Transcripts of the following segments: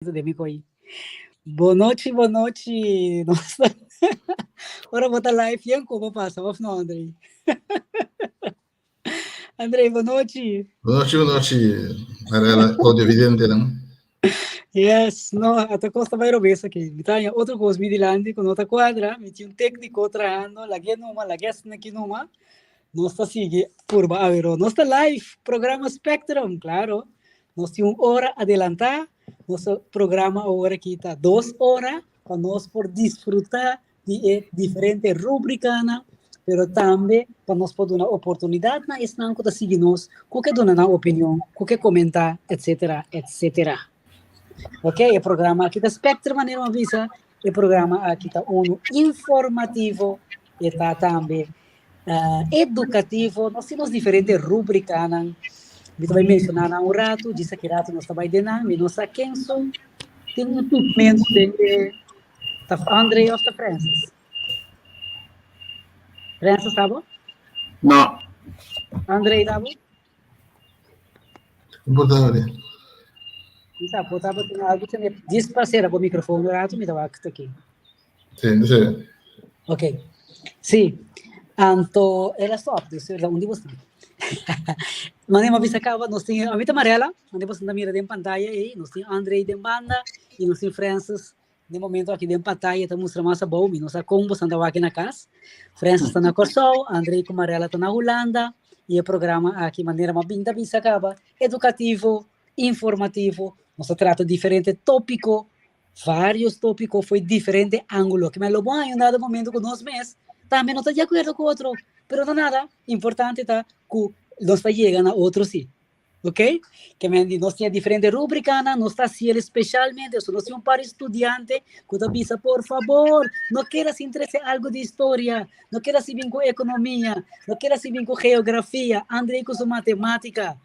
De mi koi. Bon nochi, bon nochi. Nos ora bo ta live yen komo pasa of no, Andrei? Andrei, bon nochi. Bon nochi, bon nochi, Mariela, audiovidentenan. Yes, no, ata kos ta bai robes aki. Mi ta haña otro kos mi dilanti ku no ta kuadra. Mi tin un tékniko trahando, lag'é numa, lag'é asina aki numa. Nos ta sigui purba aweró. Nos ta live, programa Spectrum, klaro. Nos tin un ora adelantá, nos programa awor aki ta dos ora pa nos por disfrutá di e diferente rúbrikanan, pero tambe pa nos por duna oportunidat na esnan ku ta sigui nos, ku ke duna nan opinion, ku ke komentá, etsetera, etsetera. Ok, e programa aki ta Spectrum, manera mi a bisa, e programa aki ta unu informativo, e ta tambe edukativo, nos tin nos diferente rúbrikanan, mi ta bai menshoná nan un ratu, djis aki ratu nos ta bai den nan, mi no sa ken su tin un pigmento den e, ta André òf ta Francis? Francis ta bo? No. André ta bo? Bo ta ori. Mi sa, bo ta bo tin algu tene, djis pa sera bo microfoon un ratu, mi ta wak aki. Sí, no sé. Ok. Sí. Anto, el a stop, dus el a un di bosnan. Mane m'a bisa caba, nos tin, ami ta Marella, mane bosnan ta mira den pantaya ei, nos tin André den banda y nos tin Francis den momento aki den pantaya ta mustra mas abou, mi no sa con bosnan ta wak na cas. Francis ta na Kòrsou, André cu Marella ta na Hulanda y e programa aki manera m'a bin ta bisa caba, educativo, informativo, nos ta trata diferente tópico Varios tópiko fo'i diferente ángulo. Ke men lo bo haña un dado momento ku nos mes tambe no ta di akuerdo ku otro, pero no nada, importante ta ku nos ta yega na otro sí. Ok? Ke men di nos tin diferente rúbrikanan, nos ta hasiel espeshalmente, so nos tin un par di studiante ku ta bisa, por fabor, no keda sin trese algu di historia, no keda sin bin ku ekonomia, no keda sin bin ku geografia, Andrei ku su matemátika.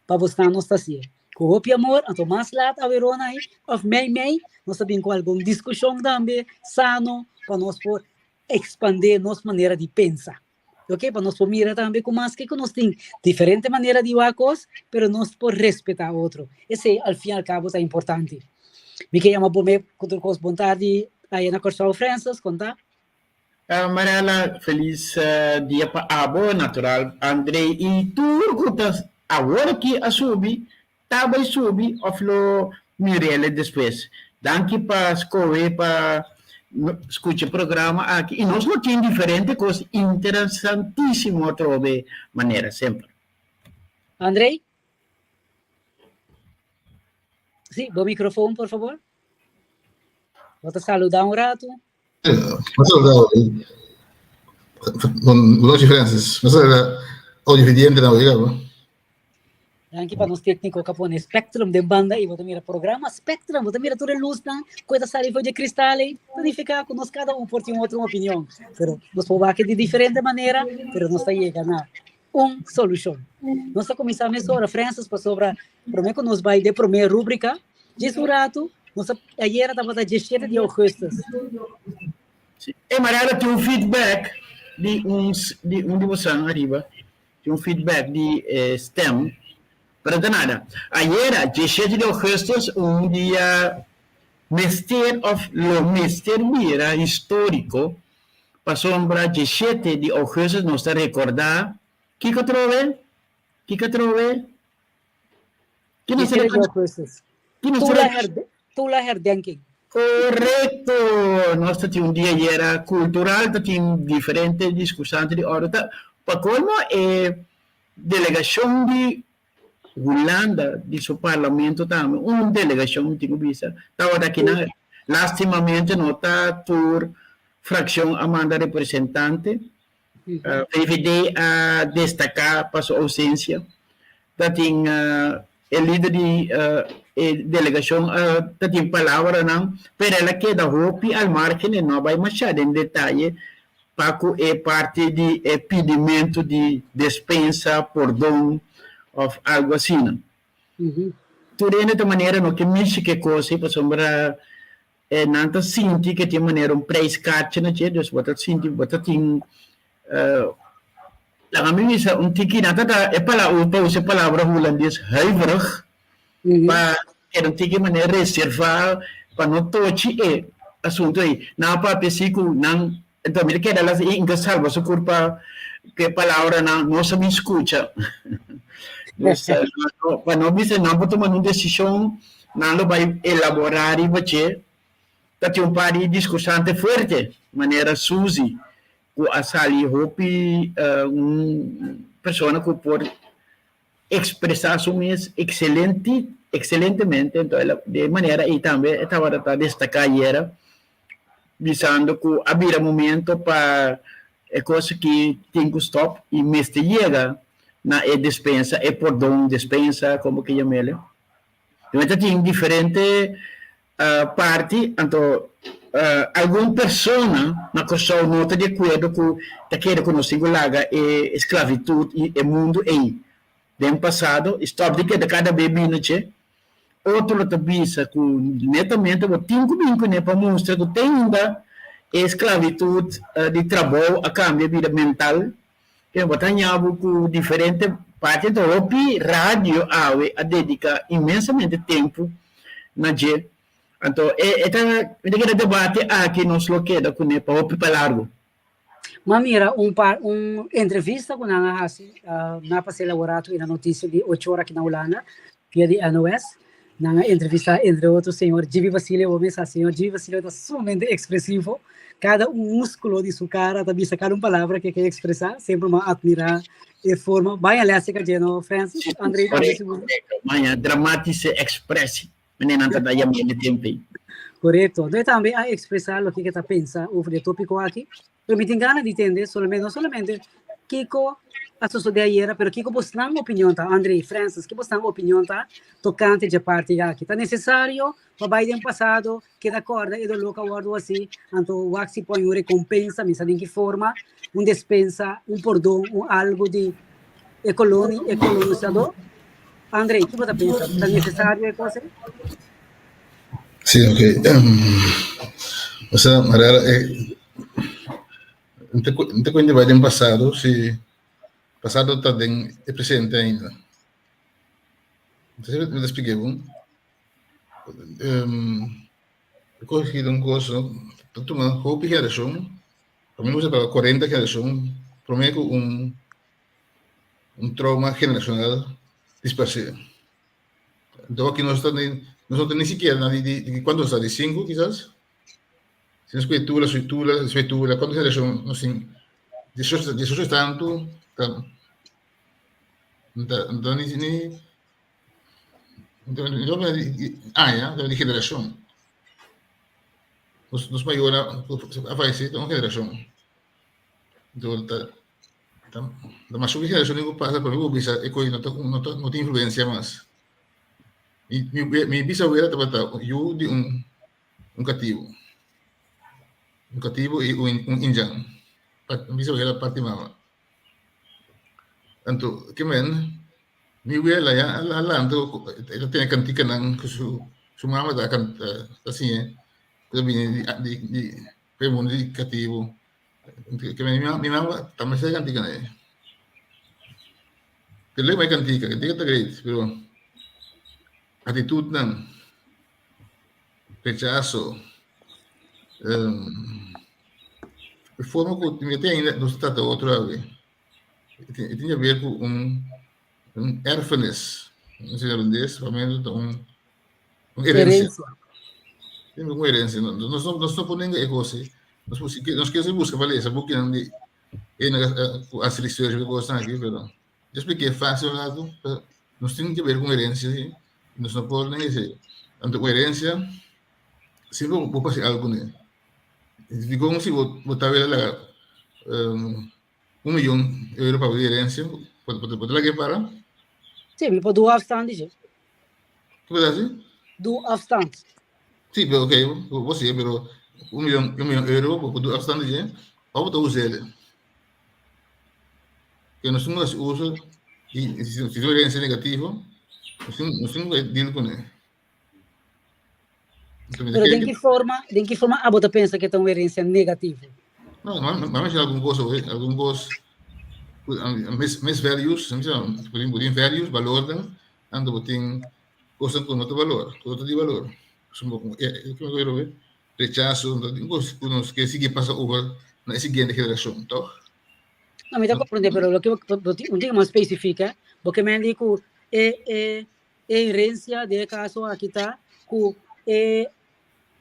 Pa bosnan nos ta hasié ku hopi amor, anto mas lat awerona ei òf mei mei nos ta bin ku algun diskushon tambe sano pa nos por ekspandé nos manera di pensa. Oke, pa nos por mira tambe ku maske ku nos tin diferente manera di wak kos, pero nos por respetá otro. Esei al fin al kabo ta importante. Mi ke yama bo me ku tur kos bon tardi aya na Kòrsou Francis, kon ta? Mariana, felis dia pa abo, natural André y tur cu ta awor aki a subi, ta bay subi of lo mirele despues. Danki pa scohe pa scucha e programa aki y nos lo tin diferente cos interesantisimo atrobe manera semper. André? Sí, bo microfoon por favor. Bo ta saluda un rato. Bon nochi Francis. Nos a audividente na oiga bo. Danki pa nos técnico que pone Spectrum den banda y bo ta mira programa Spectrum, bo ta mira tur e luznan cu ta sali for di cristal ei, significa cu nos cada un por tin otro opinion, pero nos por wak di diferente manera, pero nos ta yega na un solucion. Nos ta cuminsa mesora, Francis, pasobra prome cu nos bay den prome rubrica, djis un rato, nos a, ayera tabata diesshete di augustus. Si. E Mariana tin un feedback di un di un di bosan ariba, tin un feedback di e stem, pero ta nada. Ayera, diesshete di augustus, un dia mester of lo mester bira historico Pasobra diesshete di ougùstus nos ta rekordá kiko atrobe? Kiko atrobe? Ki nos ta rekordá? Ki nos ta rekordá? Tula Herdenking. Korekto! Nos ta tin un dia ayera kultural, ta tin diferente diskursante di òrdu. Ta pa kolmo e delegashon di Hulanda di su parlamento tambe, un delegashon mi tin ku bisa, tabata akinan. Lastimamente no ta tur frakshon a manda representante. VVD a destaká pa su ousensia. Ta tin e lider di e delegashon ta tin palabranan, pero el a keda hopi al margen, e no a bai mashá den detaye pa ku e parti di e pidimentu di despensa, pordon òf algu asina. Tur hende ta manera no ke mishi ku e kos ei pasobra nan ta sinti ke tin manera un prijskaartje na dje, dus bo ta sinti bo ta tin laga mi bisa un tiki nan ta da e palabra pa usa e palabra hulandes huiverig pa. keda un tiki manera reservá pa no tochi e asuntu ei. Nan a papia si ku nan, enton mi ta keda las i inka salba su kurpa ku e palabranan nos a bin skucha. Dus pa no bisa nan por tuma un desishon, nan lo bai elaborá riba dje. Ta tin un par di diskursante fuerte, manera Suzy, ku a sali hopi un persona ku por ekspresá su mes ekselente, ekselentemente. Enton el a di e manera ei tambe e tabata ta destaká ayera, bisando ku a bira momento pa e kos aki tin ku stòp i mester yega na e despensa, e pordon, despensa, komo ke yam'el. Nan ta tin diferente parti, anto algun persona na Kòrsou no ta di akuerdo ku ta kere ku nos tin ku laga e esklavitud i e mundu ei den pasado i stòp di keda kada be bini dje. Otro lo ta bisa ku netamente bo tin ku bin kuné pa mustra ku te ainda e esklavitud di trabou a kambia bida mental. Bo ta haña bo ku diferente parti. Anto hopi radio awe a dediká inmensamente tempu na dje. Anto e e ta mi ta kere debate aki nos lo keda kuné pa hopi pa largu. M'a mira un par un entrevista ku nan a hasi na pas'é laboratorio i na notisia di ocho ora aki na Hulanda via di NOS. Nan a entrevistá entre otro señor Gibi Basilio, bo mesa señor Gibi Basilio ta sumamente expresivo, kada un músculo di su cara ta bisa kada un palabra ke ke expresá, semper m'a admirá e forma, baña lès e ka no Francis, André tambe sigur. Baña dramatische expressie, meneer nan ta da yam'é den tempu ei. Korekto, André tambe a expresá loke ke ta pensa over di e tópiko aki. Pero mi tin gana di tende solamente, no solamente kiko a sosodé ayera, pero kiko bosnan opinion ta, André, Francis, ki bosnan opinion ta tokante dje parti aki. Ta nesesario pa bai den pasado, keda kòrda e doló ku a wòrdu hasi, anto wak si pon un rekompensa, mi sa den ki forma, un despensa, un pordon, un algu di e koloni, e kolonisadó. André, ki bo ta pensa? Ta nesesario e kos ei? Sí, ok. Osea, Mariela, N ta n ta cuenta bai den pasado si pasado ta den e presente ainda. Mi ta splica bo. E cos aki ta un cos ta tuma hopi generacion, pa mi usa palabra cuarenta generacion prome cu un un trauma generacional disparce. Enton aki nos ta nos no ta ni sikiera na di di cuanto nos ta di cinco kisas? Si nos pone tula, sui tula, sui tula, cuanto generacion nos tin? Diesocho, diesocho y tanto, ta, ta, ta ni, ni, ni aña, di generacion. Nos, nos mayornan a falleci ta un generacion. Enton ta, ta, ta mas hopi generacion ku pasa pa mi por bisa e koe no ta, no ta, no tin influencia mas. Mi, mi, mi bisawela tabata yu di un un katibu. Un katibu i un un indjan. Mi bisawela parti mama. Anto ke men mi wela ya a lanta e ta tene kantikanan ku su su mama ta kanta ta siñ'e ku ta bini di di di e mundu di katibu. Ke men mi mama tambe sa e kantikanan ei. Te lema e kantika, kantika ta great pero atitutnan. Rechaso. E forma ku mi tin ainda nos ta trata otro awe. E tin di haber ku un un erfenis. No sé holandés, pa mi ta un un herensia. Tin un herensia. Nos no nos no por nenga e kos ei. Nos por nos kier buska pa lesa bukinan di e ku hasi research riba e kosnan aki pero Yo expliqué fácil un rato, pero nos tin que ver con herencia, sí. Nos no por nenga esei. Anto con herencia, siempre bo por haci algo con Dikon si bo bo ta wela laga um, un millon euro pa bo di herencia, bo bo ta laga e para? Sí, mi por doe afstand dije. Ki bo ta haci? Doe afstand. Sí, pero ok, bo bo sigue, pero 1 millon euro bo por doe afstand dije, of bo ta us'el? Que nos tin haci uso y si si tin herencia negativo, nos tin nos tin cu deal con e. Pero den ki forma, den ki forma abo ta pensa que ta un herencia negativo? No, no, no menciona algun cos, algun cos, mes, mes values, bo tin values, balornan, anto bo tin. Kosnan ku no ta balor, ku no ta di balor. Rechaso, kos ku nos ke sigui pasa over na e siguiente generashon, tòg? No, mi ta komprendé, pero loke bo tin un tin mas spesifika, bo ke men di ku e e e herensia den e kaso aki ta ku e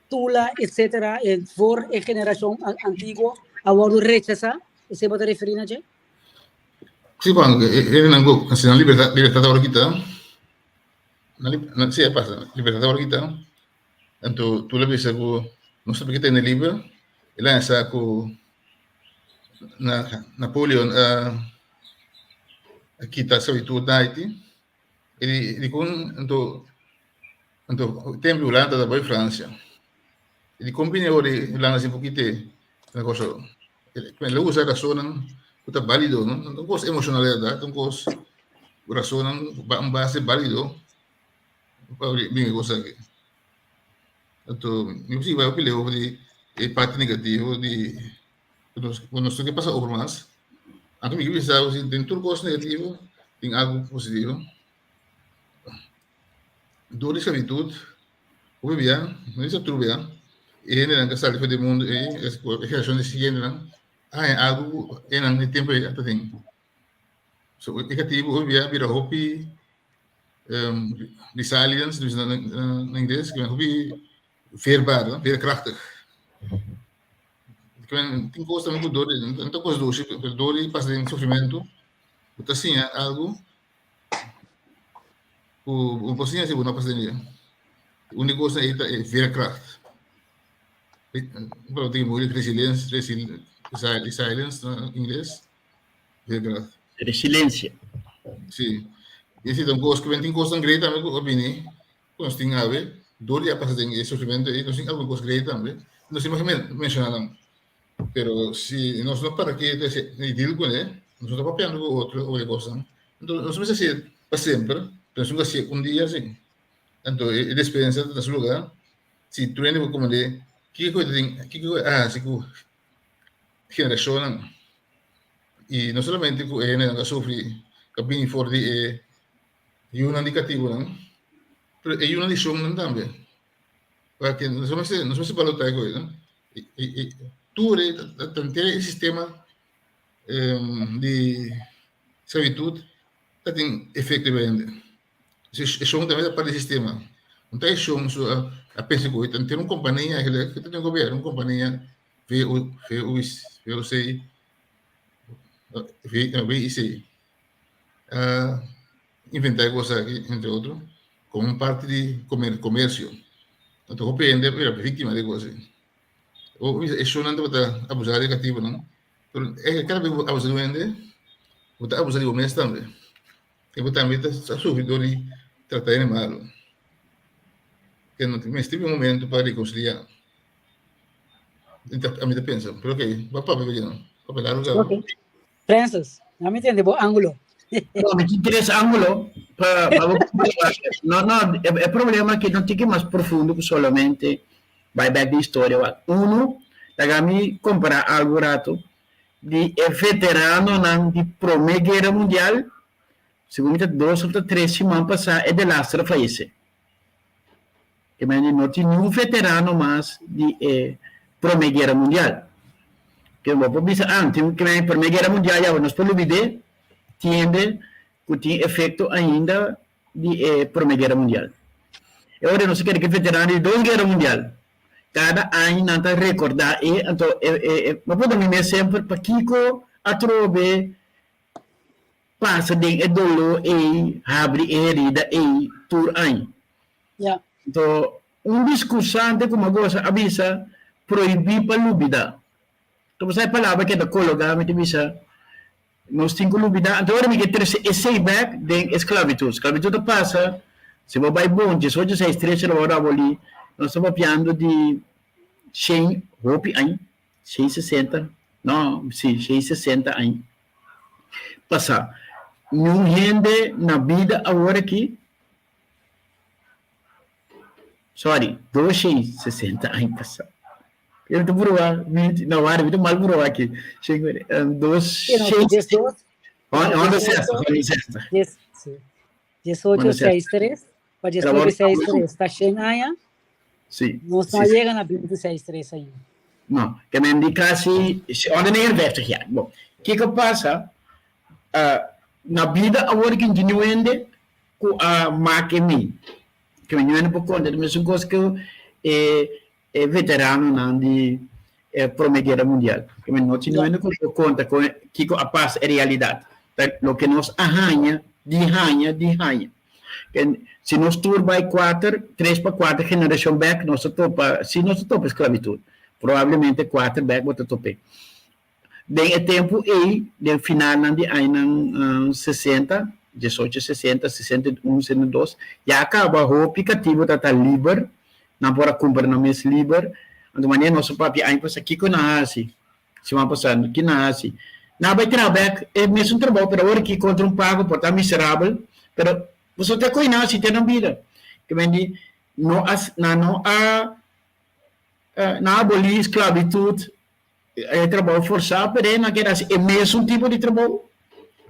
tula etcetera e for e generashon antiguo a wòrdu rechasá, esei bo ta referí na dje? Sí, Juan, e nan ku si nan libertad libertad a wòrdu kitá, nan si a pasa, libertad a wòrdu kitá, anto Tula bisa ku nos ta por tene liber, el a sa ku na Napoleon a a kita sklabitut na Haiti, i dikon anto anto tempu Hulanda ta bai Fransia, i dikon bini awor di Hulanda sin por kit'é na Kòrsou? El a usa rasonnan ku ta bálido, no ta un kos emoshonal bèrdat, ta un kos rasonnan un base bálido pa bini e kos aki. Anto mi por sigui bai hopi leu di e parti negativo di ku nos ku nos no ke pasa over mas. Anto mi ke bisa si den tur kos negativo tin algu positivo. Dor di sklabitut hopi bia, no bisa tur bia, e hendenan ku a sali for di e mundu ei, e generashon di siguientenan a haña algu ku enan di tempu ei a ta tin. So e katibu hopi bia a bira hopi resilience, na ingles, hopi veerbaar, veerkrachtig. Tin kos tambe ku dor, no ta kos dushi, pero dor di pasa den sufrimentu, bo ta siña algu ku bo no por siña si bo no a pasa den dje. Un di e kosnan ei ta e veerkracht. Un palabra tin moeilijk, resilience, resilience na ingles, veerkracht. Resilensia. Si. I esei ta un kos ku tin kosnan grei tambe ku a bini. Ku nos tin awe, dor di a pasa den e sufrimentu ei, nos tin algun kos grei tambe. Nos tin mag menshoná nan. Pero si nos no para ketu i deal kuné, nos no ta papiando ku otro over e kosnan, anto nos mester hasié pa semper, pero nos tin ku hasié un dia si. Anto e despensa ta na su lugá. Si tur hende por komprendé kiko e ta tin, kiko e a hasi ku generashonnan, i no solamente ku e hendenan ku a sufri, ku a bini for di e Yunan di katibunan, pero e yunan di shonnan tambe. Paske nos mester, nos mester balotá e koe, no? I tur e ta henter e sistema di sklabitut ta tin efekto riba hende. E shon tambe ta parti di e sistema. No ta e shon so a pensa ku ta henter un kompania eigenlijk ku ta den gobièrnu, un kompania VOC, VIC. a inventá e kos aki, entre otro, komo un parti di komersio. Anto hopi hende a bira víktima di e kos ei. Bo bisa e shownan tabata abusá di e katibunan, pero e kada bes ku bo abusá di un hende, bo ta abusá di bo mes tambe. I bo tambe ta sufri dor di trata hende malu. Mester bin un momento pa rekonsiliá. Ami ta pensa, pero ok, bo a papia ku dje no. Papia largu kaba. Francis, no mi tende bo ángulo. No, mi tin tres ángulo pa pa bo No, no, e, e problema ke no tiki mas profundo ku solamente bai bek di historia wak. Uno, laga mi kompará algu rato di e veteranonan di Promé Guera Mundial, segun mi ta dos òf ta tres siman pasá e delaster a fayesé. Ke mende no tin niun veterano mas di e Prome Guera Mundial. Ke bo por bisa, ah, tin ke mende Prome Guera Mundial ya, nos por lubid'é, tiende ku tin efekto ainda di e Prome Guera Mundial. E ora nos a kere ke veterano di dos Guera Mundial, kada aña nan ta rekordá e, anto e, e, e, bo por mi mes semper pakiko atrobe pasa den e doló ei, habri e herida ei tur aña. Ja. Anto, un diskursante ku mi a gosa a bisa, Prohibí pa lubidá. Anto, bo sa e palabra keda kologá, mi ta bisa, nos tin ku lubidá. Anto, ora mi ke trese esei bèk den e sklabitut. Sklabitut a pasa, si bo bai bon, diesocho seis tres lo wòrdu abolí, nos ta papiando di shen hopi aña, shen sesenta, no, si, shen sesenta aña pasá. Niun hende na bida awor aki Sorry, 260 aña pasá. Eu ta proba, mi, no, wari, mi ta mal proba aki. Shen, um, dos, Sí, no, shen, dies dos, honda 18, sesta, honda sesta. dies, sí. 18, Honda sesta. 6, 3. Pa 19 6 3 ta 100 aña. Sí. Nos no yega na 26 3 ainda. No, ke men di kasi 159 jaar. Bon, kiko pasa? Na bida awor ki tin hende ku a make mi. Ke men hende por konta di mesun kos ku e e veteranonan di e Prome Guera Mundial. Ke men no tin hende ku por konta kon kiko a pasa e realidat. Ta loke nos a haña di haña di haña. Si nos tur bai kuater, tres pa kuater generashon bèk, nos ta topa, si nos ta topa esklabitut, probablemente kuater bèk bo ta top'é. Den e tempu ei, den finalnan di añanan sesenta, diesocho sesenta, 61, 62, ya kaba hopi katibu ta ta liber, nan por a kumpra nan mes liber. Anto manera nos a papia aña pasá, kiko nan a hasi? Siman pasá, ki nan a hasi? Nan a bai traha bèk e mesun trabou, pero awor aki kontra un pago por ta miserabel, pero boso ta kohe nan hasi te nan bida. Ke men di, no a, nan no a, nan a abolí sklabitut, e trabou forsá, pero e nan keda hasi e mesun tipo di trabou,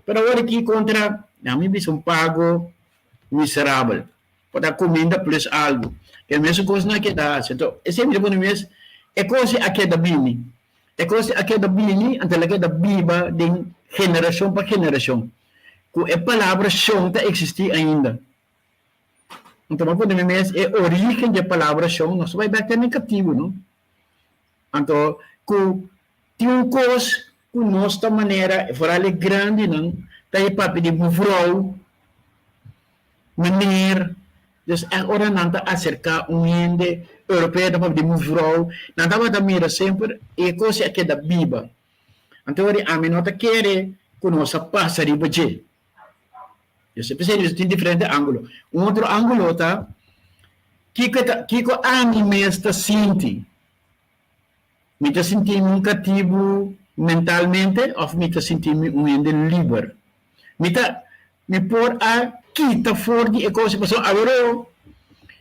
pero awor aki kontra, nan mi bisa un pago miserabel. Por ta kuminda plus algu. E mesun kos nan a keda hasi. Anto, esei mi ta pone mes, e kos ei a keda bini. E kos ei a keda bini, anto el a keda biba den generashon pa generashon. Ku e palabra shon ta eksistí ainda. Anto mi a pone mi mes, e orígen di e palabra shon, nos ta bai bèk te na e katibu, no? Anto, ku tin un kos ku nos ta manera, foral e grandinan, ta e papia di mevrouw, meneer. Dus ègt ora nan ta aserká un hende europeo ta papia di mevrouw, nan tabata mira semper e kos ei a keda biba. Anto ora ami no ta kere ku nos a pasa riba dje. Yo siempre sey tin diferente ángulo. Un otro ángulo ta kiko ta kiko ami mes ta sinti. Mi ta sinti mi un katibu mentalmente òf mi ta sinti mi un hende liber? Mi ta mi por a kita for di e kos pasobra aworó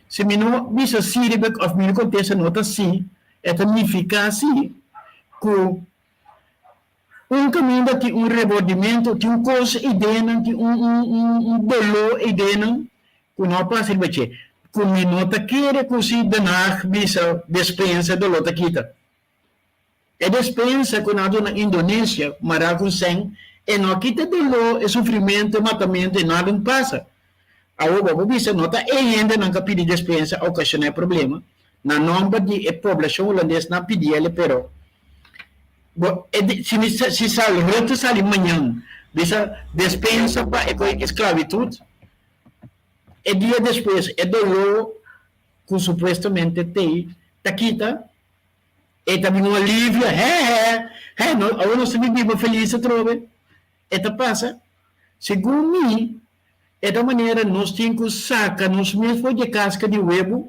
si mi no bisa sí riba òf mi no kontesta no ta sí e ta nifiká sí ku un kaminda tin un rebordimento tin un kos eidennan tin un un un doló eidennan ku no a pasa riba dje, ku mi no ta kere ku si Den Haag bisa despensa doló ta kita. E despensa ku nan a duna Indonesia mará ku sèn e no a kita doló, e sufrimentu, e matamentu, e nada no pasa. Awor bo por bisa no ta e hendenan ku a pidi despensa a okashoná e problema, na nòmber di e poblashon hulandes nan a pidi el pero bo e si mi si sali Rutte sali mañan bisa despensa pa e koe esklabitut, E dia despues e doló ku supuestamente t'ei ta kita, e ta bin un alivio, hè hè, hè, no, awor nos ta bin biba felis atrobe. E ta pasa. Segun mi, e ta manera nos tin ku saka nos mes for di e kaska di webu,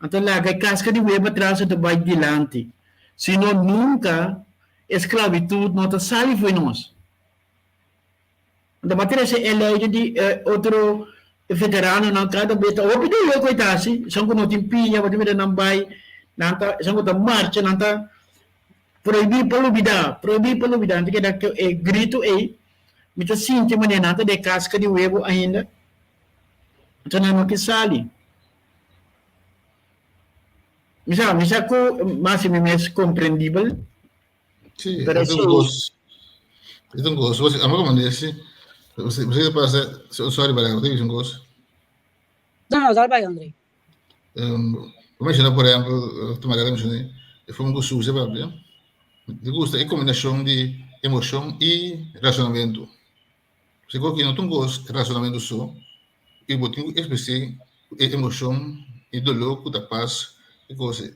anto laga e kaska di webu atras anto bai dilanti. Sino nunka e sklabitut no ta sali for nos. Anto bo a trese e lei di e otro veteranonan kada bes ta hopi doló ku e ta hasi, esun ku no tin pia bo ta mira nan bai, nan ta esun ku ta marcha nan ta prohibí pa lubidá, prohibí pa lubidá, nan ta keda ku e gritu ei, mi ta sinti manera nan ta den kaska di webu ainda, anto nan no ke sali. Mi sa, mi sa ku mas mi mes komprendibel. Sí, Pero es un gozo. Es un gozo. Você, amo como desse. Você, você passa, sorry, para você es un gozo. No, no, dal bai, André. Um, imagina, por ejemplo, tu Maria mencioné, foi um gozo, você papia. Me gusta a combinação de emoção e razonamento. Você coloca não tem um gozo, razonamento só, e você tem que expressar emoção e dolor que tá paz e coisa.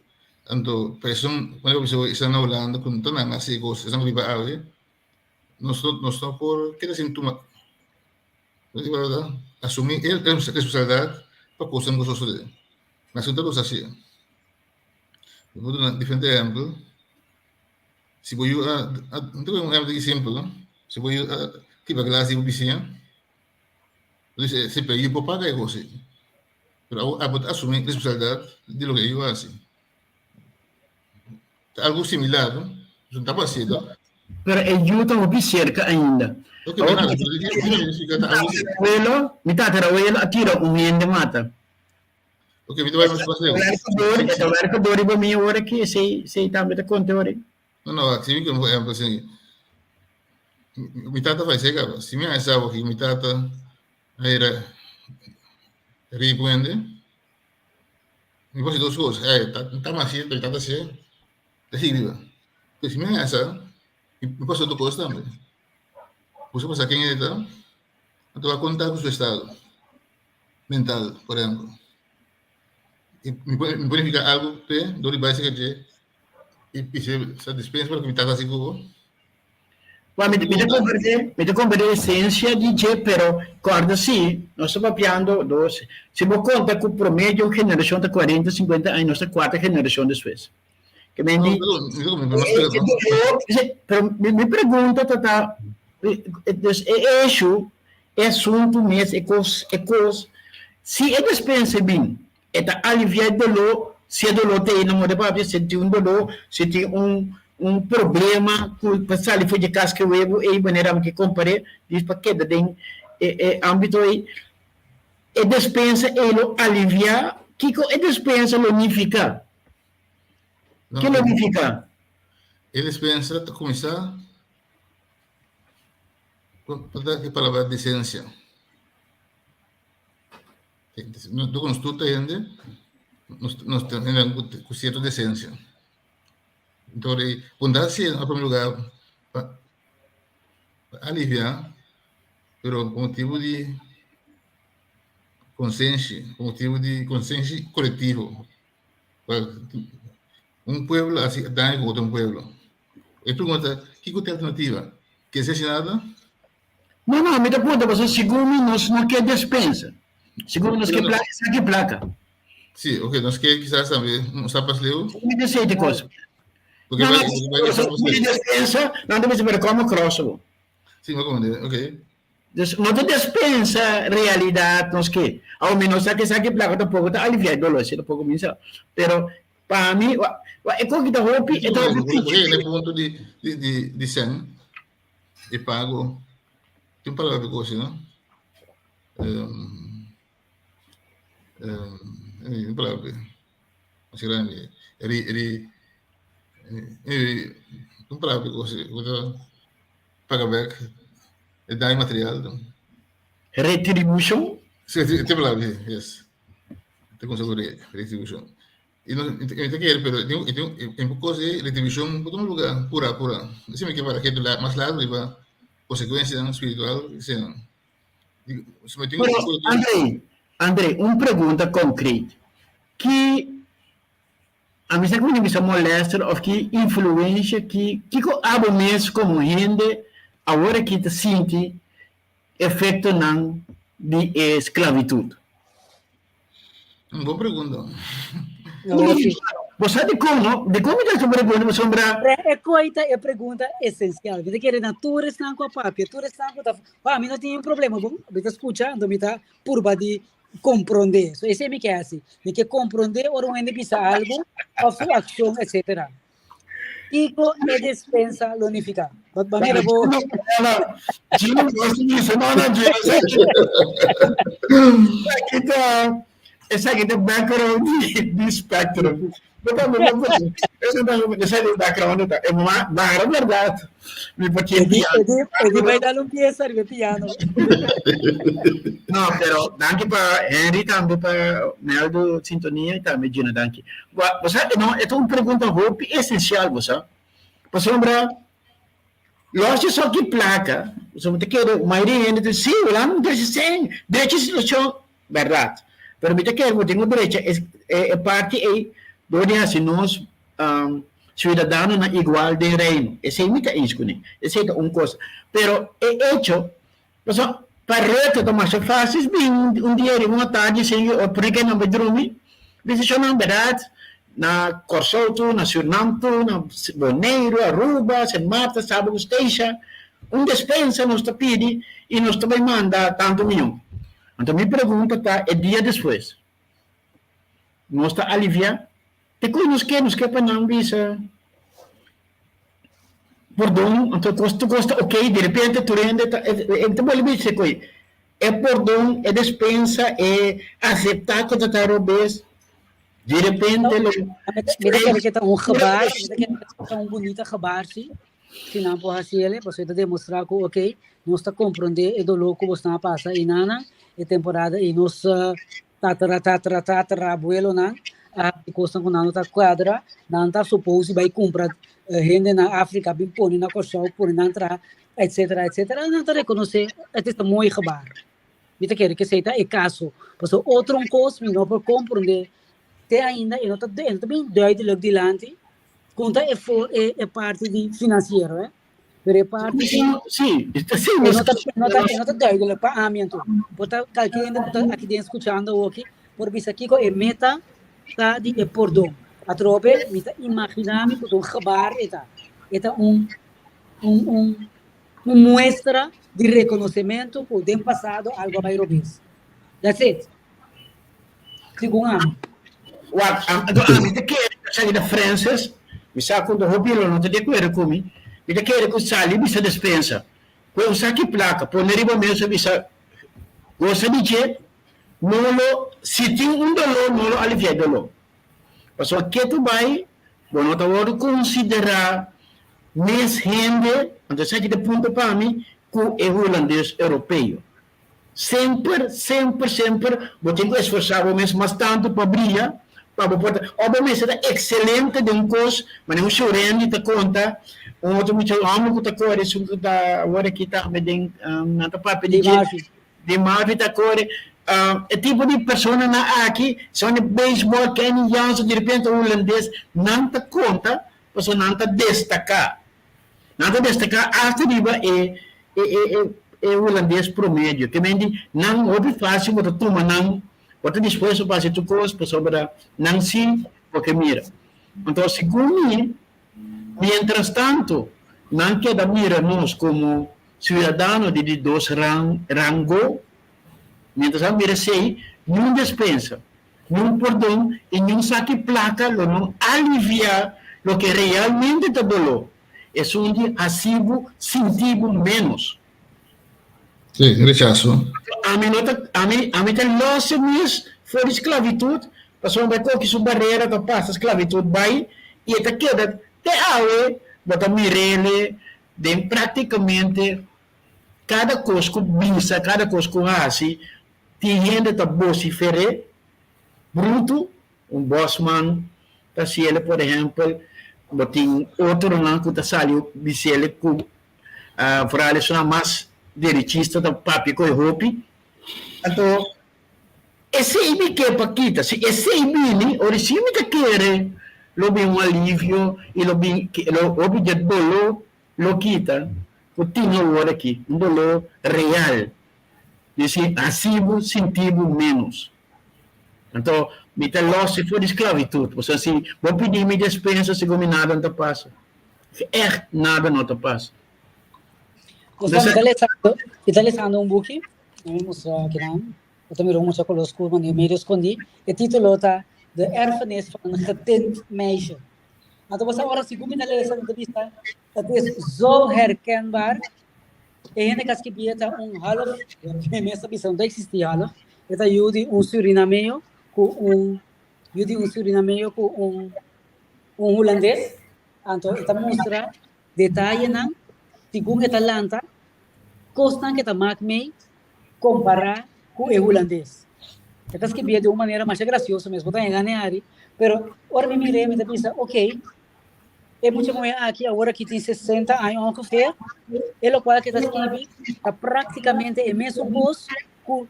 Anto pa esun manera ku bisa esnan na Hulanda ku no ta nan hasi e kos, esnan ku biba awe, nos no nos no por keda sin tuma asumí e responsabilidat pa kosnan ku sosodé. Mas no ta los hasié. Mi por duna diferente ehèmpel. Si bo yu a mi ta pone un ehèmpel simpel no, si bo yu a kibra glas di bo bisiña, bo dice si pero yu por paga e kos ei. Pero abo, abo ta asumí responsabilidad di loke ellos hasi. Ta algo similar, no? No ta parecido. Pero e yu ta hopi serka ainda. Ok, pero nada, pero di di significa ta algo. Abuelo, mi tatarabuelo a tira un hende mata. Ok, mi ta bai mas mas leu. E ta werka dor riba mi awor aki, esei esei tambe ta konta awor. No, no, si mi por ehempel, si mi tata falece caba, si mi a sa aki mi tata a era rico hende, mi por haci dos cos, eh, ta mas mi tata haci, ta sigui riba. Pero si mi a sa, mi por haci otro cos tambe. Bo sa pasa ken e ta, anto a conta cu su estado mental, por ehempel. Mi por mi por nifica algo p'e dor di bai cerca dje y pisi sa dispensa pa loke mi tata haci cu bo. Well, mi, mi ta comprende, mi ta comprende esencia di dje, pero corda si, nos ta papiando dos, si bo conta cu promedio un generacion ta cuarenta, cincuenta aña, nos ta cuarta generacion despues. Ke men No, di, pero mi ta comprende, mas pero, pero mi, mi pregunta ta ta, dus e issue E asuntu mes, e kos, e kos, si e despensa e bin, e ta aliviá e doló, si e doló ta ei na moda papia, si tin un doló, si tin un un problema ku pa sali for dje kaska e webu ei, manera ami ke kompar'é, dis pa keda den e e ámbito ei, e despensa ei lo aliviá, kiko e despensa lo nifiká? No, Ke lo nifiká? E despensa ta kuminsá Ku e palabra desensia. Nos tur ta hende, nos ta hende ku sierto desensia. Enton e bondad si na primer lugar pa alivia, pero pa motibu di konsenshi, pa motibu di konsenshi kolektivo. Un pueblo a hasi daño ku otro pueblo. E pregunta ta, kiko ta e alternativa? Ke ser sin nada? No, no, mi ta puntra pasobra segun mi nos no ke despensa. Segun mi nos ke plaka, sa ke plaka. Si, ok, nos ke kisas tambe un stap pas leu. Segun mi ta esei te kos. Porque No, no, bai, bai un stap pas mi leu. despensa, nan ta bisa pero komo cross bo. Si, mi a komprende, ok. Dus no ta despensa realidad nos ke. Awor mi no sa ke sa ke plaka tampoko ta alivia e dolor, esei tampoko mi sa. Pero Pa mi, wa, wa, e koki ta hopi, e ta hopi Porque porque e punto di di di di sen e pago tin palabra di kosi no um, um, un palabra así grande ri ri ri un palabra di kosi ku ta paga bek e daño material. Retribution? Sí, tin palabra, yes. Ta kuminsá ku retribushon. I no i ta kere pero e tin e un kos ei retribushon por tuma luga pura pura. Esei mi ke para ketu mas largu riba konsekuensianan spiritual eseinan. Pero André, André, un pregunta konkret. Ki a mi sa ku mi ta bisa molèster òf ki influensha ki kiko abo mes komo hende awor aki ta sinti efektonan di e sklavitut? Un bon pregunta. Bo sa dikon, no? Dikon mi ta hasi un pregunta pasobra. E koi ta e pregunta esensial. Mi ta kere na tur esnan ku a papia, tur esnan ku ta, pa mi no tin un problema, bon, mi ta skucha, anto mi ta purba di komprondé. So esei mi ke hasi. Mi ke komprondé ora un hende bisa algu òf su akshon, etsetera. Kiko e despensa lo nifiká? Ba ba mira bo. Gino, nos bisa, no, no, Gino, esaki, esaki ta, esaki ta background di, di Spectrum. Bo ta, bo, bo, esa ta, esa di background ta, e ma, maar verdad, mi por E di, e di, e di bai dal un pieza riba e piano. No, pero danki pa Henry tambe pa Meldo sintonia y tambe Gino, danki. Bo sa, no, e ta un pregunta hopi esencial, bo sa. Pasobra, los di esaki placa, pasobra mi ta kere, mayoria hende ta di, si, Hulanda un drecha sen, drecha situacion, berdad. Pero mi ta kere bo tin un drecha e, e parti ei dor di haci nos ciudadanonan igual den Reino. Esei mi ta eens cune. Esei ta un cosa. Pero e hecho, pasobra pa Rutte ta masha facil bin un dia riba un atardi sin o pone ke nan bai drumi, bisa shon berdad na Kòrsou tur, na Surinam tur, na Boneiru, Aruba, Sint Maarten, Saba ku Statia, un despensa nos ta pidi i nos ta bai manda tantu mion. Anto mi pregunta ta e dia despues nos ta alivia? Te ku nos ke, nos ke pa nan bisa. pordon, anto kos tur kos ta ok, di repente tur hende ta e ta bolbe bisa koe e pordon, e despensa, e aseptá ku ta ta robes, di repente lo Mi ta kere ke ta un gebaar, mi ta kere ke ta un bunita gebaar si, si nan por hasi ele, pasobra e ta demostrá ku ok, nos ta komprondé e doló ku bosnan a pasa einanan, e temporada ei nos Tatara tatara tatara abuelonan a hasi kosnan ku nan no ta kuadra, nan ta supos bai kumpra hende na Afrika bin pone na Kòrsou, pone nan traha, etsetera etsetera, nan ta rekonosé et is een mooi gebaar. Mi ta kere ku esei ta e kaso, pasobra otro un kos mi no por komprondé te ainda e no ta e no ta bin duidelijk dilanti kon ta e for e parti di finansiero eh. Pero e parti di Sí, sí, e no ta, e no ta, e no ta duidelijk pa ami anto. Por ta kalke hende ku ta aki den skuchando awoki por bisa kiko e meta ta di e pordon. Atrobe mi ta imaginá mi ku ta un gebaar e ta. E ta un un un un muestra di rekonosementu ku den pasado algu a bai robes. That's it. Segun ami. Wak, anto ami ta kere ku sali da Francis, mi sa ku hopi lo no ta di akuerdo ku mi, mi ta kere ku sali bisa despensa, ku e un saki plaka pone riba mesa bisa gosa di dje, no lo, si tin un doló no lo alivia e doló. Pasobra ke tu bai bo no ta wòrdu konsiderá mes hende, anto esaki ta e punto pa mi, ku e hulandes europeo. Semper, semper, semper bo tin ku esforsá bo mes mas tantu pa bria, pa bo por ta, òf bo mester ta ekselente den un kos, manera un Shurendi ta konta, un otro mucha hòmber ku ta kore, esun ku ta awor aki tambe den, nan ta papia di dje, di Marvy ta kore, e tipo di personanan aki, son di beisbòl, Kenny Jansen, direpente un hulandes, nan ta konta pasobra nan ta destaká. Nan ta destaká asta riba e e hulandes promedio. Ke men di nan hopi fásil bo ta tuma nan, bo ta dispuesto pa hasi tur kos pasobra nan si bo ke mira. Anto segun mi, mientras tanto nan keda mira nos komo siudadano di di dos rango, mientras nan mira esei, niun despensa, niun pordon i niun saki plaka lo no aliviá loke realmente ta doló. Esun di hasi bo sinti bo ménos. Sí, rechaso. Ami no ta, ami, ami ta lòs e mes for di sklavitut, pasobra bo a koki su barera ta pasa sklavitut bai i e ta keda te awe bo ta mir'ele den praktikamente kada kos ku bisa, kada kos ku hasi, tin hende ta bosifer'é brutu. Un bosman ta hasiele, por ehempel, bo tin otronan ku ta sali bisele ku vooral esunnan mas derechista ta papia ku e hopi. Anto esei mi ke pa kita, si esei bini, ora si mi ta kere lo bin un alivio i lo bin lo hopi dje doló lo kita ku tin awor aki, un doló real di si hasi bo sinti bo ménos. Anto, mi ta los for di sklavitut. Pasobra si bo pidi mi despensa, segun mi nada no ta pasa. Ègt nada no ta pasa. Gustavo, mi ta lesando, mi ta lesando un buki. Mi mustra kinan. Bo ta mira un mucha koló skur, mane medio skondí. E título ta De erfenis van een getint meisje. Anto bo sa ora segun mi ta lesa, mi ta bisa, het is zo herkenbaar. E hende ku a skibié ta un half, mi mes ta bisa no ta eksistí half, e ta yu di un surinameo ku un yu di un surinameo ku un un hulandes, anto e ta mustra detayenan segun e ta lanta kosnan ku e ta mak mei kompará ku e hulandes. E ta skibié di un manera masha grasioso mes, bo ta hega ne ari, pero ora mi mir'é mi ta bisa ok, E mucha muhé aki awor aki tin 60 aña ongeveer, e lokual ke ta skibi ta práktikamente e mesun kos ku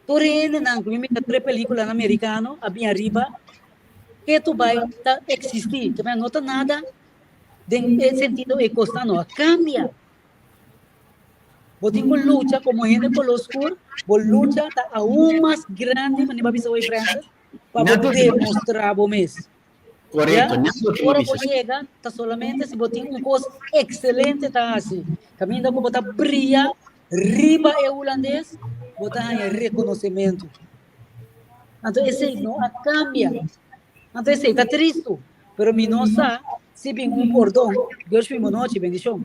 tur hendenan ku mi mira tur e pelíkulanan merikano a bin ariba ketu bai ta eksistí. Te no ta nada den e sentido e kosnan no a kambia. Bo tin ku lucha komo hende koló skur, bo lucha ta aun mas grandi, manera bo a bisa hoy Francis, pa bo demostrá bo mes. Correcto, Ya? Ora bo yega, ta solamente si bo tin un kos ekselente ta hasi. Kaminda ku bo ta bria riba e hulandes, bo ta haña rekonosementu. Anto esei no a kambia. Anto esei ta tristu, pero mi no sa. Si bin un pordon, Gershwin bonochi, bendishon.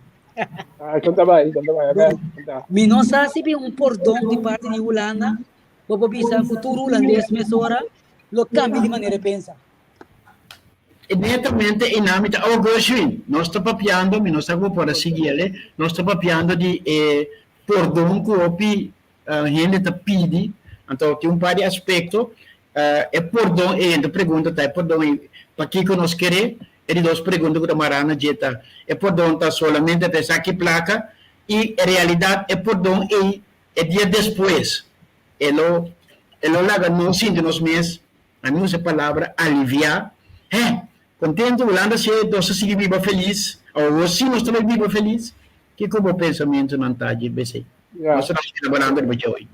Ah, konta bai, konta bai, Bon, mi no sa si bin un pordon di parti di Hulanda, bo por bisa ku tur hulandes mesora lo kambia di manera di pensa. Netamente e nami ta awa Gershwin. Nos ta papiando, mi no sa ku bo por a sigui ele, nos ta papiando di e pordon ku hopi hende ta pidi. Anto tin un par di aspekto. E pordon ei, hende pregunta ta e pordon ei pakiko nos kere? E di dos pregunta ku ta mará na dje ta, e pordon ta solamente pa esaki plaka? I en realidat e pordon ei e dia despues e lo e lo laga nos sinti nos mes, ami usa e palabra aliviá, heh, kontentu, Hulanda si nos ta sigui biba felis, awor si nos ta bai biba felis? Kiko bo pensamentunan ta dje besei? Nos ta elaborando riba dje hoy.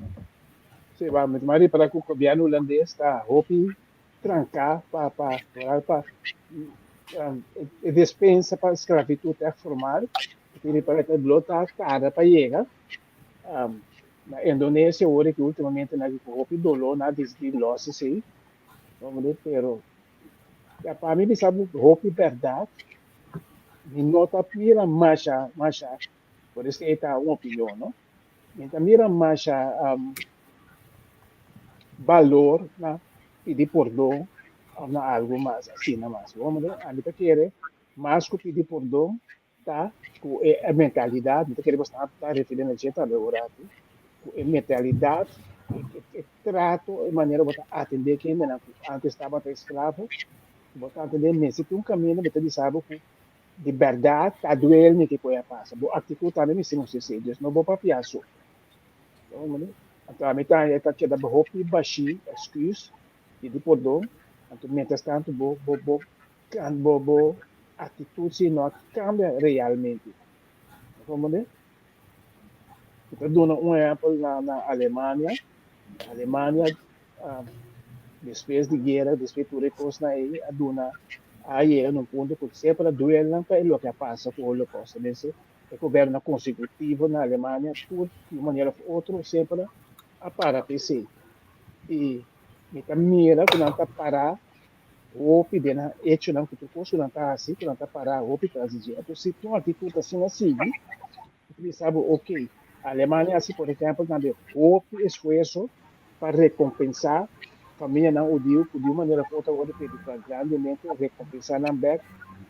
Sí, ba, mi ta ripara ku gobièrnu hulandes ta hopi tranká pa pa vooral pa e despensa pa sklabitut ègt formal. Mi ta ripara ku e blo ta tarda pa yega. Na Indonesia awor aki ultimamente nan ku hopi doló nan a disidí lòs esei. Pero ya pa mi bisa bo hopi bèrdat mi no ta mira masha masha por esei ta un opinion no. Mi ta mira masha balor na pidi pordon of na algu mas asina mas. Bo mira, ami ta kere mas ku pidi pordon ta ku e mentalidat, mi ta kere bo sta ta referi na dje tambe ora aki, ku e mentalidat, e trato, e manera bo ta atende kendenan ku antes tabata esklavo, bo ta atende mester tin un kaminda bo ta bisa bo ku Di bèrdat ta duel mi kiko a pasa. Bo aktitut tambe mester mustra esei. Dus no bo papia so. Anto ami ta haña ta keda hopi bashí, èsküs, pidi pordon. Anto mientras tanto bo bo bo bo bo aktitut si no a kambia realmente. Bo komprende? Mi ta duna un ehèmpel na na Alemania. Alemania Despues di guera, despues di tur e kosnan ei, a duna, a yega na un punto ku semper a duel nan pa e loke a pasa ku Holocaust. Mester e gobiernonan konsekutivo na Alemania tur di un manera of otro semper a para pa esei. I mi ta mira ku nan ta para hopi den nan echonan ku tur kos ku nan ta hasi, ku nan ta para hopi tras di dje. Anto si un aktitut asina sigui, mi ta bisa bo ok, Alemania hasi por ehèmpel tambe hopi esfuerso pa rekompensá famianan hudiu ku di un manera òf otro a wòrdu prediká grandemente, rekompensá nan bèk,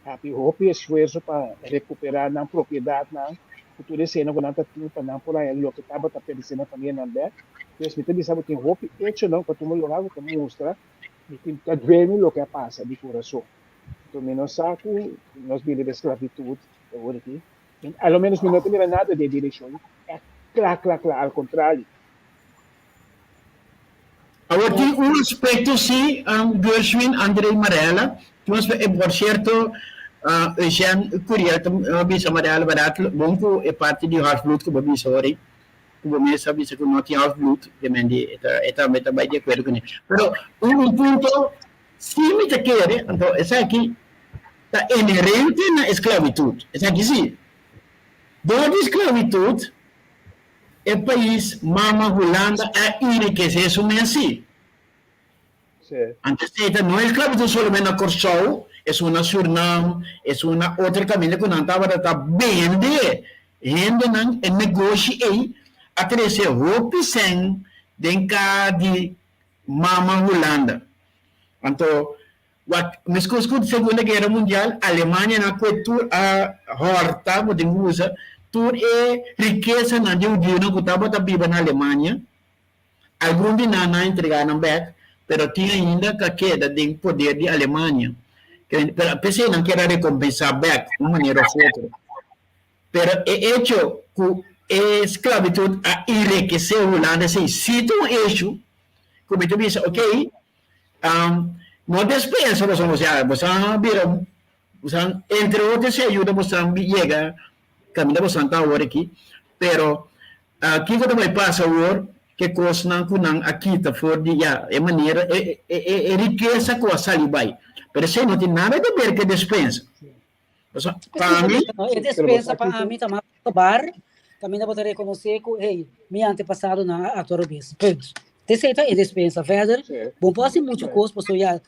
hapi hopi esfuerso pa rekuperá nan propiedatnan ku tur eseinan ku nan ta tin pa nan por haña loke tabata perdisé nan famianan bèk. Pues mi ta bisa bo tin hopi echonan ku a tuma lugá ku ta mustra mi tin ta duel mi loke a pasa di kurason. Anto mi no sa ku nos bini den sklavitut awor aki, a lo ménos mi no ta mira nada den e direkshon, e kla kla kla al kontrario. Awor tin un aspecto si, Gershwin, André y Marella, tin un aspecto, por cierto, Eugène Curiel ta bisa Marella barat, bon cu e parti di half-bloed cu bo bisa ora ei, cu bo mes a bisa cu no tin half-bloed, ke men di e ta e tambe ta bay di acuerdo cune. Pero un punto si mi ta kere, anto esaki ta inherente na esclavitud, esaki si, door di esclavitud, E pais mama Hulanda a enrikesé su mes sí. Antes ei ta no esklabitud solamente na Kòrsou, esun na Surnam, esun na otro kaminda ku nan tabata ta bende hendenan. E negoshi ei a trese hopi sèn den ka di mama Hulanda. Anto Wak, meskos ku Segunda Guera Mundial, Alemania nan kue tur a hòrta, bo tin ku usa, tur e rikesanan di hudiunan ku tabata biba na Alemania. Algun di nan nan a entregá nan bèk, pero tin ainda ku a keda den poder di Alemania. Pero p'esei nan kier a rekompensá bèk, un manera òf otro. Pero e echo ku e sklabitut a enrekesé Hulanda esei sí ta un echo ku mi ta bisa, okey, No despensa boso, osea, boso a bira, boso a, entre otro si ayuda boso a yega kaminda boso ta awor aki, pero kiko ta bai pasa awor ke kosnan ku nan a kita for di ya e manera e e rikesa ku a sali bai, pero esei no tin nada di ber ku e despensa. Pasobra pa mi. E despensa pa ami ta mas bar, kaminda bo ta rekonosé ku, hey, mi antepasadonan a aktua robes. Punt. Esei ta e despensa. Verder, bo no por hasi muchu kos pasobra ya,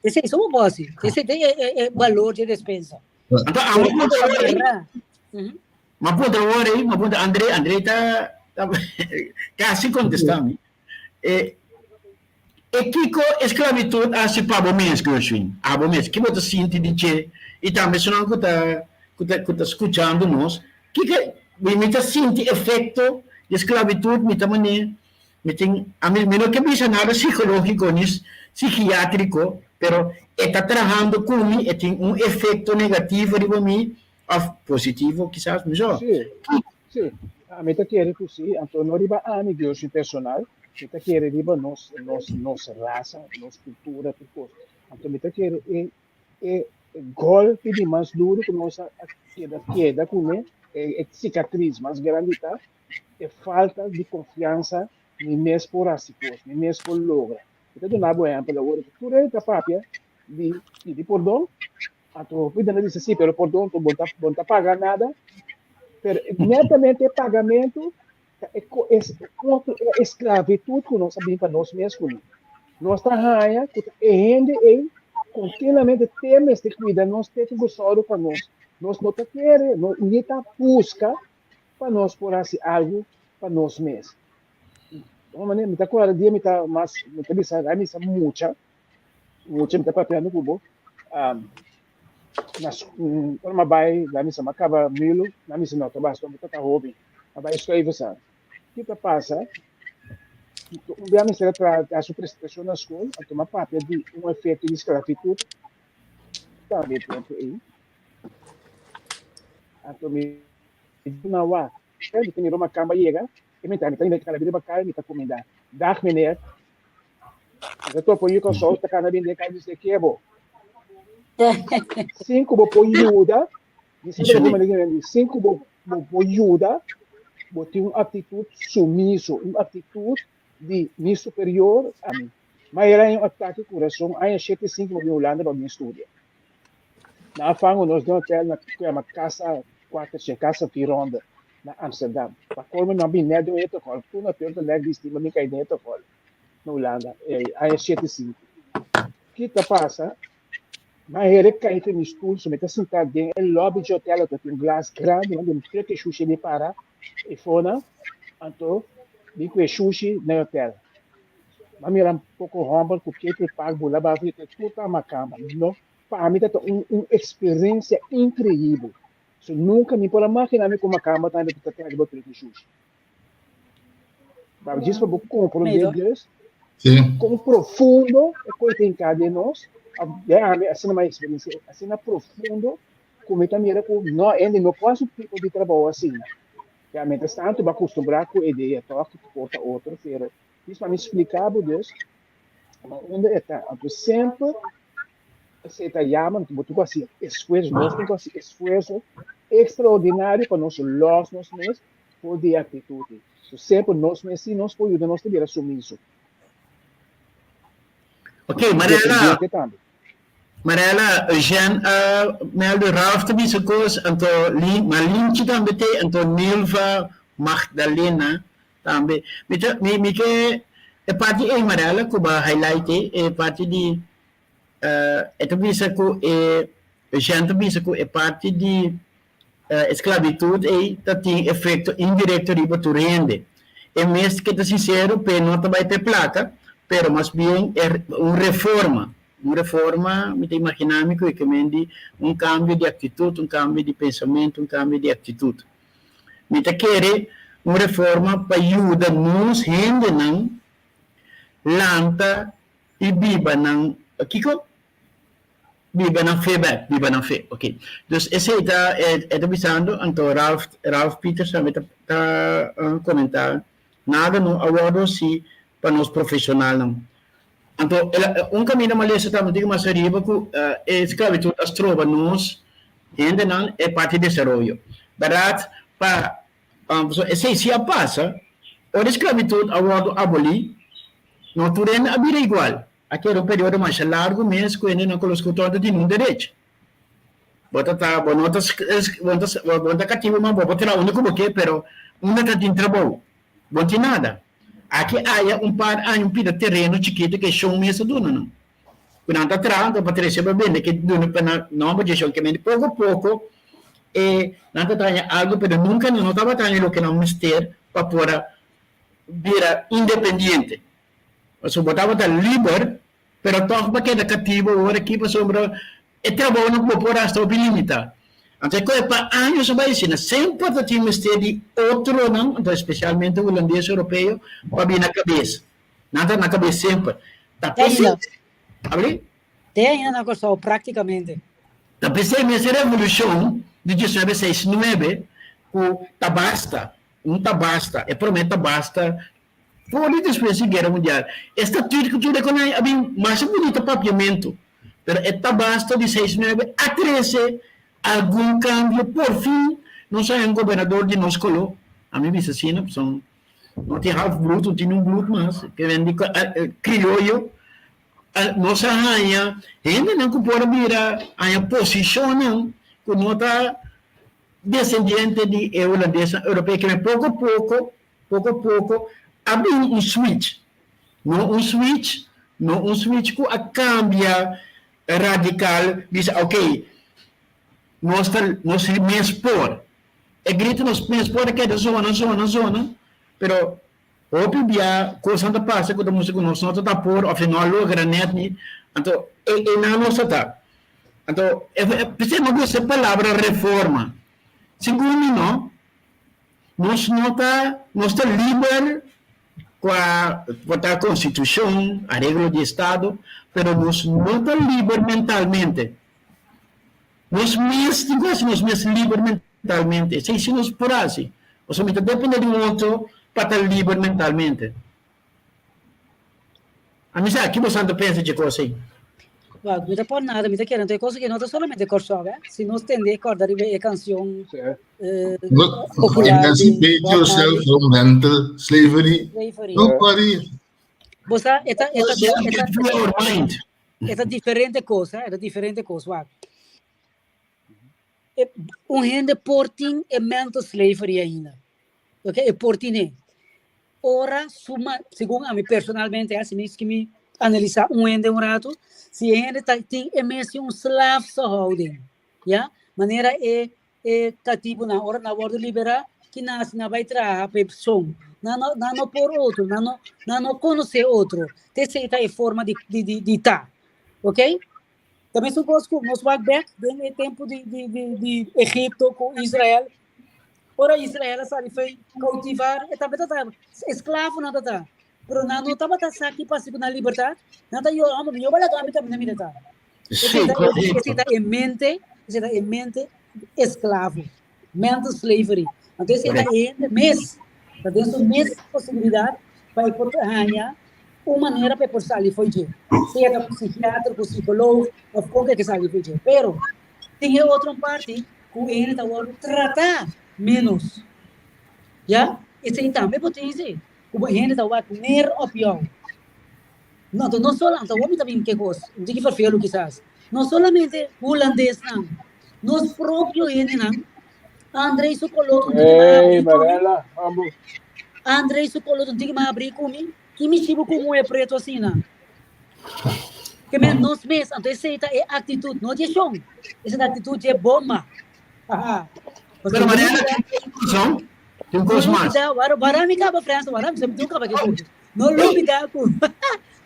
Esei so bo por hasi. Esei ta e balor di e despensa. Anto amo puntra awor ei. Ma puntra awor ei, ma puntra André, André ta kasi kontestá mi. E e kiko esklabitut a hasi pa bo mes, Gershwin? Abo mes, ki bo ta sinti di dje? I tambe esnan ku ta ku ta ku ta skuchando nos, kiko mi ta sinti efekto di esklabitut, mi ta manera Mi tin, ami, mi no ke bisa nada psikológiko ni psikiátriko, pero e ta trahando ku mi, e tin un efekto negativo riba mi, òf positivo kisas, mi so. Sí, sí, ami ta kere ku sí, anto no riba ami, Dios, mi personal, mi ta kere riba nos, nos, nos rasa, nos kultura, tur kos. Anto mi ta kere e, e golpe di mas duru ku nos a keda keda kuné, e sikatris mas grandi ta, E falta di konfiansa mi mes por hasi kos, mi mes por logra. Mi ta duna bo ehèmpel awor, tur hende ta papia di pidi pordon, anto hopi hende ta bisa si, pero pordon bo ta bo ta paga nada, pero netamente e pagamentu ta e otro e esklavitud ku nos a bin pa nos mes kuné. Nos ta haña ku ta e hende ei kontinuamente te mester kuida nos, te ku sòru pa nos. Nos no ta kere, ni ta buska pa nos por hasi algu pa nos mes. Un manera, mi ta acorda dia mi ta mas, mi ta bisa, mi sa mucha, mucha mi ta papiando ku bo, um, na, ora mi bai, la mi sa, mi kaba milo, la mi sa no ta basta, mi ta ta hopi, mi bai Stuyvesant. Ki ta pasa? Un bia mi sera tra su presentacion na school, anto mi a papia di un efecto di sclavitud tambe e tempo ei. Anto mi na wak. Mi ta mira un makamba yega, e mi ta mi ta mi ta bira bakal, mi ta kuminda. Dag meneer. Mi ta topa yu Kòrsou ta kana bini den kaya mi dice kebo. Sin ku bo por yuda, mi semper ta kumanda di sin ku bo bo por yuda, bo tin un aktitut sumiso, un aktitut di mi superior a mi. Ma era un atake kurason aña 75 mi a bin Hulanda pa bin studia. Na afan nos den hotel na ku yama Casa Cuatertje, Casa Vieronde na Amsterdam. Pa colmo nan bin net den un hittegolf. Tur na tur ta lek bisti ma mi kai den hittegolf na Hulanda aña 75. Ki ta pasa? Ma hera kai for mi stoel so mi ta sinta den e lobby dje hotel ta tin un glas grandi ma den truck e shushi mi para e fona anto mi ku e shushi na e hotel. Ma mira un poko homber ku ketu e pak bula bafo i tur ta makamba. No, pa mi ta un un eksperensia inkreibel. So nunka mi por a magina mi ku makamba tambe ta trata bo truki shushi. Pa djis pa bo komprondé dus kon profundo e kos ta hinká den nos, ami asina mi a eksperensia asina profundo ku mi ta mira ku no hende no por hasi un tipo di trabou asina. Ya, mientras tanto bo a kustumbrá ku e idea tòg ku por ta otro, pero dis pa mi splika bo dus na unda e ta. Anto semper esei ta yama, bo tin ku hasi esfuerso, nos tin ku hasi esfuerso ekstraordinario pa nos lòs nos mes for di e aktitut ei. So semper nos mes si nos por yuda nos ta bira sumiso. Ok, Mariela. Mariela, Eugène a melde Ralph ta bisa kos, anto Malinchi tambe te, anto Nilva Magdalena tambe. Mi ta, mi, mi ke e parti ei Mariela ku bo a highlight ei, e parti di e ta bisa ku e Eugène ta bisa ku e parti di esklabitut ei ta tin efekto indirekto riba tur hende. E mes ke ta sinsero p'e no ta bai p'e plaka, pero mas bien e un reforma. Un reforma, mi ta imaginá mi ku e ke men di un kambio di aktitut, un kambio di pensamentu, un kambio di aktitut. Mi ta kere un reforma pa yuda nos hendenan lanta i biba nan, kiko? Biba nan fe bek, biba nan fe, ok. Dus esei ta e ta bisando, anto Ralph, Ralph Peters tambe ta ta komentá, nada no a wòrdu hasi pa nos profeshonalnan. Anto el a, un kaminda malesa tambe tin mas ariba ku e sklabitut a stroba nos hendenan e parti desaroyo. Bèrdat pa, pasobra esei si a pasa, ora e sklabitut a wòrdu abolí, no tur hende a bira igual. A keda un periodo masha largu mes ku hendenan ku los ku tonto tin un derecho. Bo ta ta, bo no ta, bo no ta, bo no ta katibu mas, bo por traha unda ku bo ke, pero unda ta tin trabou? Bo no tin nada. Aki aya un par aña un pida tereno chikitu ku e shon mes a duna nan. Ku nan ta traha anto pa trese pa bende ke duna pa nan nòmber dje shon ke mende poko poko e nan ta traña algu pero nunka nan no tabata haña loke nan mester pa por a bira independiente. Pasobra bo tabata liber pero tòg bo a keda katibu awor aki pasobra e trabounan ku bo por hasi ta hopi limitá. Anto e koe pa años a bai asina, semper ta tin mester di otronan, anto espesialmente hulandes europeo, pa bini na kabes. Nan ta na kabes semper. Ta Te ainda. p'esei, abri? Te ainda na Kòrsou práktikamente. Ta p'esei mes e revolushon di diesnuebe seis nuebe ku ta basta, un ta basta, e promé ta basta for di despues di Guera Mundial. E statuut ku tur e konai a bin masha bunita papiamentu, pero e ta basta di seis nuebe a trese algun kambio. Por fin nos haña un gobernador di nos koló, ami bisa asina, pasobra No tin half bloed, no tin un bloed mas, ke ven di krioyo. Nos a haña hendenan ku por a bira haña posishonnan ku no ta desendiente di e hulandesnan europeo, ke men poko poko, poko poko a bin un switch. No un switch, no un switch ku a kambia radikal, bisa oke, nos ta nos mes por. E grito nos mes por a keda zona, zona, zona, pero hopi bia kosnan ta pasa ku ta mustra ku nos no ta ta por òf e no a logra nèt ni, anto e einan nos ta ta. Anto p'esei mi gusta e palabra reforma. Segun mi no, nos no ta, nos ta liber kua por ta konstitushon, areglo di estado, pero nos no ta liber mentalmente. Nos mes tin ku hasi nos mes liber mentalmente. Esei si nos por hasi. Pasobra mi ta depende di un otro pa ta liber mentalmente. Ami sa, ki bosan ta pensa dje kos ei? Wak, mi ta por nada, mi ta kere anto e kos aki no ta solamente Kòrsou, eh. Si nos tende kòrda riba e kansion popular di Emancipate Bob yourself Marley. from mental slavery. Slavery. Nobody. Bo sa, e ta, e ta, e ta, Free our mind. E ta diferente kos, eh? E ta diferente kos, wak. E, un hende por tin e mental slavery ainda. Ok, e por tine. Ora su ma, segun ami personalmente, eh, si mi, si mi analisa un hende un rato, si e hende ta tin e mes un slaafse houding, ya? Manera e E katibunan ora nan wòrdu liberá, ki nan hasi? Nan bai traha pa e son. Nan no, nan no por otro, nan no, nan no konosé otro. Te esei ta e forma di, di, di, di ta. Ok? Ta mesun kos ku nos wak bèk den e tempu di, di, di, di Egipto ku Israel. Ora Israel a sali foi koutivar, e tambe ta esklavonan ta ta. Pero nan no tabata sa ki pasa ku nan libertat. Nan ta yora, homber, mi yo balaga mi kaminda mi ta ta. Sí, correcto. Esei ta e mente, esei ta e mente esklavo, mental slavery. Anto esei ta e hende mes, ta den su mes posibilidat pa e por haña un manera pa e por sali fo'i dje. Sea ta ku psikiater, ku psikoloog òf kon ke e ke sali fo'i dje. Pero tin e otro parti ku e hende ta wòrdu tratá ménos. Ya, esei tambe por tin esei, ku bo hende ta wak neer op jou. No, anto no solo, anto awor mi ta bin ke kos, un tiki ferfelu kisas. No solamente hulandesnan, nos propio hendenan, Andrei su koló un tiki mas Hey, abrí ku mi. Marela, ambo. Andrei su koló un tiki mas abrí ku mi. Ki mi chibu ku muhe pretu asina? Ke men nos mes, anto esei ta e aktitut, no di e shon, esei ta aktitut dje bomba. Pero Marela, tin un kos, no? Tin un kos mas. Wara, wara mi kaba, Frans, wara mi sa mi tin kaba ke kos. No lubida ku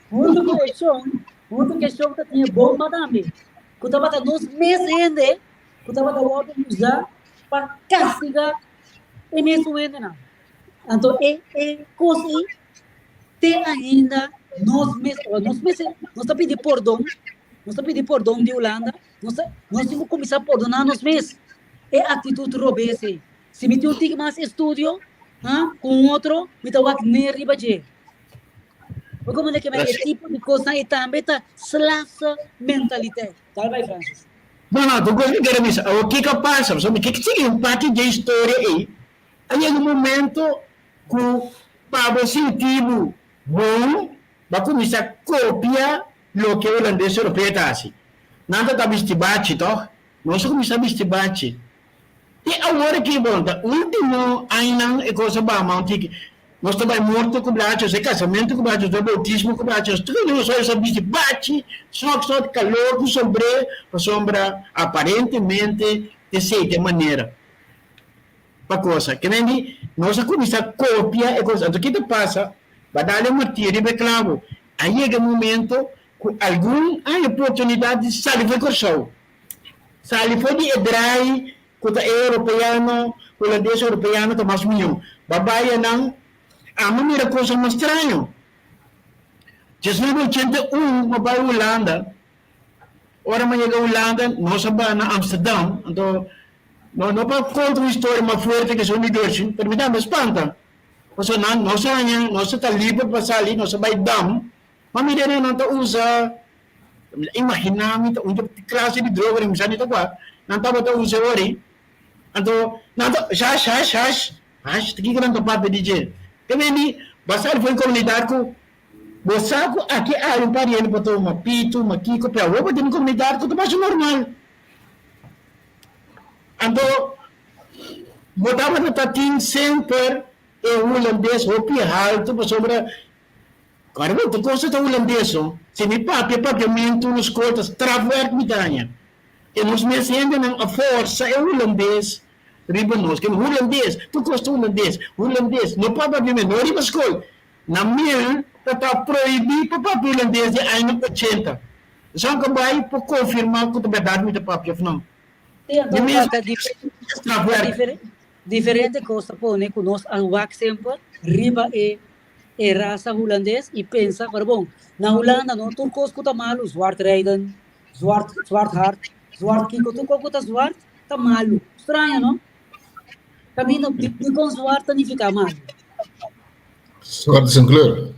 huntu ku e shon, huntu ku e shon ta tin e bomba tambe, ku tabata nos mes hende ku tabata wòrdu usá pa kastigá e mesun hendenan. Anto e e kos ei te ainda nos mes, nos mes nos ta pidi pordon, nos ta pidi pordon di Hulanda, nos ta nos tin ku kuminsá pordoná nos mes e aktitut robes ei. Si mi tin un tiki mas estudio, ha, ku un otro, mi ta wak neer riba dje. Bo komprende ke e tipo di kosnan ei tambe ta slaafse mentaliteit. Dal bai, Francis. No, no, tur kos mi kere bisa. Awor kiko a pasa? Pasobra mi ke sigui un parti dje historia ei. A yega un momento ku pa bo sinti bo bon, bo a kuminsá kopia loke hulandes europeo ta hasi. Nan ta ta bisti bachi, tòg? Nos a kuminsá bisti bachi. Te awor aki, bon, ta ultimo añanan e kos a baha mas un tiki. Nos ta bai morto ku blachi, nos ta kasamentu ku blachi, nos ta bai boutismo ku blachi, nos tur nos a bisti bachi, sòk sòk, kalor ku sombré, pasobra aparentemente esei ta e manera pa kosa. Ke men di, nos a kuminsá kopia e kos. Anto ki ta pasa? Ba dal e martiyo riba e klabo. A yega e momento ku algun a haña oportunidat di sali for Kòrsou, sali for di e draai ku ta e europeano, hulandes europeano ta mas mihó. Ba bai anan, ami mira kosnan mas straño. 1981 mi a bai Hulanda, ora mi a yega Hulanda nos a bai na Amsterdam, anto no no pa konta un historia mas fuerte ke esun di Gershwin, pero mi tambe a spanta, pasobra nan nos a haña nos ta liber pa sali, nos a bai Dam, ma mira nan ta usa Mi ta imaginá mi ta un klase di droga mi sa ni ta kua nan tabata usa ori. Anto nan ta hash hash hash hash ta kiko nan ta papia di dje. Te mende basá di for e komunidat ku bo sa ku aki hay un pariente por tuma pitu, makiko, pero awor bo tin un komunidat ku ta masha normal. Anto bo tabata ta tin semper e hulandes hopi haltu pasobra Ora bo ta gosta ta hulandes ho, si mi papia papiamentu na skol ta strafwerk mi ta haña. E nos mes hendenan a forsa e hulandes riba nos. Ken hulandes, tur kos ta hulandes, hulandes, no papia papiamentu, no riba skol. Na mil ta ta prohibí pa papia hulandes den añanan ochenta. Esaki ka bai por konfirmá ku ta bèrdat mi ta papia òf no. Sí, anto Mi mes ta strafwerk. diferente kos ta pone ku nos a wak semper riba e e rasa hulandes y pensa, pero bon, na Hulanda no tur kos ku ta malu, zwart rijden, zwart, zwart hart, zwart kiko, tur kos ku ta zwart ta malu. Straño, no? Kaminda di, dikon zwart ta nifiká malu? Zwart is een kleur.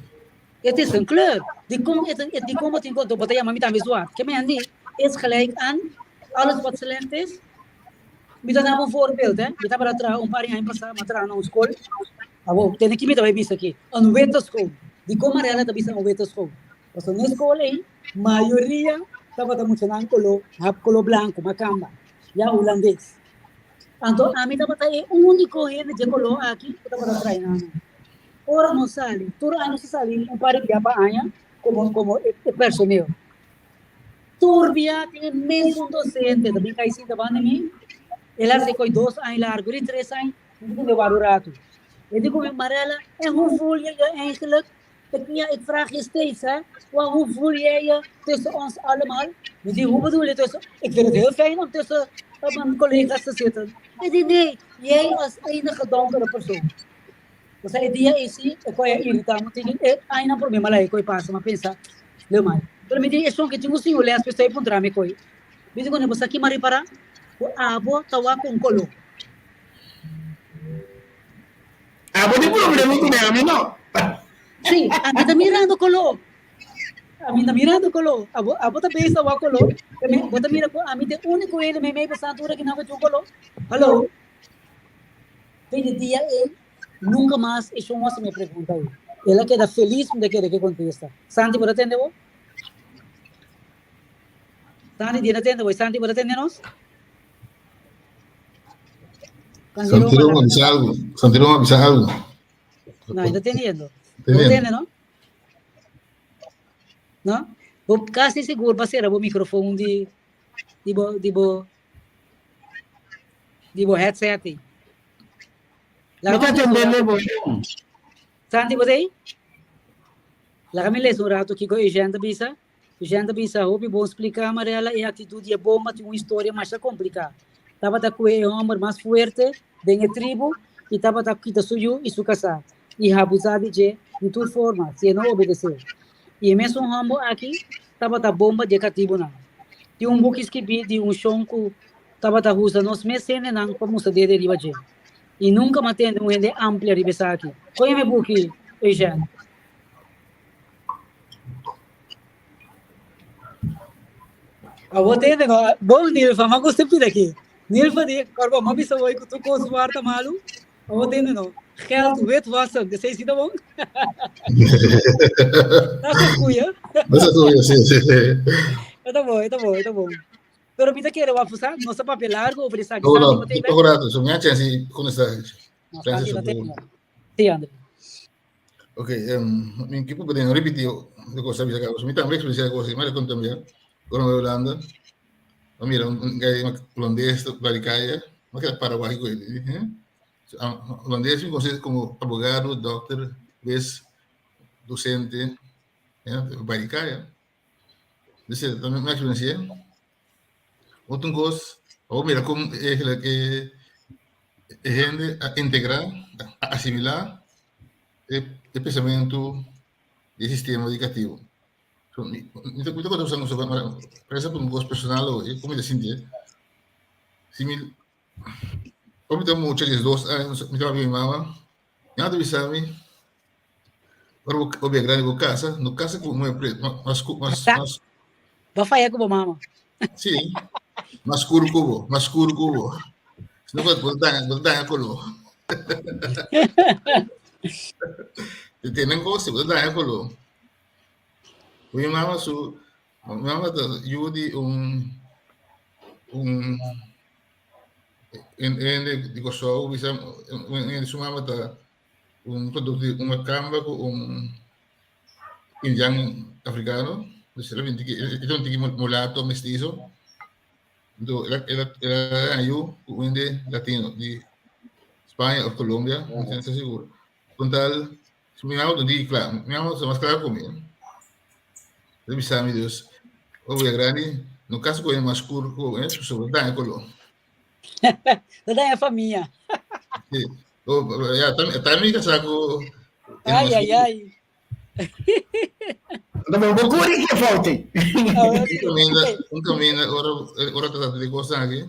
Het is een kleur. Dikon, het, het, dikon bo tin ku, bo ta yama mi tambe zwart. Ke men di, is gelijk aan alles wat slecht is. Mi ta daba un voorbeeld, hè. Mi tabata traha un par di aña pasá, mi a traha na un skol. Awor, tene ki mi ta bai bisa aki? Un witte school. Dikon Mariela ta bisa un witte school? Pasobra na e skol ei, mayoria tabata muchanan koló, hap koló blanku, makamba, ya hulandes. Anto ami tabata e úniko hende dje koló aki ku tabata traha nan. Ora nos sali, tur aña nos ta sali un par di bia pa aña komo komo e personeel. Tur bia tin e mesun dosente ta bin kai sinta banda mi. El a hasi koi dos aña largu, di tres aña. Mi tin wak un ratu. E di ku mi, Marella, en hoe voel je je eigenlijk? Ik, ja, ik vraag je steeds, hè. Wa, hoe voel jij je tussen ons allemaal? Mi di, hoe bedoel je tussen? Ik vind het heel fijn om tussen mijn collega's te zitten. E di, nee, jij als enige donkere persoon. Osea, e dia ei si, e koi a irritá mi, tin e añanan promé mi a laga e koi pasa, mi a pensa, leu mai. Pero mi di, esun ke tin un siño les, p'esei puntra mi koi. Mi di kuné, bo sa ki mi a ripará? Ku abo ta wak ku un koló. Abo tin problema ku mi, ami no. Sí, ami ta mirando koló. Ami ta mirando koló. Abo, abo ta bezig ta wak koló. Bo ta mira ku ami ta e úniko hende meimei pa Santu ora ki nan ku tin un koló. Haló. Fin di dia ei, nunka mas e shon hasi mi e pregunta ei. El a keda felis mi ta kere ke kontesta. Santi, bo ta tende bo? Santi, di ta tende bo? Santi, bo ta tende nos? Santi Roma bisa algo. Santi Roma bisa algo. No, está teniendo. No tiene, no? No? Bo casi seguro va ser bo microfoon di di bo di bo di bo headset. La está tendendo bo. Santi, bo sei? Laga mi lesa un rato kiko Eugène ta bisa. Eugène ta bisa, Hopi bon spliká, Marella, e aktitut di e bomba tin un historia masha kompliká. Tabata kue e hòmber mas fuerte den e tribu i tabata kita su yu i su kasá i habusá di dje di tur forma si e no obedesé. I e mesun hòmber aki tabata bomba di e katibunan. Tin un buki skibí di un shon ku tabata usa nos mes hendenan pa mustra dede riba dje. I nunka m'a tende un hende amplia riba esaki. Kon yama e buki, Eugène? Abo tende no? Bon Nilfa, ma gusta pida aki. Nilfa di, Corbo, ma bisa hoy ku tur kos zwart ta malu. Abo tende no? Geld wit wassen, esei si ta bon? Ta sa goeie. Ta sa goeie, si, si. E ta bon, e ta bon, e ta bon. Pero mi ta kere wak fusa, nos ta papia largo over esaki. No, no, poco rato, so mi a chance di contesta. No, Santi no tende. Si, André. Ok, um, mi equipo puede no repetir de cosa bisa cabo. Mi también experiencia de cosa, me conto también. Cuando voy Holanda, oh, mira, un guy holandés baricaya, no que paraguayo, eh? Holandés me conoce como abogado, doctor, ves, docente, eh, baricaya. Dice, también me experiencia. Otro cos, oh, mira como eigenlijk eh, hende a integrá, a asimilá e, e pensamentu di sistema edukativo. So, mi, mi ta, mi ta konta boso, parece un kos personal hoy, komo mi ta sinti. Si mi, ora mi ta mucha, 12 aña, mi tabata mi mama, mi mama ta bisa mi, ora bo, bo bira grandi bo kasa, no kasa ku muher pretu, mas, mas, mas. Bo a faya ku bo mama. Sí, mas scuro ku bo, mas scuro ku bo. Si no, bo ta daña, bo ta daña color. Te tenen cos, bo ta daña color. Mi mama su, mi mama ta yu di un, un, en, en di Kòrsou, bisa, en, su mama ta un producto di un makamba ku un indian africano, dus el a bin tiki, e ta un tiki mulato, mestizo. Entonces, el a, el a, el a haña yu ku un hende latino di Spaña of Colombia, no ta sigur. Con tal, mi mama ta un tiki kla, mi mama ta mas kla ku mi. El a bisa mi dus, ora bo ya grandi, no kasa ku hende mas skur ku bo, pasobra bo ta daña koló. Ta daña famia. Sí. Oh, ya, también, también casá ku Ai, ai, ai. No bo bo kuri ke foute. Un kaminda, un kaminda, ora, ora ta trata di kos aki,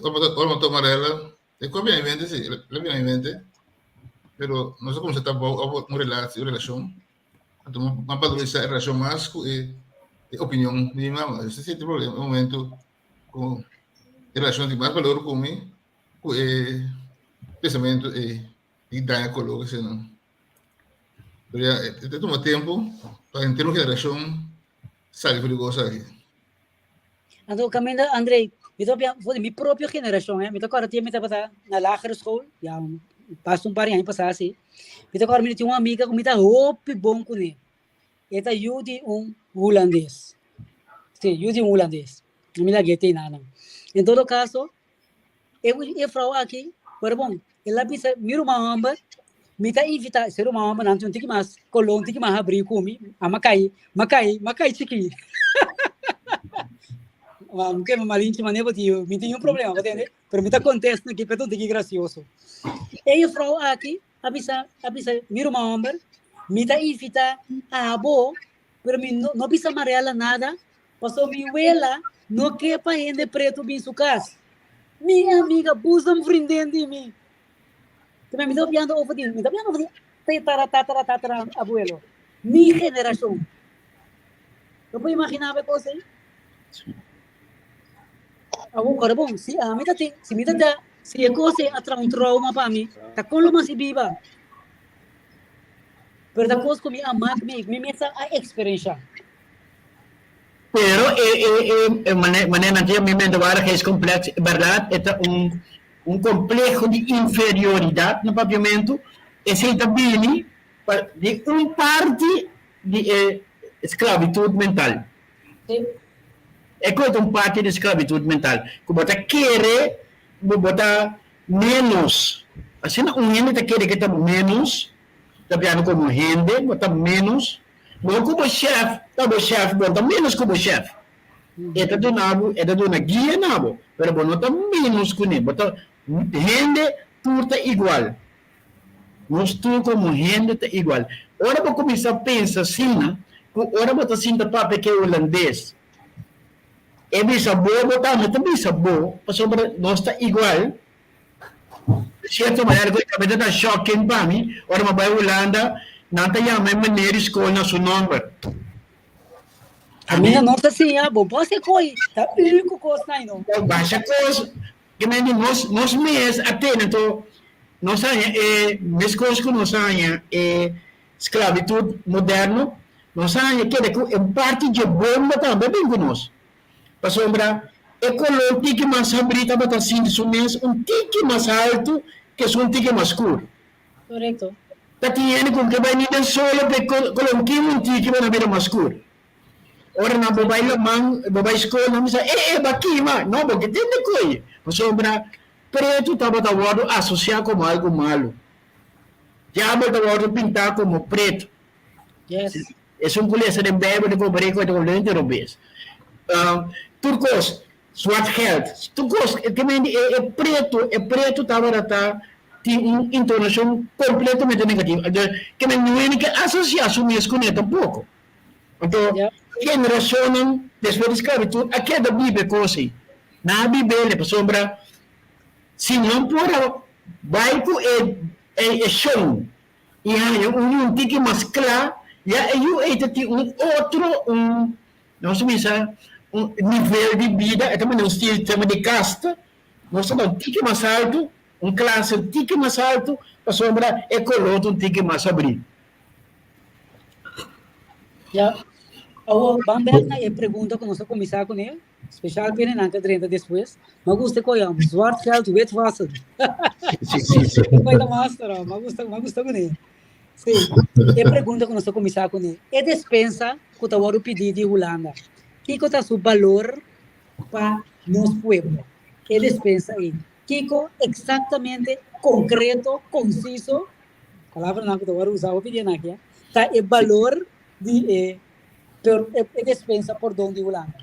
ora, ora toma rela, e kos bini na mi mente, si, la bini na mi mente, pero nos a kuminsá ta bou un relatie, un relashon, anto mi a valorisá e relashon mas ku e opinion di mi mama. Ese si e problema, e momento ku e relashon tin mas balor ku mi, ku e pensamentu ei di daña koló ke esei. Pero ya e ta tuma tempu pa henter un generashon sali for di kos aki. Anto kaminda André, mi ta papia for di mi propio generashon, eh. Mi ta kòrda tin mi tabata na lagere school, ya basta un par di aña pasá asi. Mi ta kòrda mi tin un amiga ku mi ta hopi bon kuné. E ta yu di un hulandes. Sí, yu di un hulandes. Mi lag'é te einan. En todo kaso, e e frou aki, pero bon, el a bisa mi ruman hòmber, mi ta invitá, se ruman hòmbernan tin un tiki mas koló, un tiki mas habrí ku mi, a mi a kai, mi a kai, mi a kai chikí. Ma mi kema malinchi manera bo tin, mi tin un problema, bo tende? Pero mi ta kontesta aki, pero ta un tiki grasioso. E juffrouw aki a bisa, a bisa mi ruman hòmber, mi ta invitá abo, pero mi no, no bisa Mariela nada, pasobra mi wela no ke pa hende pretu bin su kas. Mi amiga, boezem vriendin di mi. Tambe mi ta papiando over di, mi ta papiando over di tetara tatara tatara abuelo. Mi generashon. Bo por imaginá bo e kos ei? Awor, ora bon, si ami ta tin, si mi ta ta, si e kos ei a traha un trauma pa mi, ta kon lo mas i biba? Pero ta kos ku mi a mak mi, mi mes a eksperenshá. Pero e e e e mane manera nan ta yama minderwaardigheidscomplex, e bèrdat e ta un un kompleho di inferioridat na papiamentu, esei ta bini pa di un parti di e sklabitut mental. E koe ta un parti di sklabitut mental, ku bo ta kere ku bo ta ménos. Asina un hende ta kere ku e ta ménos, ta piano komo hende, bo ta ménos. No ku bo shèf ta bo shèf, bo no ta ménos ku bo shèf. E ta duna bo, e ta duna guia na bo, pero bo no ta ménos kuné. Bo ta hende tur ta igual. Nos tur komo hende ta igual. Ora bo kuminsá pensa asina, ku ora bo ta sinta papia ku e hulandes, e bisa bo, bo tambe ta bisa bo, pasobra nos ta igual. Di sierto manera ku e kabeta ta shocking pa mi, ora mi bai Hulanda, nan ta yama e meneer di skol na su nòmber. Kaminda nos ta siña, bo por hasi koi, ta úniko kos na no. Basha kos, Ke men di nos, nos mes a tene anto nos haña e meskos ku nos haña e sklabitut moderno, nos haña keda ku e parti dje bomba tambe a bin ku nos. Pasobra e kolor tiki mas habrí tabata sinti su mes un tiki mas haltu ke esun tiki mas skur. Korekto. Ta tin hende ku ke bai ni den solo p'e kolon kin un tiki bo na bira mas skur. Ora nan bo bai laman, bo bai skol, nan bisa, E, e, ba kima! No, bo ke tende koe, pasobra pretu tabata wòrdu asosiá komo algu malu. Diabel ta wòrdu pintá komo pretu. Yes. Esun ku lesa den Bijbel ta kompar'é ku e ta kompletamente robes. Tur kos, zwart geld, tur kos, ke men di e e pretu, e pretu tabata ta tin un intonashon kompletamente negativo. Anto, ke men no hende ke asosiá su mes kuné tampoko. Anto, generashonnan despues di sklabitut a keda biba e kos ei. Nan a bib'el pasobra si nan por a bai ku e e shon i haña un yu un tiki mas kla, ya e yu ei ta tin un otro, un, nos ta bisa, un nivel di bida, e ta manda un sistema di kasta, nos ta da un tiki mas altu, un klase un tiki mas altu, pasobra e koló ta un tiki mas abrí. Ya. Awor, ban bek na e pregunta ku nos a kuminsá kuné. Speciaal binnen nan ka drenta despues. Ma gusta ko yam zwart geld wit wassen. Sí, sí, sí. Koy ta master, oh. Ma gusta, ma gusta kuné. Sí. E pregunta ku nos a kuminsá kuné. E despensa ku ta wòrdu pidí di Hulanda, kiko ta su balor pa nos pueblo? E despensa ei, kiko eksaktamente, konkreto, konsiso, palabranan ku ta wòrdu usá hopi dia nan aki, ta e balor di e Pero e despensa pordon di Hulanda.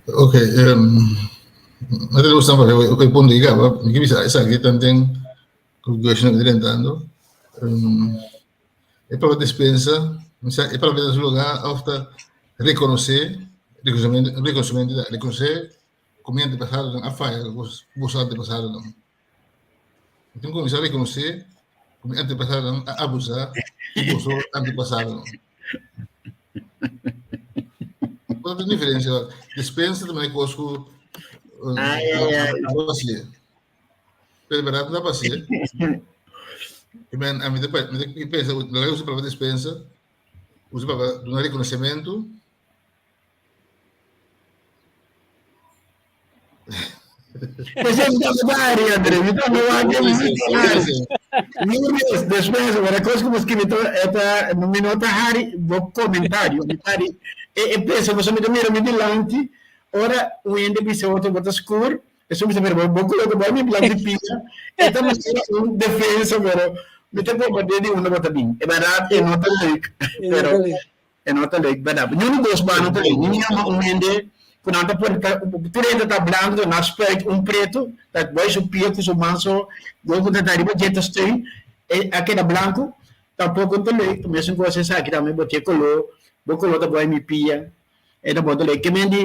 Ok, mi ta gusta papia e punto di caba, mi ke bisa esaki tanten ku Gershon a drentando. E palabra despensa, mi sa e palabra ta su lugar of ta rekonosé, rekonosementu, rekonosementu ta rekonosé ku mi antepasadonan a faya ku boso antepasadonan. Mi tin ku kuminsá rekonosé ku mi antepasadonan a abusá di boso antepasadonan. Bo ta diferensia. Dispensa ta mane kos ku Ai, ai, ai. no hasié. Pero bèrdat no ta hasié. I men a mi ta mi ta pensa ku laga usa palabra dispensa, usa palabra duna rekonosementu. Ese mi ta hari, André. Mi ta wak mi ta hari. Lourdes, despues, ora kos ku bo skibi ta, ta, mi no ta hari bo komentario. Mi ta hari e, e pensa, pasobra mi ta mira mi dilanti, ora un hende bisa otro bo ta skur, esun bisa, pero bo, bo koloka bo mi blank di pia, e ta manera un defensa, pero mi ta komprende di unda bo ta bin. E bèrdat e no ta leuk, pero E no ta leuk berdad. Ni un dos banda ta leuk. Ni ama un hende ku nan ta pone ta tur hende ta blanku ta nan spuit un pretu ta boy su pia ku su man so go ku ta ta riba dje ta steun e a keda blanku tampoko ta leuk. Ta mesun kos esaki tambe bo tin e kolo bo kolo ta boy mi pia e ta bo ta leuk. Ke men di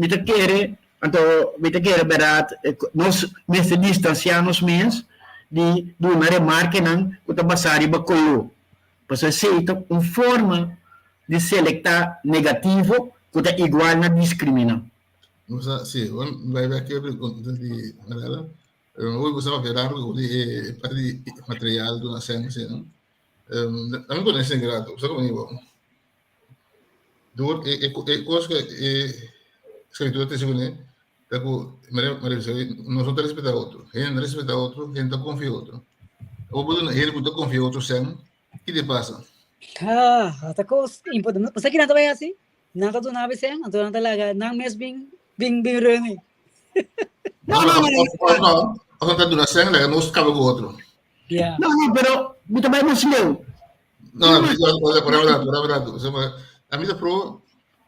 mi ta kere anto mi ta kere berdad nos mester distansia nos mes di duna remarkenan ku ta basa riba kolo. Pasobra esei ta un forma di selektá negativo ku ta igual na diskriminá. Nos a, sí, bon, bai bek e pregunta di Marella. Hopi bo sa papia largu di e parti di material duna sèn asina, no? Ami pone esei rato, sa komo bo? Door e e kos ku e skritura ta disi kuné ta ku manera manera bisa nos no ta respetá otro, hende no respetá otro, hende ta konfia otro. Abo bo duna hende ku ta konfia otro sèn, ki te pasa? Ah, ta kos importante. Bo sa ki nan ta bai hasi? Nan ta duna bo sèn, anto nan ta laga nan mes bin bin bin reuni. No, no, no. Of no, of nan ta duna sèn laga nos kaba ku otro. Yeah. No, no, pero mi ta bai mas leu. No, por un rato, por un rato. A mi ta pro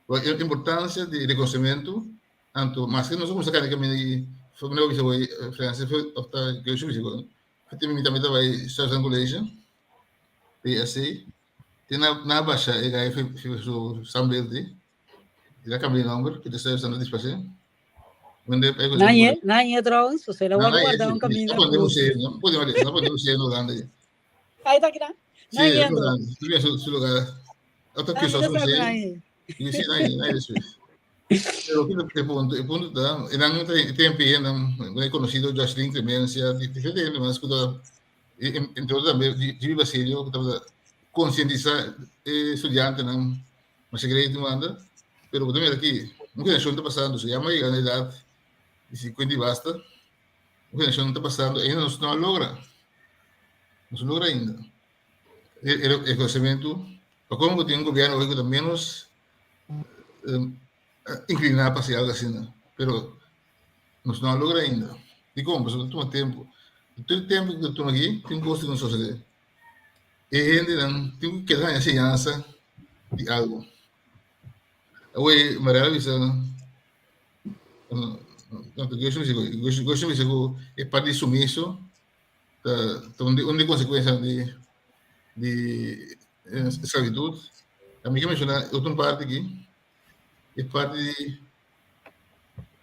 e importancia di reconocimiento, anto maske nos a cuminsa cana caminda aki, fue manera bo bisa hoy, Francis, fue of ta Gershon bisa hoy, fue mi tambe ta bai Stuyvesant College, PSC, te na na basha e guy fi su standbeeld ei, el a cambia e nomber, Peter Stuyvesant a disparce. Nan ye trouwens, pasobra el a wòrdu guardá un kaminda. No pone museo, no pone, no pone museo no grande. Ahí ta kina. Sí, no grande. Tu bien su, su lugar. Otro que sos museo. Y sí, nan nan después. Pero que el punto, el punto ta, en nan tempo en nan conocido Jocelyn Clemencia, diferente gente más que entre otros tambe Jimmy Basilio, que tabata concientisa estudiantenan masha great manda, pero bo ta mira aki, un generacion ta pasando, so ya mi a yega na edad di 50 y basta, un generacion ta pasando, ainda nos no a logra, nos no logra ainda. E rekonosementu pa komo ku tin un gobièrnu ku ta ménos inkliná pa hasi algu asina, pero nos no a logra ainda. Dikon? Pasobra ta tuma tempu. Tur e tempu ku ta tuma aki tin kos ku ta sosodé. E hendenan tin ku keda haña siñansa di algu. Awor Mariela a bisa Goshi a bisa ku e parti di sumiso ta ta un di un di konsekuensianan di di sklabitut. Mi ke menshoná otro parti aki, e parti di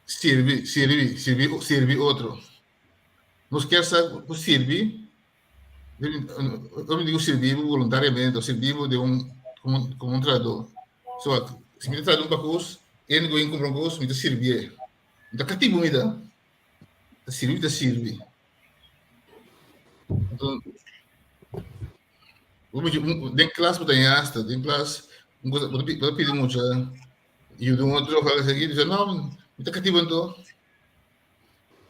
sirbi sirbi sirbi sirbi otro. Nos kier sa ku sirbi, ora mi digu sirbi bo boluntariamente o sirbi bo den un komo komo un trahadó. So si mi ta traha den un pakus, e hende ku bin kumpra un kos mi ta sirbié. Mi ta katibu mi ta. Ta sirbi ta sirbi. Anto, den klas bo ta haña asta, den klas bo ta pidi mucha yuda un otro of algo así, bisa no, mi ta katibu anto.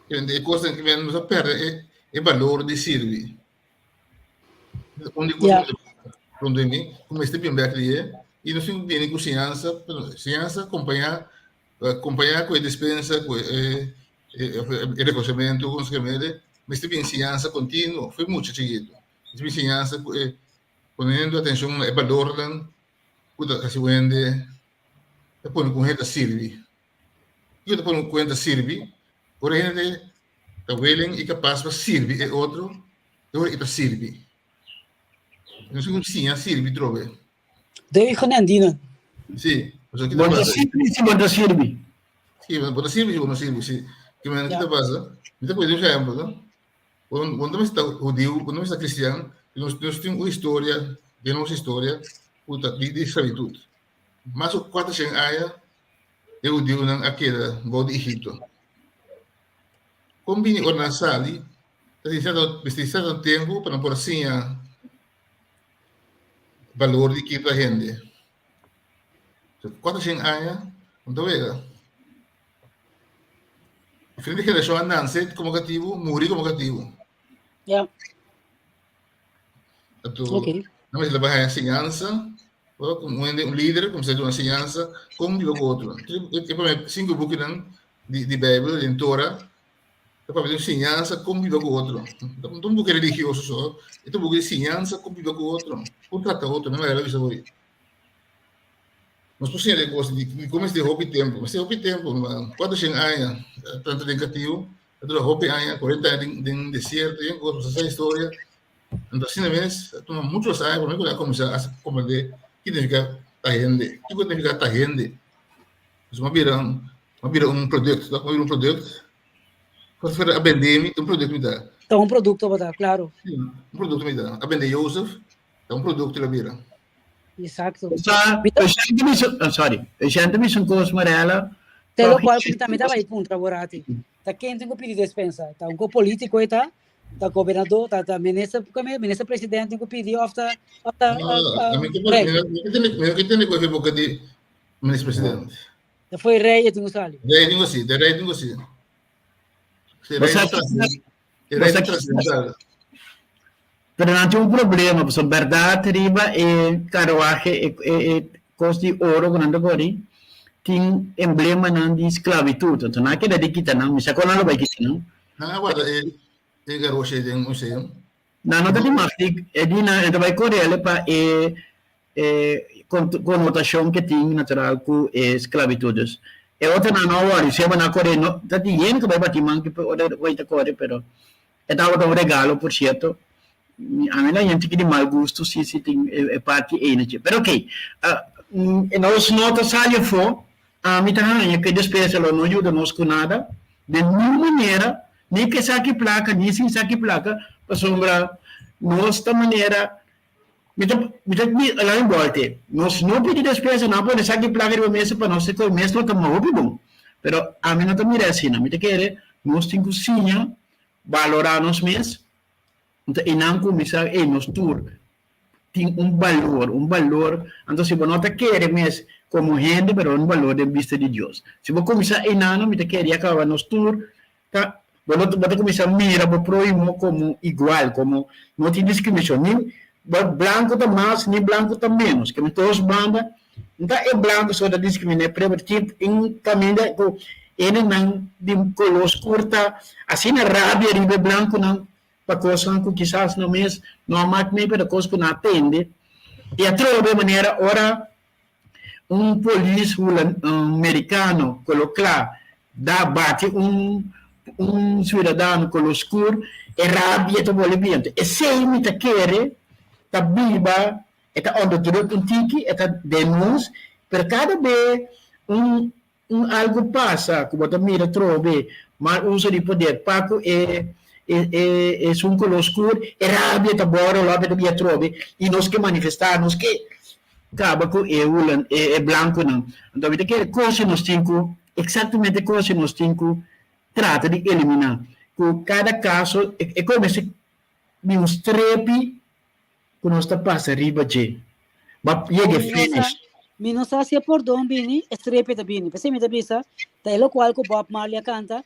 E kosnan ki nos a pèrdè e balor di sirbi. Un di kos rond di mi ku mester bin bèk di e i nos tin ku bini ku siñansa, siñansa kompañá kompañá ku e dispensa ku e e rekosementu ku nos ke mete mester bin siñansa kontinuo for mucha chikitu mester bin siñansa ku e poniendo atenshon na e balornan ku ta hasi un hende ta pone ku un hende ta sirbi kiko ta pone ku un hende ta sirbi ora e hende ta willing i kapas pa sirbi e otro e ora e ta sirbi nos tin ku siña sirbi trobe. Deugenendinen. Sí, pasobra ki ta Bo ta pasa? sirbi si bo ta sirbi. Sí, bo ta sirbi si bo no sirbi, sí. Ki manera ki ta pasa? Mi ta pone un ehempel, no? Bo no ta mester ta hudiu, bo no mester ta cristian, nos nos tin un historia, den nos historia, ku ta di di esclavitud. Mas ku kuatershen aña e hudiunan a keda bou di Egipto. Kon bini ora nan sali, ta tin sierto mester tin sierto tempu pa nan por a siña balor di kita hende. 400 aña, no ta wega. Diferente generashon a nanse komo katibu, muri komo katibu. Ja. Anto, nan mester bai haña siñansa, un hende, un lider kumsa duna siñansa kon biba ku otro. E prome sinku bukinan di Beibel, den Tora, Ta papia di un siñansa kon biba ku otro. No ta un buki religioso so, e ta un buki di siñansa kon biba ku otro, kon trata otro, mi manera bisa hoy. Nos por siña den kos di kon mester hopi tempu, mester hopi tempu, 400 aña tantu den katibu, a dura hopi aña, 40 aña den den desierto, yen kos, nos a sa historia. Anto asina mes a tuma muchos aña prome ku nan a kuminsá a komprende ki significa ta hende, kiko significa ta hende. Pasobra mi a bira mi a bira un producto, mi a bira un producto. Por fuera a bende mi, ta un producto mi ta. Ta un producto bo ta, claro. Sí, un producto mi ta. A bende Jozef, ta un producto el a bira. Exacto. Sa, e gente mi oh, sorry, e gente mi son cos Marela. Te lo cual cu tambe ta bay puntra bo rati. Ta ken tin cu pidi despensa? Ta un co politico e ta? Ta gobernador, ta ta minister, come minister president tin cu pidi of ta of ta No, no, mi rey? Mi no tende cu e boca di minister president. Ta foi rey e tin cu sali. Rey tin cu si, de rey tin cu si. Si rey no sali, e rey ta trascendental. Pero nan tin un problema, pasobra berdad riba e carruahe, e e e cos di oro cu nan ta cori, tin emblemanan di sclavitud. Enton nan a keda di kita nan, mi sa con nan lo bay kita nan. Nan a warda e e garoshi den museo. Nan no ta di mag di e di nan, e ta bay corele pa e e connotacion ke tin natural cu e sclavitud. Dus e otronan no a worry, siempre nan a core, no ta di yen cu bay bati man ki ora bay ta core, pero e tabata un regalo por cierto. Ami la yen tiki di mal gusto si si tin e parti ey na dje. Pero ok, nos no ta sali afo, ami ta haña cu e despensa lo no yuda nos cu nada, den ningun manera, ni cu esaki placa ni sin esaki placa, pasobra nos ta manera Mi ta mi ta mi laga mi bolte. Nos no pidi despensa, nan a pone saki plaka riba mesa pa nos koe mes lo ta hopi bon. Pero ami no ta mira asina. Mi ta kere nos tin ku siña balorá nos mes. Anto einan kuminsá ey nos tur tin un balor, un balor. Anto si bo no ta kere mes komo hende pero un balor den bista di Dios. Si bo kuminsá einan mi ta kere ya kaba nos tur Ta, bo no bo ta kuminsá mira bo próhimo komo igual, komo no tin diskriminashon. Ni Blanku ta mas ni blanku ta ménos. Ke mi dos banda no ta e blanku so ta diskriminá pero tin un kaminda ku hendenan di koló skur ta asina rabia riba e blankunan pa kosnan ku kisas nan mes no a mak mee pero kos ku nan a tende i atrobe manera ora un polis merikano kolo kla da bati un un siudadano kolo skur e rabia ta bole biento. Esei mi ta kere ta biba e ta onderdruk un tiki e ta den nos pero kada be un Un algu pasa ku bo ta mira trobe mal uso di poder pa ku e e esun koló skur, e rabia ta bòròl òf e ta bia trobe i nos ke manifestá, nos ke kaba ku e hulan e blankunan. Anto mi ta kere kos si nos tin ku eksaktamente kos si nos tin ku trata di eliminá ku kada kaso e e kominsá di un strepi ku nos ta pasa riba dje. Ba yega e finish. Mi no sa si e pordon bini, e strepe ta bini. P'esei mi ta bisa, ta e lokual ku Bob Marley a kanta,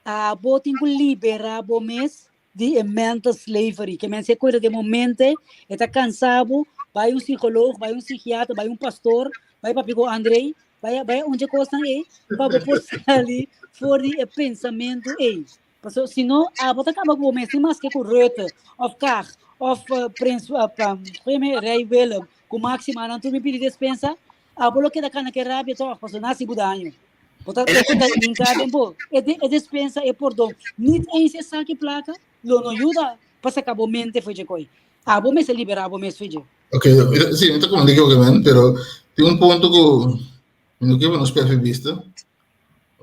abo tin ku liberá bo mes di e mental slavery. Ke men si e kuida den bo mente, e ta kansa bo, bai un psikoloog, bai un psikiatra, bai un pastor, bai papia ku Andrei, bai bai un dje kosnan ei, pa bo por sali for di e pensamentu ei. Paso si no, abo ta kaba ku bo mes, ni maske ku Rutte of Kaag of Prins Rei Willem ku Maxima nan tur bin pidi despensa, abo lo keda kana ke rabia tòg, paso nan hasi bo daño. Bo ta ta hinká den bo. E e despensa, e pordon, nit eens e saki plaka lo no yuda pa saka bo mente for dje koi. Abo mester liberá bo mes for dje. Ok, si, mi ta komprendé kiko men, pero tin un punto ku mi no ke pa nos pèrdè bista.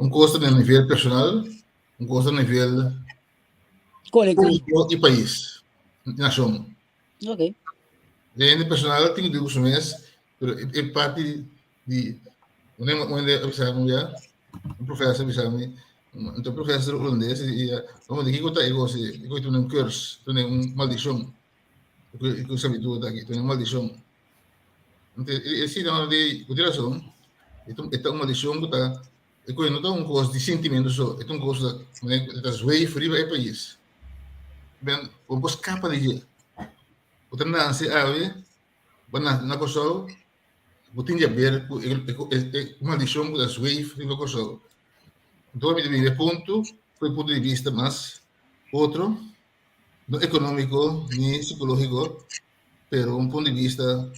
Un kos ta na nivel personal, Un cosa a nivel Colectivo. y país, nacion. Ok. De hende personal tin que su mes, pero e parte di un hende a bisa mi ya, un professor a bisa mi, un professor holandés y vamos de kiko ta e cosa, e cosa un curse, un maldición. E cosa sabiduria ta aki, un maldición. Entonces, e si no di, ku razón, e ta un maldición ku ta E koe no ta un kos di sintimentu so, e ta un kos ku ta zweef riba e pais. Ben, bo por skapa di dje. Bo ta nase awe, bo nase na Kòrsou, bo tin di aber ku e maldishon ku ta zweef riba Kòrsou. Anto mi ta bini e punto, ku e punto di bista mas otro, no ekonómiko ni sikológiko, pero un punto di bista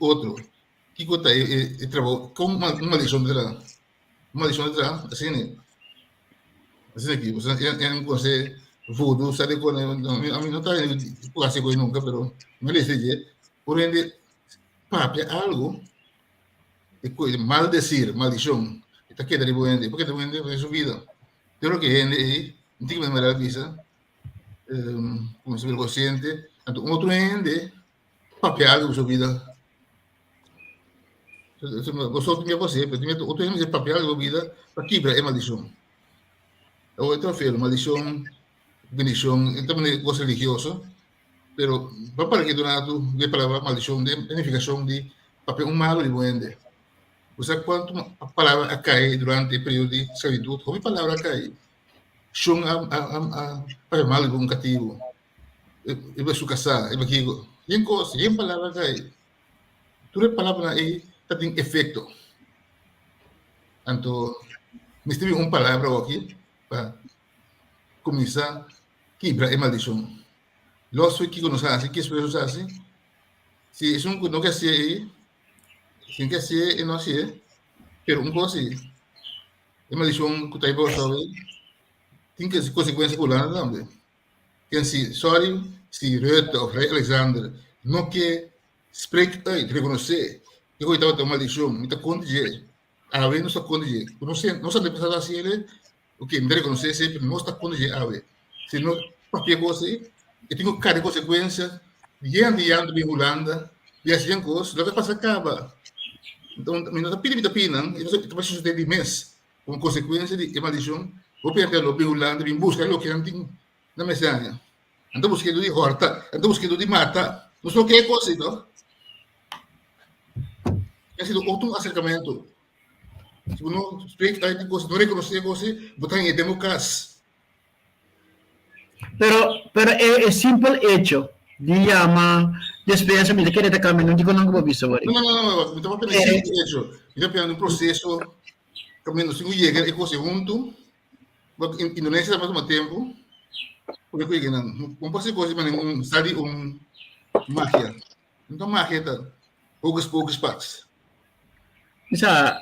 otro. Kiko ta e trabou? Kon un maldishon ta traha? Un maldishon ta traha asina ei. Asina aki. Boso nan konosé voodoo, sa di kon ami no ta ku hasi koe nunka pero mi a lesa dje. Por hende papia algu e koe maldesir, maldishon e ta keda riba un hende. E por keda riba un hende den su bida. Tur loke hende ei no tin ku manera bisa kuminsá bira konsiente anto un otro hende Papia algu ku su bida. Boso tin ke pas'é, pero tin otro hende mester papia algu ku bida pa kibra e maldishon. Awor e ta refiero maldishon, bendishon, e ta manera kos religioso, pero pa para ki duna tu e palabra maldishon den e nifikashon di papia un malu di bo hende. Bo sa kuantu palabra a kai durante e periodo di sklabitut? Hopi palabra a kai. Shon a papia malu di bo un katibu. Riba su kasá, riba kiko. Yen kos, yen palabra kai. Tur e palabranan ei ta tin efekto. Anto mester bin un palabra awor aki pa kuminsá kibra e maldishon. Los for kiko nos hasi, ki esfuerso nos hasi, si esun ku no ke hasié ei, si no ke hasié e no hasié, pero un kos si, e maldishon ku ta riba Kòrsou ei tin konsekuensia ku Hulanda tambe. Ken si, sorry, si Rutte of Rey Alexander no ke spreek uit, rekonosé ke koe tabata un maldishon, mi ta kontra dje. Awe nos ta kontra dje. Ku nos nos antepasado a hasi ele, ok, mi ta rekonosé esei, pero nos ta kontra dje awe. Si no papia kos ei, e tin ku kari konsekuensia yen di yan ta bin Hulanda i hasi yen kos, loke a pasa kaba. Enton, mi no ta pidi mi ta pidi nan, e ta pasa sosodé di mes. Komo konsekuensia di e maldishon, hopi hende a lobi Hulanda bin buska loke nan tin na mester haña. Nan ta buskendo di hòrta, nan ta buskendo di mata. Nos no ke e kos ei tòg. E a sido otro aserkamentu. Si bo no spreek uit di kos, no rekonosé e kos ei, bo ta haña den bo kas. Pero, pero e, e simpel hecho. Di yama despensa mi ta kere ta kambia no di konan ku bo bisa wor. No, no, no, no, mi ta papia di simple hecho. Mi ta papia di un proceso kaminda nos tin ku yega e kos ei huntu. Bo Indonesia ta tuma tempu pa ku yega nan. No por hasi kos di manera un sa di un magia. No ta magia ta hocus pocus pax. Sa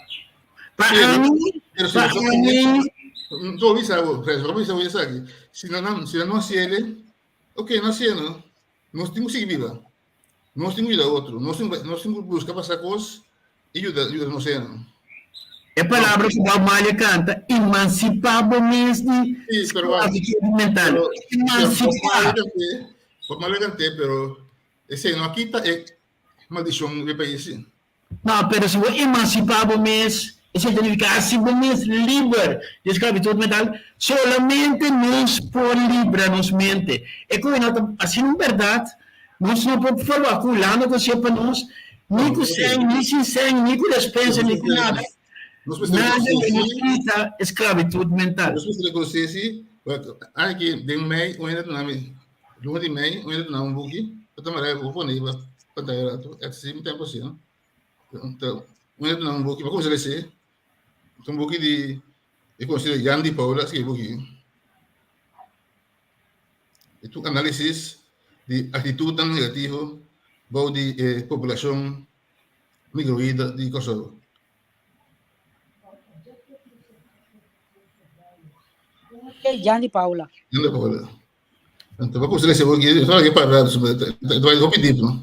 pa ami, pa ami. Bo bisa bo, bo bisa bo esaki. Si nan si nan no hasiele Ok, no hasié no. Nos tin ku sigui biba. Nos tin ku yuda otro. Nos tin nos tin ku buska pa sa kos i yuda yuda nos hende. E palabra ku Bob Marley kanta, emansipá bo mes di Sí, pero wak, sklabitut mental. pero Emansipá. Bob Marley kant'é, pero esei no a kita e maldishon di e pais sí. No, pero si bo emansipá bo mes, esei ta nifiká hasi bo mes liber di esklabitut mental. Solamente nos por libra nos mente. E ku no ta asina un bèrdat, nos no por ferwagt ku Hulanda ta hasié pa nos, ni ku sèn, ni sin sèn, ni ku despensa, ni ku nada. Nada lo no kita esklabitut mental. Nos mester rekonosé si, aki den mei un hende ta duna mi Luna di mei, un hende duna un buki, pa ta mara bo pone riba pantaya un ratu, e ta tempu asina. Un hende duna un buki, mi a kuminsá lesa, ta un buki di e konosí Jan di Paula a skirbi e buki. E ta un análisis di aktitutnan negativo bou di e populashon migroida di Kòrsou. Jan di Paula. Jan di Paula. Anto pa kusa lese buki, só ke para rato, e ta bai hopi diep, no?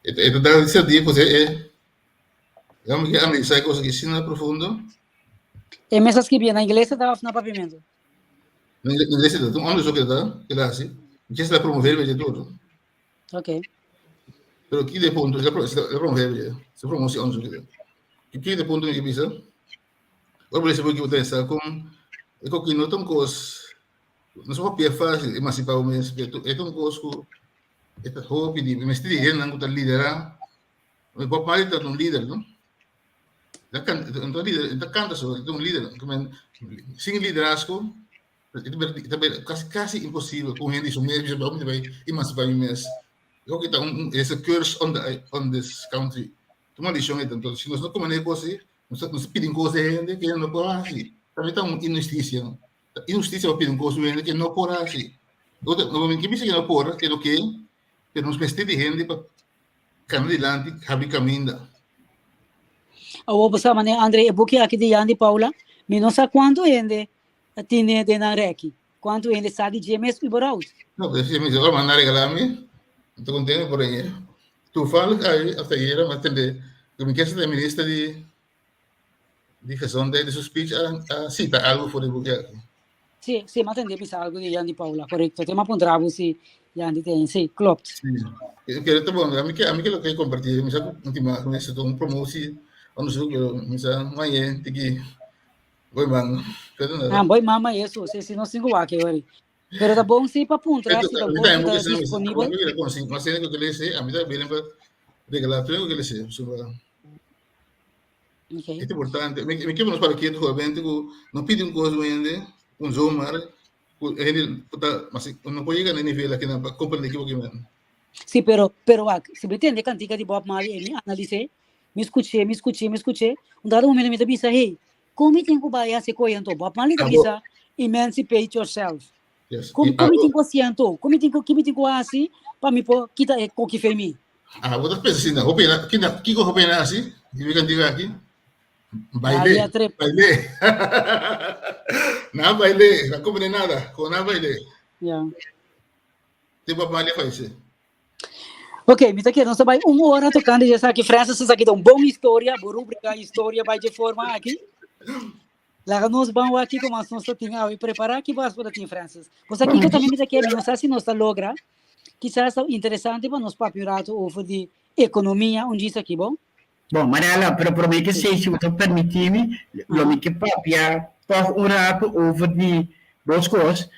E ta da ser diep, pues e e mi ke analisá e kos aki asina profundo. E mes a skibi na ingles ta of na papiamento? Na ingles ta, un onderzoek e ta, ke ta hasi. Mi kier sa promover e tur. Ok. Pero ki de punto, se promover, se promover onderzoek. Ki de punto mi ke bisa? Ora bo lesa buki bo ta pensa kon e koki no ta un kos, no ta papia fásil emansipá bo mes, e ta un kos ku e ta hopi di mester di hendenan ku ta liderá. Bob Marley ta un lider no, e ta lider, e ta kanta so, e ta un lider, sin liderazgo e ta bira kasi kasi imposibel ku un hende di su mes bisa bo mi ta bai emansipá mi mes. E koki ta un, es a curse on the on this country. Ta un maldishon ei tanto si nos no komende e kos ei Nos ta, nos ta pidi un kos di hende ke no por hasi. Tambe ta un inhustisia. Ta inhustisia pa pidi un kos di hende ke no por hasi. Otro, no ke bisa ke no por, ke no ke, pero nos mester di hende pa kana dilanti, habri kaminda. Awor bo sa manera Andre e buki aki di Jan di Paula, mi no sa kuantu hende a tine den nan reki, kuantu hende sa di dje mes überhaupt. No, pero si mi ora manda regala mi, mi ta kontento por ey. Toevallig ay hasta ayera mi a tende ku mi kier sa minister di di gezondheid di su speech a a cita algo for di buki aki. Si, si, mi a tende bisa algo di Jan di Paula, korekto. Te mi a puntra bo si Jan di ten, si, klopt. Si, e kere ta bon, ami ke ami ke lo ke komparti, mi sa ku un tin mas, mi sa un promotie onderzoek, pero mi sa mañe tiki boy man, pero nada. Ah, boy mama eso, si, si nos tin ku wak e ori. Pero ta bon si pa puntra si ta bon ta disponibel. Okay. Es importante. Mi, mi quiero nos para quieto joven, ku no pide un cosa hende, un zomaar, ku hende puta, mas no puede llegar a nivel aquí na pa comprender equipo que men. Sí, pero, pero wak, si mi tende cantica di Bob Marley e mi analicé, mi escuché, mi escuché, mi escuché, un dado momento mi ta bisa, hey, Kon mi tin ku bai hasi koe anto? Bob Marley ta bisa, Emancipate yourself. Yes. Kon, kon mi tin ku hasi anto? Kon mi tin ku, ki mi tin ku hasi pa mi por kita e koki fe mi? Ah, bo ta pensa asina, hopi hende, kina, kiko hopi hende hasi? Di mi kantika aki? Baile, Alia trip. baile. Na baile, na komprende nada, kon na baile. Ja. Te Bob Marley a falece. Ok, mi ta kere nos ta bai un ora tocando dje esaki. Francis, esaki ta un bon historia. Bo rubrica historia bai dje forma aki. Laga nos ban wak kiko mas nos ta tin awe prepara. Ki mas bo ta tin, Francis? Bo sa kiko tambe mi ta kere, mi no sa si nos ta logra. Kisas ta interesante pa nos papia un rato over di economia un djis aki, bon? Bon, Mariela, pero promé ke esei, si bo ta permití mi, lo mi ke papia tòg un ratu over di dos kos.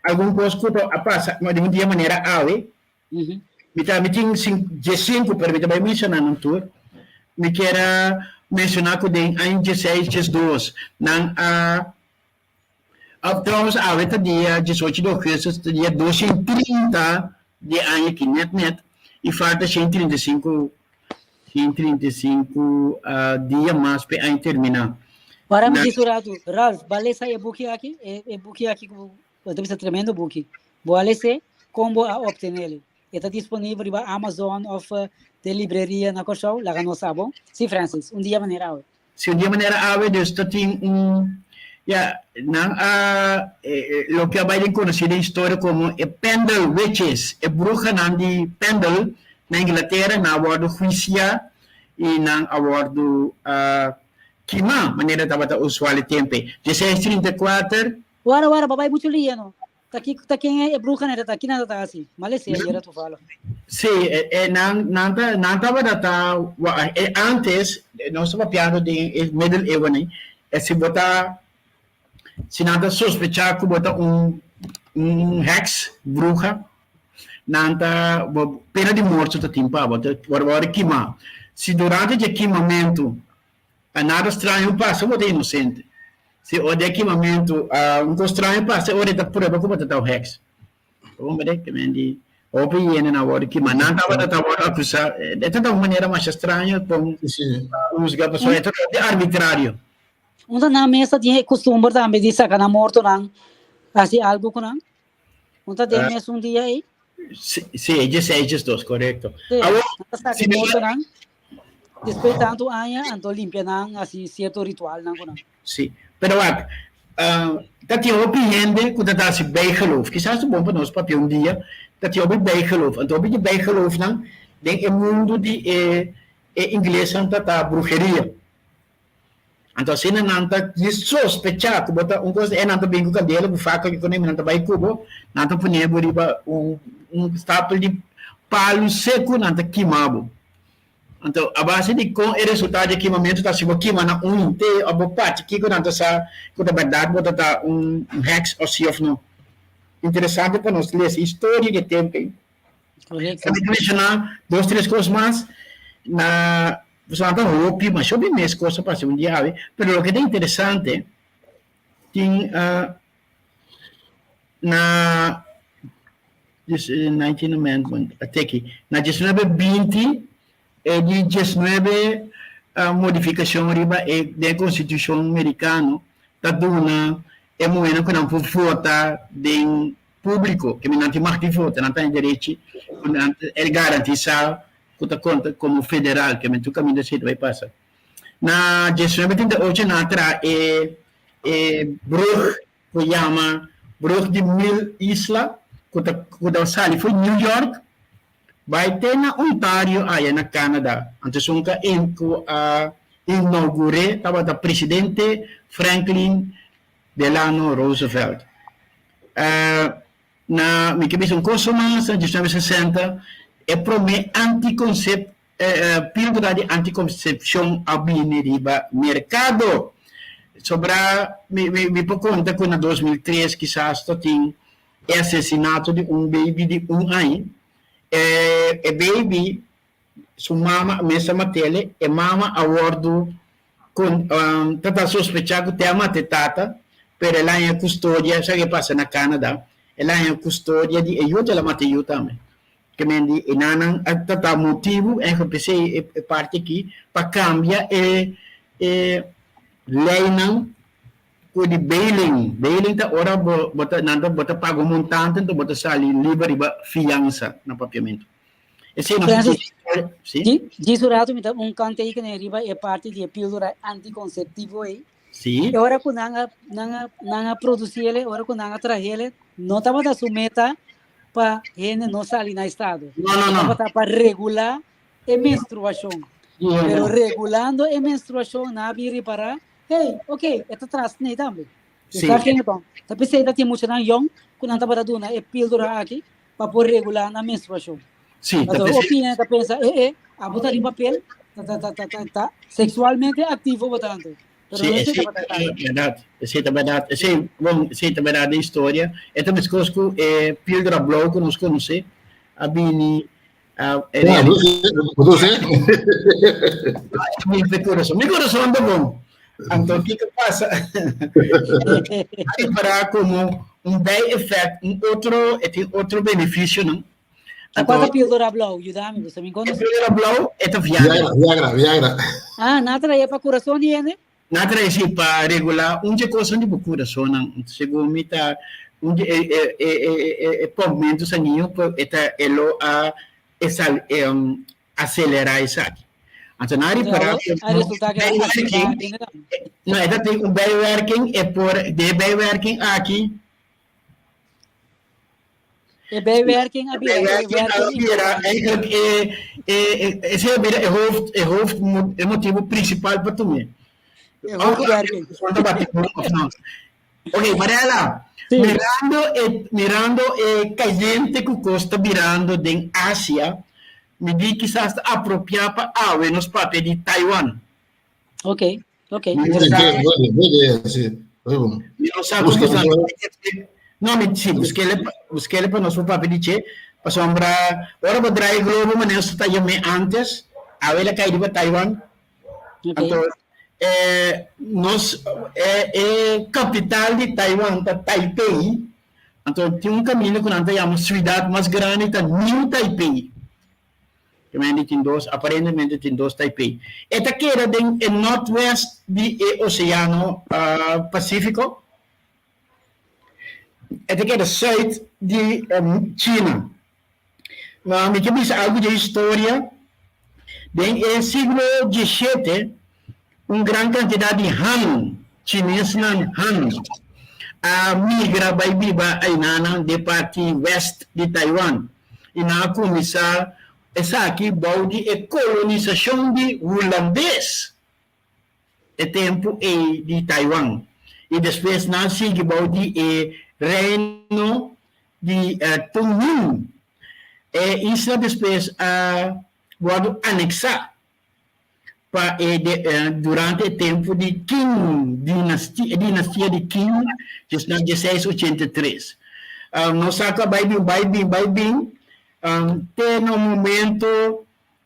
Algun kos ku a pasa di un dia manera awe. Mi ta, mi tin diesinku, pero mi ta bai menshoná nan tur. Mi kier a menshoná ku den aña dieseis, diesdos, nan a. Trouwens, awe ta dia 18 di augustus, ta dia 230 di aña aki net net, i falta 135, 135 dia mas pa e aña terminá. Ora mi di su ratu, Ralph, bo a lesa e buki aki? E buki aki ku bo ta bisa tremendo buki. Bo a les'é? Kon bo a opten'el? E ta disponibel riba Amazon òf den libreria na Kòrsou? Laga nos sa, bon? Sí, Francis, un dia manera awe. Si un dia manera awe dus ta tin un, ya, nan a, loke a bai den konosí den historia komo e Pendle Witches, e bruhanan di Pendle na Inglatera, nan a wòrdu huisiá i nan a wòrdu kimá manera tabata usual e tempu ei. Dieseis 34. Wara, wara, bo bai muchu lieno. Ta ki ta ken e bruhanan ta ta kinan ta ta hasi? Mal esei ayera tufalo. Sí, e, e nan nan ta nan tabata ta wa e antes nos ta papiando den e middeleeuwen e si bo ta si nan ta sospecha ku bo ta un un heks bruha nan ta bo pena di morto ta tin pa bo ta wòrdu wòrdu kima si durante dje kimamentu A nada straño pasa bo ta inosente. Si ora di e kimamentu un kos straño pasa ora e ta prueba ku bo ta tau heks. Bo mira ke men di hopi hende nan wòrdu kima. Nan tabata ta wòrdu akusá. E ta ta un manera masha straño kon husga pasobra e ta hopi arbitrario. Unda nan mes ta tin e kustumber tambe di saka nan mortonan hasi algu ku nan? Un ta den mes un dia ei? Si, si, djesei, djesdos, korekto. Sí, Awor, nan ta saka si e mortonan. Despues tantu aña, anto limpia nan, hasi sierto ritualnan ku nan. Sí, pero wak, ta tin hopi hende ku ta ta hasi bijgeloof. Kisas ta bon pa nos papia un dia. Ta tin hopi bijgeloof. Anto hopi di bijgeloofnan den e mundu di e e inglesnan ta ta bruheria. Anto asina nan ta djis sospechá ku bo ta un kos di e nan ta bin ku kandela, ku fakkel, ku kone, nan ta bai ku bo, nan ta pone bo riba un un stapel di palu seku, nan ta kima bo. Anto a base di kon e resultado di e kimamentu ta, si bo kima na un henter òf bo parti kiko nan ta sa ku ta bèrdat bo ta ta un heks òf si òf no. Interesante pa nos lesa historia di e tempu ei. Korekto. Mi ta menshoná dos tres kos mas na pasobra nan ta hopi, masha hopi mes kos a pasa un dia awe, pero loke ta interesante tin na nineteen amendment a teki na diesnuebe binti e di diesnuebe modifikashon riba e den e konstitushon merikano ta duna e muhénan ku nan por vota den Públiko, ke mi nan tin mag di vota, nan ta e derechi ku nan ta e garantisá ku ta konta komo federal, ke men tur kaminda esei ta bai pasa. Na diesnuebe 38 nan a traha e e brug ku yama Brug di Mil Isla ku ta ku ta sali for New York bai te na Ontario aya na Canada. Anto esun ka ku a inougur'é tabata Presidente Franklin Delano Roosevelt. Na mi ke bisa un koso mas, na 1960 e promé antikonsep píldora di antikonsepshon a bini riba merkado. Sobra mi mi por konta ku na 2003 kisas ta tin e asesinato di un baby di un aña. E e baby Su mama a mester mat'ele, e mama a wòrdu kon ta ta sospechá ku te a mata e tata, pero el a haña kustodia, esaki a pasa na Canada, el a haña kustodia di e yu, el a mata e yu tambe. Ke men di e nannan a ta ta motibu, ègel p'esei e parti aki, pa kambia e e leinan ku di bailing. Bailing ta ora bo bo ta nan ta bo ta paga un montante anto bo ta sali liber riba fiansa na papiamentu. Esei nos Francis, Sí? di, di su rato mi ta un kanteken riba e parti di e píldora anticonceptivo ei. Sí. E ora ku nan a, nan a, nan a produciele, ora ku nan a trahele, no tabata su meta pa hende no sali na estado. No, no, no. Tabata pa regulá e menstruashon. Yeah, Pero no. regulando e menstruashon, nan a bin ripará, hey, ok, e ta tras nei tambe. Sí. Sa hende bon. Ta p'esei ta tin muchanan yòn ku nan tabata duna e píldora aki pa por regulá nan menstruashon. Sí, ta Pasobra p'esei. hopi hende ta pensa, e e, abo ta riba pel, ta ta ta ta ta ta seksualmente aktivo bo ta anto. Pero Sí, no esei esei tabata ta kaso. bèrdat. Esei ta bèrdat. Esei, bon, esei ta bèrdat den historia. E ta meskos ku e píldora blou ku nos konosé a bini a e Ja, realidat. bo ta us'é? Mi kurason. Mi kurason ta bon. Anto kiko pasa? A ripará komo un bijeffect, un otro, e tin otro benefisionan. Anto, Kua ta píldora blou? Yuda mi, boso mi konosé. E píldora blou e ta Viagra. Viagra, Viagra. Ah, nan a trae pa kurason di hende? Nan a trae si pa regulá un dje kosnan di bo kurasonnan. Segun mi ta un dje e e e e e pompmentu sanguiño e ta e lo a e sal e acelerá esaki. Anto nan a ripará ku A resultá ku e bijwerking, no, e ta tin un bijwerking, e por de e bijwerking aki E bijwerking a bira, e bijwerking a bira eigenlijk e e esei a bira e hoofd e hoofd e motibu principal pa tum'é. E hoofdwerking. Of no. Ok, Mariela, Sí. mirando e mirando e kayente ku kos ta birando den Asia, mi di kisas ta apropiá pa awe nos papia di Taiwan. Ok, ok. Mi no sa, Buena, buena idea, sí. Muy bon. mi no sa Busca komo sa. mejor. No, mi sí, buskele buskele pa nos por papia di dje, pasobra ora bo draai e globo manera nos ta yam'é antes, awe el a kai riba Taiwan. Ok. Anto, eh, nos, e, e kapital di Taiwan ta Taipei. Anto, tin un kaminda ku nan ta yama siudat mas grandi ta New Taipei. Realmente tin dos, aparentemente tin dos Taipei. E ta keda den e nortwest di e Oseano Pasífiko. E ta keda sùit di China. Ma mi ke bisa algu dje historia. Den e siglo diesshete, un gran kantidat di Han, chinesnan Han, a migra bai biba einanan den parti west di Taiwan i nan a kuminsá esaki bou di e kolonisashon di hulandes. E tempu ei di Taiwan i despues nan sigui bou di e Reino di Tungning. E isla despues a wòrdu aneksá pa e durante e tempu di Qing dinastia, e dinastia di Qing na dieseis ochenta i tres. Nos sa ku a bai bin bai bin bai bin te na un momento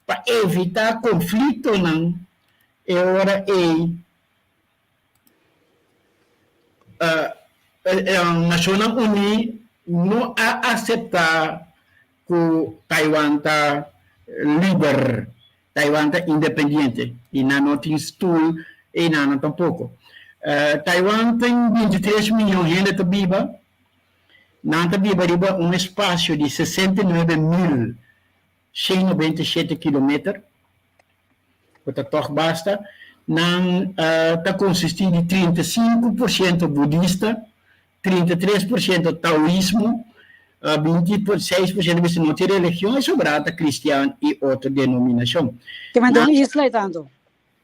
Pa evitá konfliktonan e ora ei, Nashonnan Uní no a aseptá ku Taiwan ta liber, Taiwan ta independiente i nan no tin stul einan tampoko. Taiwan tin bintitres miyon hende ta biba, nan ta biba riba un espasio di 69 mil 197 kilometer, ku ta tòg basta. Nan ta konsistí di 35% budista, 33% taoismo, 26% mester no tin religion i sobrá ta kristian i otro denominashon. Te manda un isla e tanto.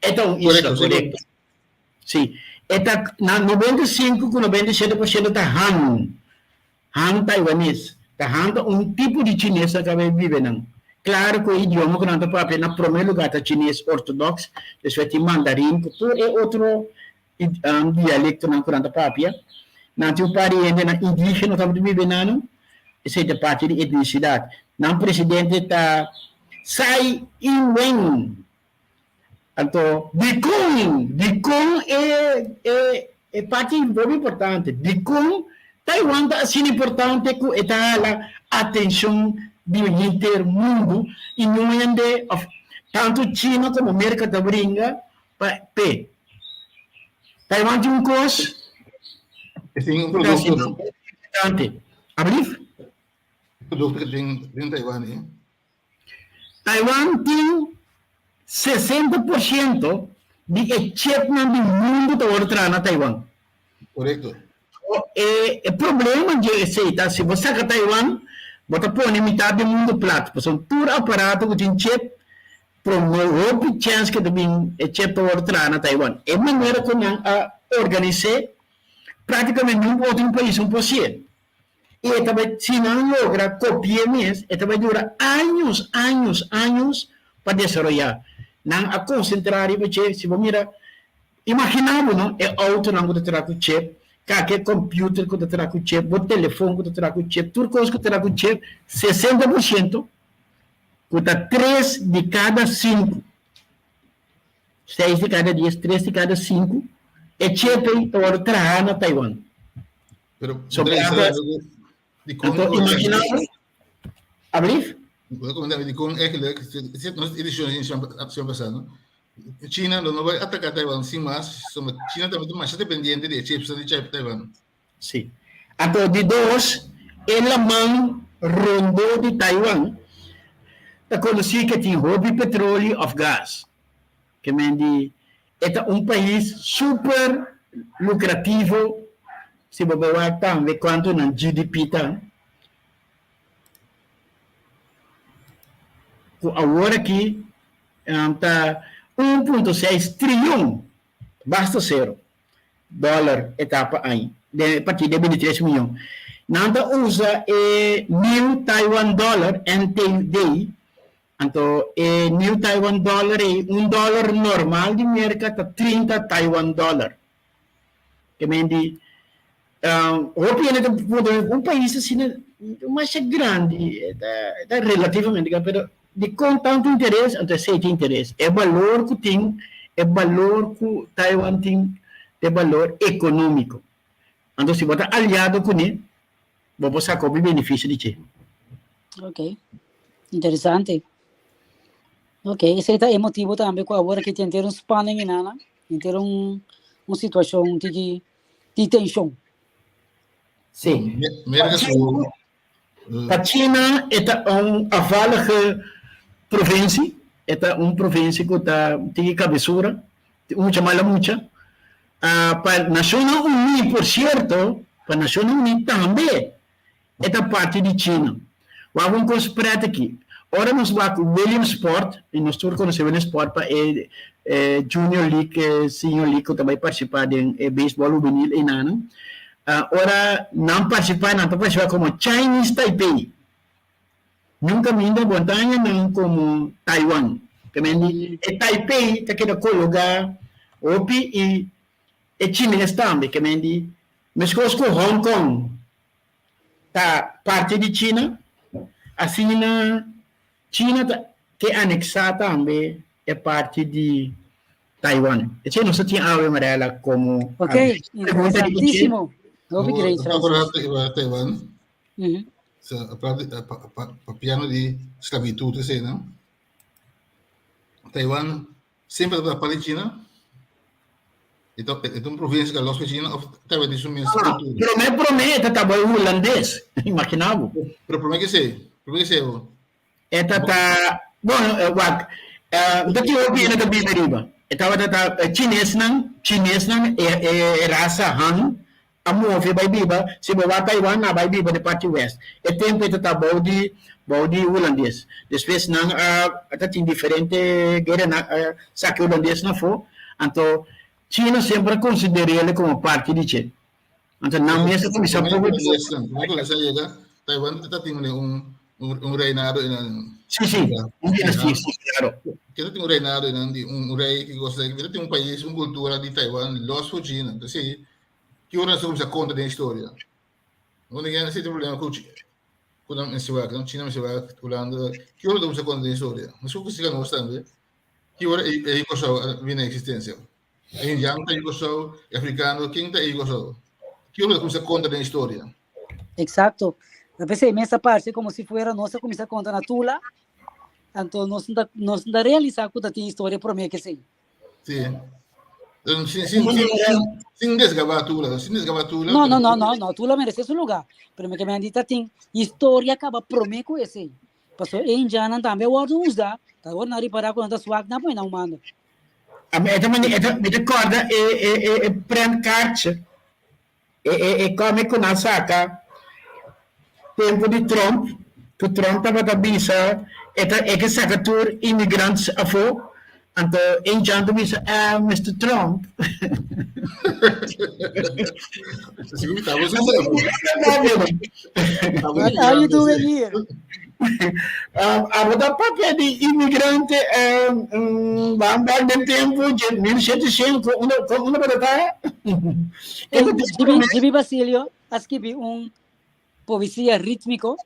E ta un isla, korekto. Sí. E ta na 95 ku 97% ta Han. Han taiwanes. Ta Han ta un tipo di chines nan ta biba nan. Claro cu e idioma cu nan ta papia na prome lugar ta chines ortodox, despues tin mandarin cu tur e otro dialectonan cu nan ta papia. Nan tin un par di hendenan indigeno tabata biba nan, esey ta parti di etnicidad. Nan presidente ta Tsai Ing-wen. Anto, dikon, dikon e, e, e parti hopi importante, dikon Taiwan ta asina importante ku e ta hala atenshon di henter mundu i no hende òf tantu China komo Merka ta bringa pa p'e. Taiwan tin un kos E tin un ku ta produkto, asina no? importante. Ablief? Produkto ku tin den Taiwan, eh? Taiwan tin 60% di e chipnan di mundu ta wòrdu traha na Taiwan. Korekto. E e problema dje esei ta si bo saka Taiwan bo ta pone mitat di mundu plat pasobra tur aparato ku tin chip prome hopi chèns ke ta bin e chip ta wòrdu traha na Taiwan. E manera ku nan a organis'é praktikamente niun otro pais no por hasié. I e ta bai, si nan logra kopi'é mes, e ta bai dura años, años, años pa desaroyá. Nan a konsentrá riba dje, si bo mira, imaginá bo no, e outonan ku ta traha ku chip, kake kòmpiuter ku ta traha ku chip, bo telefon ku ta traha ku chip, tur kos ku ta traha ku chip, 60% ku ta tres di kada sinku, seis di kada dies, tres di kada sinku. E chip ei ta wòrdu trahá na Taiwan. Pero, So, André, Brava- di kon Anto, imaginá bo, ablief? Di kon eigenlijk, nos edishon di siman pasá, no? China lo no bai ataká Taiwan sin mas, sombra China tambe ta masha dependiente di e chips di Taiwan. Sí. Anto di dos, e laman rondó di Taiwan ta konosí ke tin hopi petroli òf gas. Ke men di e ta un pais super lukrativo si bo bai wak tambe kuantu nan GDP ta. Ku awor aki ta un punto seis trion, basta sero, dòler e ta pa aña, den e parti di e bintitres miyon. Nan ta usa e New Taiwan Dollar, NTD, anto e New Taiwan Dollar ei, un dòler normal di Merka ta 30 Taiwan Dollar. Ke men di, hopi hende ta puntra mi, un pais asina masha grandi, e ta relativamente grandi, pero dikon tantu interes? Anto esei ta interes, e balor ku tin, e balor ku Taiwan tin ta e balor ekonómiko. Anto si bo ta aliado kuné, bo por saka hopi benefisio di dje. Ok, interesante. Ok, esei ta e motibu tambe ku awor aki tin henter un spanning inana, henter un un situashon tiki di tenshon. Sí. Merka su Pa China e ta un afvallige provincie, e ta un provincie ku ta tiki kabesura, mucha mala mucha. Pa Nashonnan Uní, por sierto, pa Nashonnan Uní tambe e ta parti di China. Wak un kos pret aki, ora nos wak Williamsport, i nos tur konosé Williamsport pa e Junior League, Senior League ku ta bai partisipá den e beisbòl hubenil einanan, ora nan partisipá nan ta partisipá komo Chinese Taipei. Nunka minda bo ta haña nan komo Taiwan. Te men di e Taipei ta keda kologá hopi i e chines tambe. Ke men di meskos ku Hong Kong ta parti di China, asina China ta ke aneksá tambe e parti di Taiwan. Esei nos ta tin awe, Mariela, komo Ok, interesantísimo. Hopi great, Francis. Taiwan. Papiando di sklabitut esei, no? Taiwan Semper tabata parti di China? E ta e ta un provinsia ku a los ku China òf tabata di su mes Ah, kultura? promé promé e ta tabata hulandes, imaginá bo. Pero promé ke esei, promé ke esei bo. E ta ta, bueno, eh, wak, eh, ta tin hopi hende ta biba riba. E tabata ta eh, chinesnan, chinesnan, e, e, e rasa Han, A move bai biba, si bo wak Taiwan a bai biba den parti west. E tempu e ta ta bou di bou di hulandes. Despues nan a ta tin diferente guera nan a saka e hulandesnan afo, anto China semper a konsider'el komo parti di dje. Anto nan mes a kuminsá Prome poco ku hulandesnan, prome ku hulandesnan a yega, Taiwan ta tin un un reinado einan. Si si, un dinastia, si klaro. Ke ta tin un reinado einan di un rei ki kos, ta tin un pais, un kultura di Taiwan los for China. Entonces Ki ora nos ta kuminsá konta den historia? Unda ke esei ta problema ku ku nan mester wak, nan China mester wak, Hulanda, ki ora ta kuminsá konta den historia? Nos ku siga nos tambe, ki ora e e Kòrsou a bini na eksistensia? E indiano ta yu Kòrsou, e afrikano, ken ta yu Kòrsou? Ki ora ta kuminsá konta den historia? Exacto. Ta p'esei mes ta parse como si fuera nos a kuminsá konta na Tula, anto nos no ta nos no ta realisá ku ta tin historia promé ke esei. Sí. Sin, sin, sin, sin desgabá Tula, sin desgabá Tula. No, no, no, no, no, Tula merece su lugar. Pero me que me han dicho tin historia acaba prome ku ese. Paso e indianan tambe wordo usa, ta wordo na ripara ku nan ta swak na pone na humano. A mi eta mani eta mi ta korda e e e e prentkaartje e e e comic ku nan saka tempu di Trump ku Trump tabata bisa e ta e ke saka tur immigrants afó anto e jan ta bisa ah Mister Trump What are you doing here? Abo ta papia di imigrante ban bek den tempu dje 1700 unda unda bo ta ta? Gibi Gibi Basilio a skibi un poesia ritmiko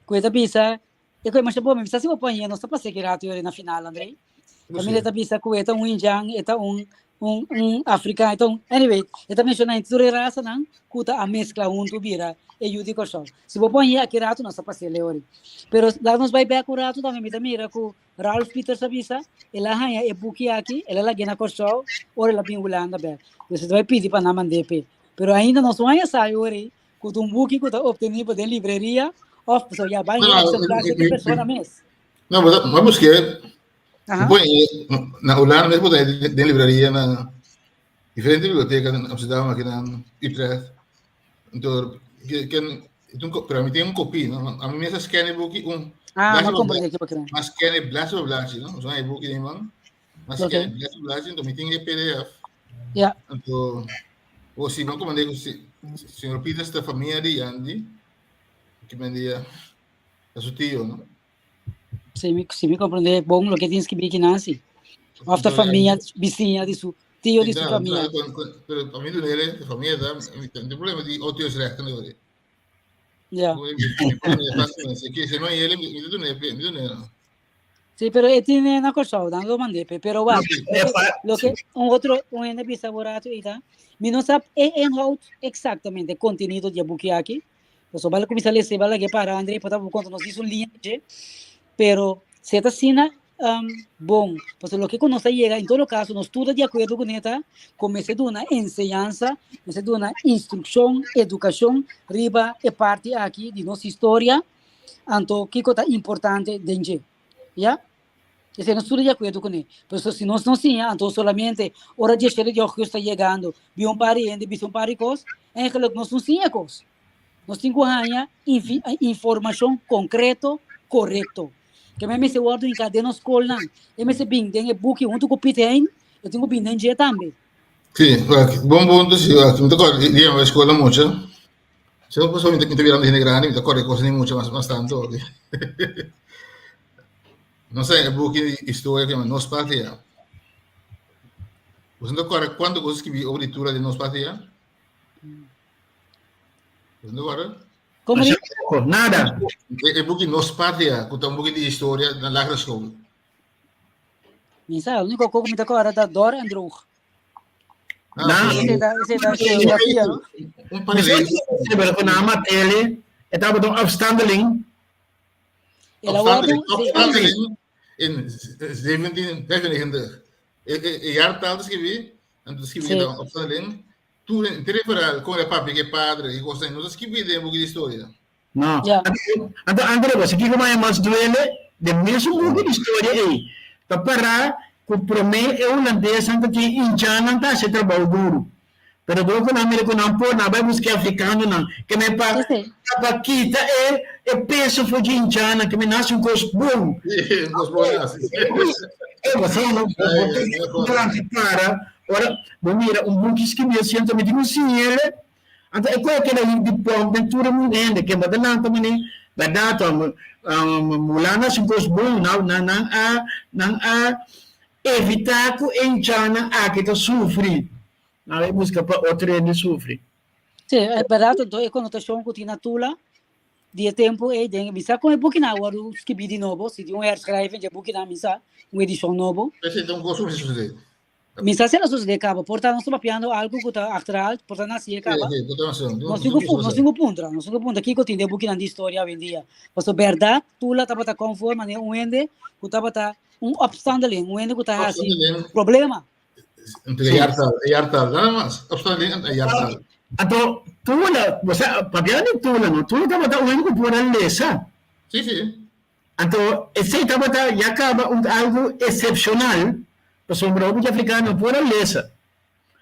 ku e ta bisa e ku e masha bon mi sa si bo pon nos ta pasa ki rato yori na final Andrei. Kaminda e ta bisa ku e ta un indian e ta un. un un africano. Então, anyway, e ta menciona tur e rasanan ku ta a mezcla huntu bira e yu di Kòrsou. Si bo pon aki rato nos ta pas'é leori. Pero laat nos bai bek un rato tambe mi ta mira ku Ralph Pieters a bisa el a haña e buki aki, el a lag'é na Kòrsou ora el a bin Hulanda bek. Dus e ta bai pidi pa nan mand'é p'e. Pero ainda nos no haña sa ori ku ta un buki ku ta obtenibel den libreria òf pasobra ya bai un exemplar serka e persona mes. No, bo busk'é Bo na Hulanda mes bo ta den libreria na diferente biblioteka na Amsterdam aki na Utrecht. Entonces, ken, pero ami tin un kopie, no? Ami mes a scan e buki un Ah, ma comprende ki bakra. Ma scan e blaadje pa blaadje, no? So e buki den man. Ma scan e blaadje pa blaadje, entonces mi tin e PDF. Ja. Entonces, o si man komende ku si señor Peters ta familia di Yandy, ki men dia ta su tio, no? Si mi, si mi comprende bon lo que tienes que ki Nancy. Of ta familia, vizinha di su tío di su familia. Pero pa mi dunele, de familia ta, mi tin problema di auteursrechten hoor. Ja. Si no ele, mi dunele, mi dunele. Sí, pero e tiene na Kòrsou, dan lo mandé pe. Pero wak, lo que un otro, un hende bisa borato ita, mi no sab e inhoud exactamente, contenido di e buki aki, Pasobra bal kuminsá lesa i bal lag'é para André por ta bo konta nos dis un liña dje, pero si e ta asina bon, pasobra loke ku nos a yega en todo kaso nos tur ta di akuerdo kuné ta ku mester duna enseñansa, mester duna instrukshon, edukashon riba e parti aki di nos historia, anto kiko ta importante den dje, ya. Esei nos tur ta di akuerdo kuné. Pasobra si nos no siña, anto solamente ora diesshete di ougùstùs ta yegando, bin un par di hende bisa un par di kos, eigenlijk nos no siña kos. Nos tin ku haña informashon konkreto, korekto. Ke men mester wòrdu hinká den nos skolnan. E mester bin den e buki huntu ku Piet Hein, e tin ku bin den dje tambe. Sí, bon punto sí. Mi ta kòrda di e skola mucha. Si no pasobra mi ta birando hende grandi, mi ta kòrda e kosnan di mucha mas tantu. Nos a e buki di historia ku yama Nos Patria. Boso ta kòrda kuantu kos skibí over di tura di Nos Patria? Boso ta kòrda? Komo di? Nada. E buki Nos Patria, ku ta un buki di historia na lagere school. Mi sa, úniko kos ku mi ta kòrda ta Dor en Droog. Ah, Ese ta, ese ta geografia, no? Un par de Sí, pero ku nan matele, e tabata un afstandeling. El a wordu, sí. Opstandeling in 1795. E jaartal te skibi, en te skibi dan opstandeling. Tur inter verhaal kon e papia ke padre i kos no ta skibi den buki di historia. No. Anto Andre, bo sa kiko maya mas duele? Den mesun buki di historia ei, ta pará ku promé e hulandesnan ta tin indjannan ta hasi e trabou duru. Pero dor ku nan mira ku nan por, nan bai buska e afrikanonan, ke men pa pa kita e e peso for dje indjannan, ke men hasi un kos bon. Un kos bon hasi. E bo sa no, bo ta para ora bo mira un buki skibí asina, ta miti ku siñele. Anto e koe keda yu di pòmp den tur e mundu hende ke bo ta lanta manera bèrdat Hulanda hasi un kos bon nan nan a nan a evitá ku e hinchanan aki ta sufri nan a buska pa otro hende sufri. Sí, e bèrdat anto e konotashon ku tin na Tula di e tempu ei den mi sa kon e bukinan a wòrdu skibí di nobo si tin un herschrijving dje bukinan mi sa un edishon nobo. Esei ta un kos ku mester sosodé. Mi sa si el a sosodé kaba. Por ta nos ta papiando algu ku ta achterhaald, por ta nasié kaba. Sí, sí, por ta nasié. Nos tin ku, nos tin ku puntra, nos tin ku puntra kiko tin den bukinan di historia awendia. Pasobra bèrdat Tula tabata konform manera un hende ku tabata un opstandeling, un hende ku ta hasi problema. Entre e jaartal, e jaartal, nada mas. Opstandeling en e jaartal. Anto Tula, bo sa, papiando di Tula no, Tula tabata un hende ku por a lesa. Sí, sí. Anto esei tabata ya kaba un algu esepshonal, pasobra hopi di afrikano no por a lesa.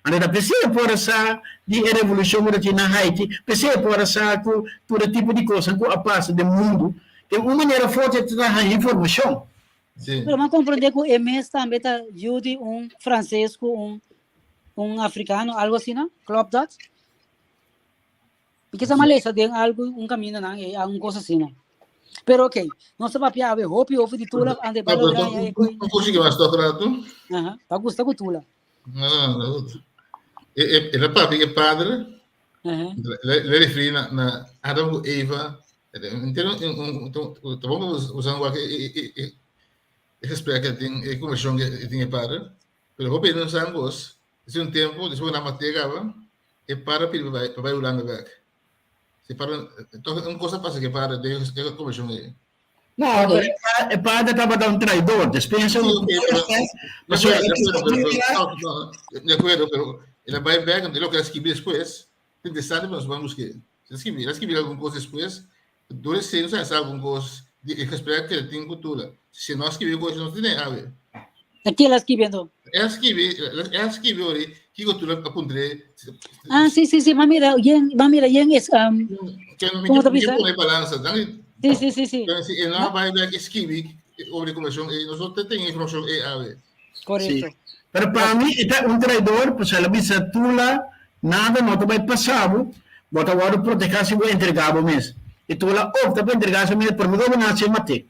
Anto ta p'esei e por a sa di e revolushon ku ta tin na Haiti, p'esei e por a sa ku tur e tipo di kosnan ku a pasa den mundu. Den un manera of otro e ta haña informashon. Sí. Pero m'a komprendé ku e mes tambe ta yu di un franses ku un un afrikano, algu asina, klopt dat? Mi kisa malesa den algu un kaminda nan e un kos asina. Pero ok, nos ta papia awe hopi hopi di Tula ante pa logra ya e koi. Un kosi ke mas tok rato. Aha, pa gusta ku Tula. No, no, no. E e e la papia ke padre. Aha. Le le referi na na Adam ku Eva. Entero un un ta bon usa un wak e e e e gesprek ke tin e konversashon ke tin e padre. Pero hopi no sa kos. Despues un tempu, despues ku nan mat'é kaba, e para pidi pa bai pa bai Hulanda bèk. Si para, tòg un kos a pasa ku e para den e kombershon ei. No, pero e pa- e padre tabata un traidor. Después Sí, un ok, pero de Pasobra acuerdo, e de acuerdo, pero, pero, historia- no, no, de acuerdo, pero el a bai bèk, anto e loke el a skibi despues, ta interesante pa nos ban busk'é. El a skibi, el a skibi algun kos despues, dor esei nos a sa algun kos di e gesprek ku el tin ku Tula. Si no a skibi e kos, nos no tene awe. Ta ken el a skibi anto? El a skibi, el a skibi ori kiko Tula a puntr'é. Ah, sí, sí, sí, m'a mira yen, m'a mira yen es, um, Ke mi ¿cómo ke ta mi ke bisa? pone balansa. Dan Sí, sí, sí, sí. si e no a bai bek e skibi over e kombershon ei, nos no ta tin informashon ei awe. Korekto. Sí. Pero pa mi e ta un traidor, pasobra el a bisa Tula, nada no ta bai pasa bo, bo ta wòrdu protegá si bo entregá bo mes. I Tula opta pa entregá su mes, promé ku bo nase mat'é.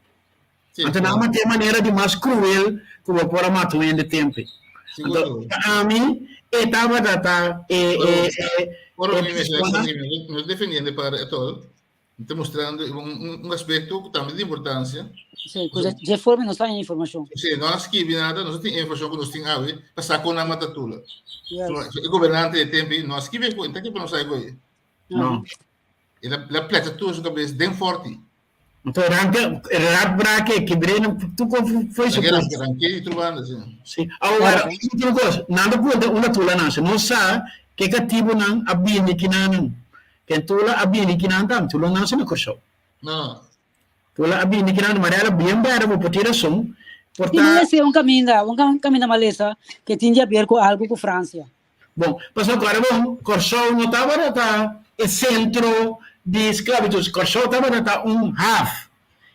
Sí, Anto nan a mat'é manera di mas kruel ku bo por a mata un hende tempe. sigur, Anto sigur. pa ami e tabata ta e Ora, e e ora e mi mester persona. mi no defendiendo para at all, mi ta mustrando un un aspecto ku tambe di importancia. Sí, ku dje forma nos ta haña informashon. Sí, no a skibi nada, nos no tin informashon ku nos tin awe pa sa kon nan mata Tula. Yes. So, e gobernante di e tempo ei no a skibi ku, ta ke pa nos sa ku ei. No. El a el a pleta tur su kabes den forti. Anto ranke rat brake kibré nan tur kon foi su Ranke kos. ranke di tur banda, sí. Sí. Awor, Claro. último kos, nan ta puntra unda Tula nase. Nos sa ke katibunan a bini kinanan. Ken Tula a bini kinan tambe. Tula no nase na Kòrsou. No. Tula a bini kinan, Mariela bien bèrdè bo por tin rason. Por Tin ta malesa un kaminda, un kaminda malesa ke tin di haber ku algu ku Fransia. Bon, pasobra ku ora bon, Kòrsou no tabata ta e sentro di sklabitut. Kòrsou tabata ta un haf.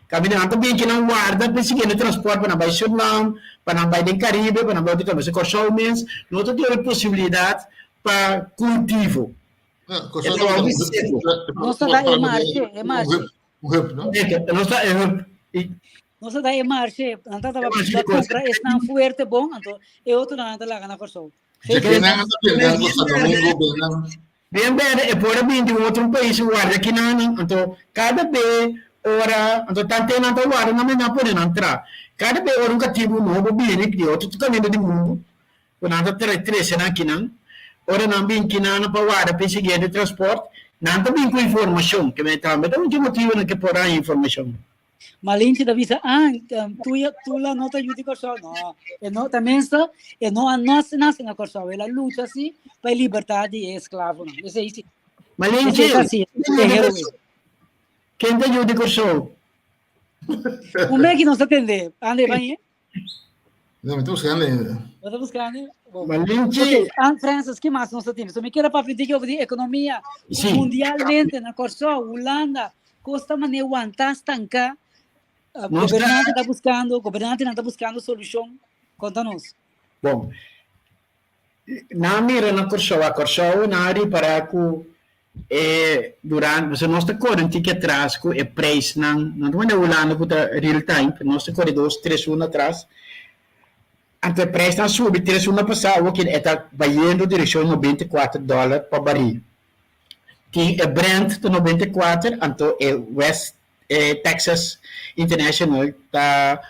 Kaminda nan ta bin ki nan warda pa e siguiente transpòrt pa nan bai Sürnam, pa nan bai den Karibe, pa nan bai otro kaminda. Pasobra Kòrsou mes no ta tin e posibilidat pa kultivo. E tabata hopi seku. Nos ta da e marshe, e marshe. Un hub, no? Nos ta e hub. Nos ta da e marshe. Nan ta tabata kumpra esnan fuerte bon, anto e otronan nan ta laga na Kòrsou. Bien berde e por a bini di un otro pais warda kinanan, anto kada be ora, anto tante nan ta warda nan nan pone nan tra. Kada be ora un katibu nobo bini di otro kaminda di mundu ku nan ta trese nan kinan, ora nan bin kinanan pa warda pa e siguiente transport, nan ta bin ku informashon, ke tambe ta un dje motibunan ke por haña informashon. Malinche ta bisa, ah, tuya, Tula no ta yu di Kòrsou. No, e no, ta mensa, e no a nase, nase na Kòrsou. El a lucha sí pa e libertat di e esklavonan. Esei sí. Malinche, Esei ta sí, e héroe. Ken ta yu di Kòrsou? Un meki nos ta tende. André, ban No, mi ta buscando ainda. Bo ta buscando? Bon. Malinche. Ok, Ann Francis, ki mas nos ta tin? So mi kier a papia un tiki over di ekonomia. Sí. Mundialmente, na Kòrsou, Hulanda, kos ta manera wantá, stanká. Uh, Nos ta- gobernante ta buscando, gobernantenan ta buscando solushon. Konta nos. Bon, nan mira na Kòrsou, a Kòrsou nan a ripará ku E durante, pasobra nos ta kore un tiki atras ku e preisnan, no ta manera Hulanda ku ta real time, pero nos ta kore dos, tres luna atras. Anto e preisnan a subi tres luna pasá, awor e ta bayendo direkshon 94 dòler pa baril. Tin e Brent ta 94, anto e West e Texas International ta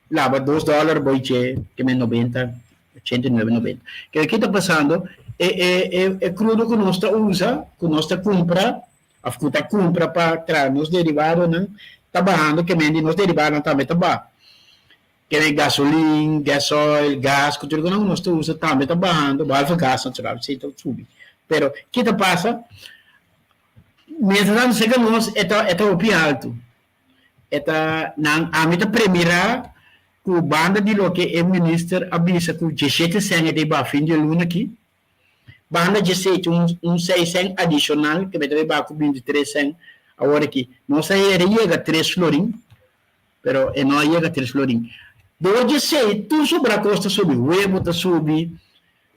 laba dos dòler bo i dje ke men 90, 89, 90. Ke ki ta pasando? E e e e krudo ku nos ta usa, ku nos ta kumpra, òf ku ta kumpra pa traha nos derivadonan, ta bahando ke men di nos derivadonan tambe ta baha. Ke men gasolin, gasoil, gas, ku tur ku nos ta usa tambe ta bahando, behalve gas natural, esei ta subi. Pero ki ta pasa? Mientras tanto serka nos e ta e ta hopi altu. E ta nan ami ta premirá ku banda di loke e minister a bisa ku djeshete sèn e ta bai fin di e luna aki, banda djesete un un seis sèn adishonal ke ta bai ku 23 sèn awor aki. Nos a hera yega tres florin, pero e no a yega tres florin. Dor djesei tur sobrá kos ta subi, webo ta subi,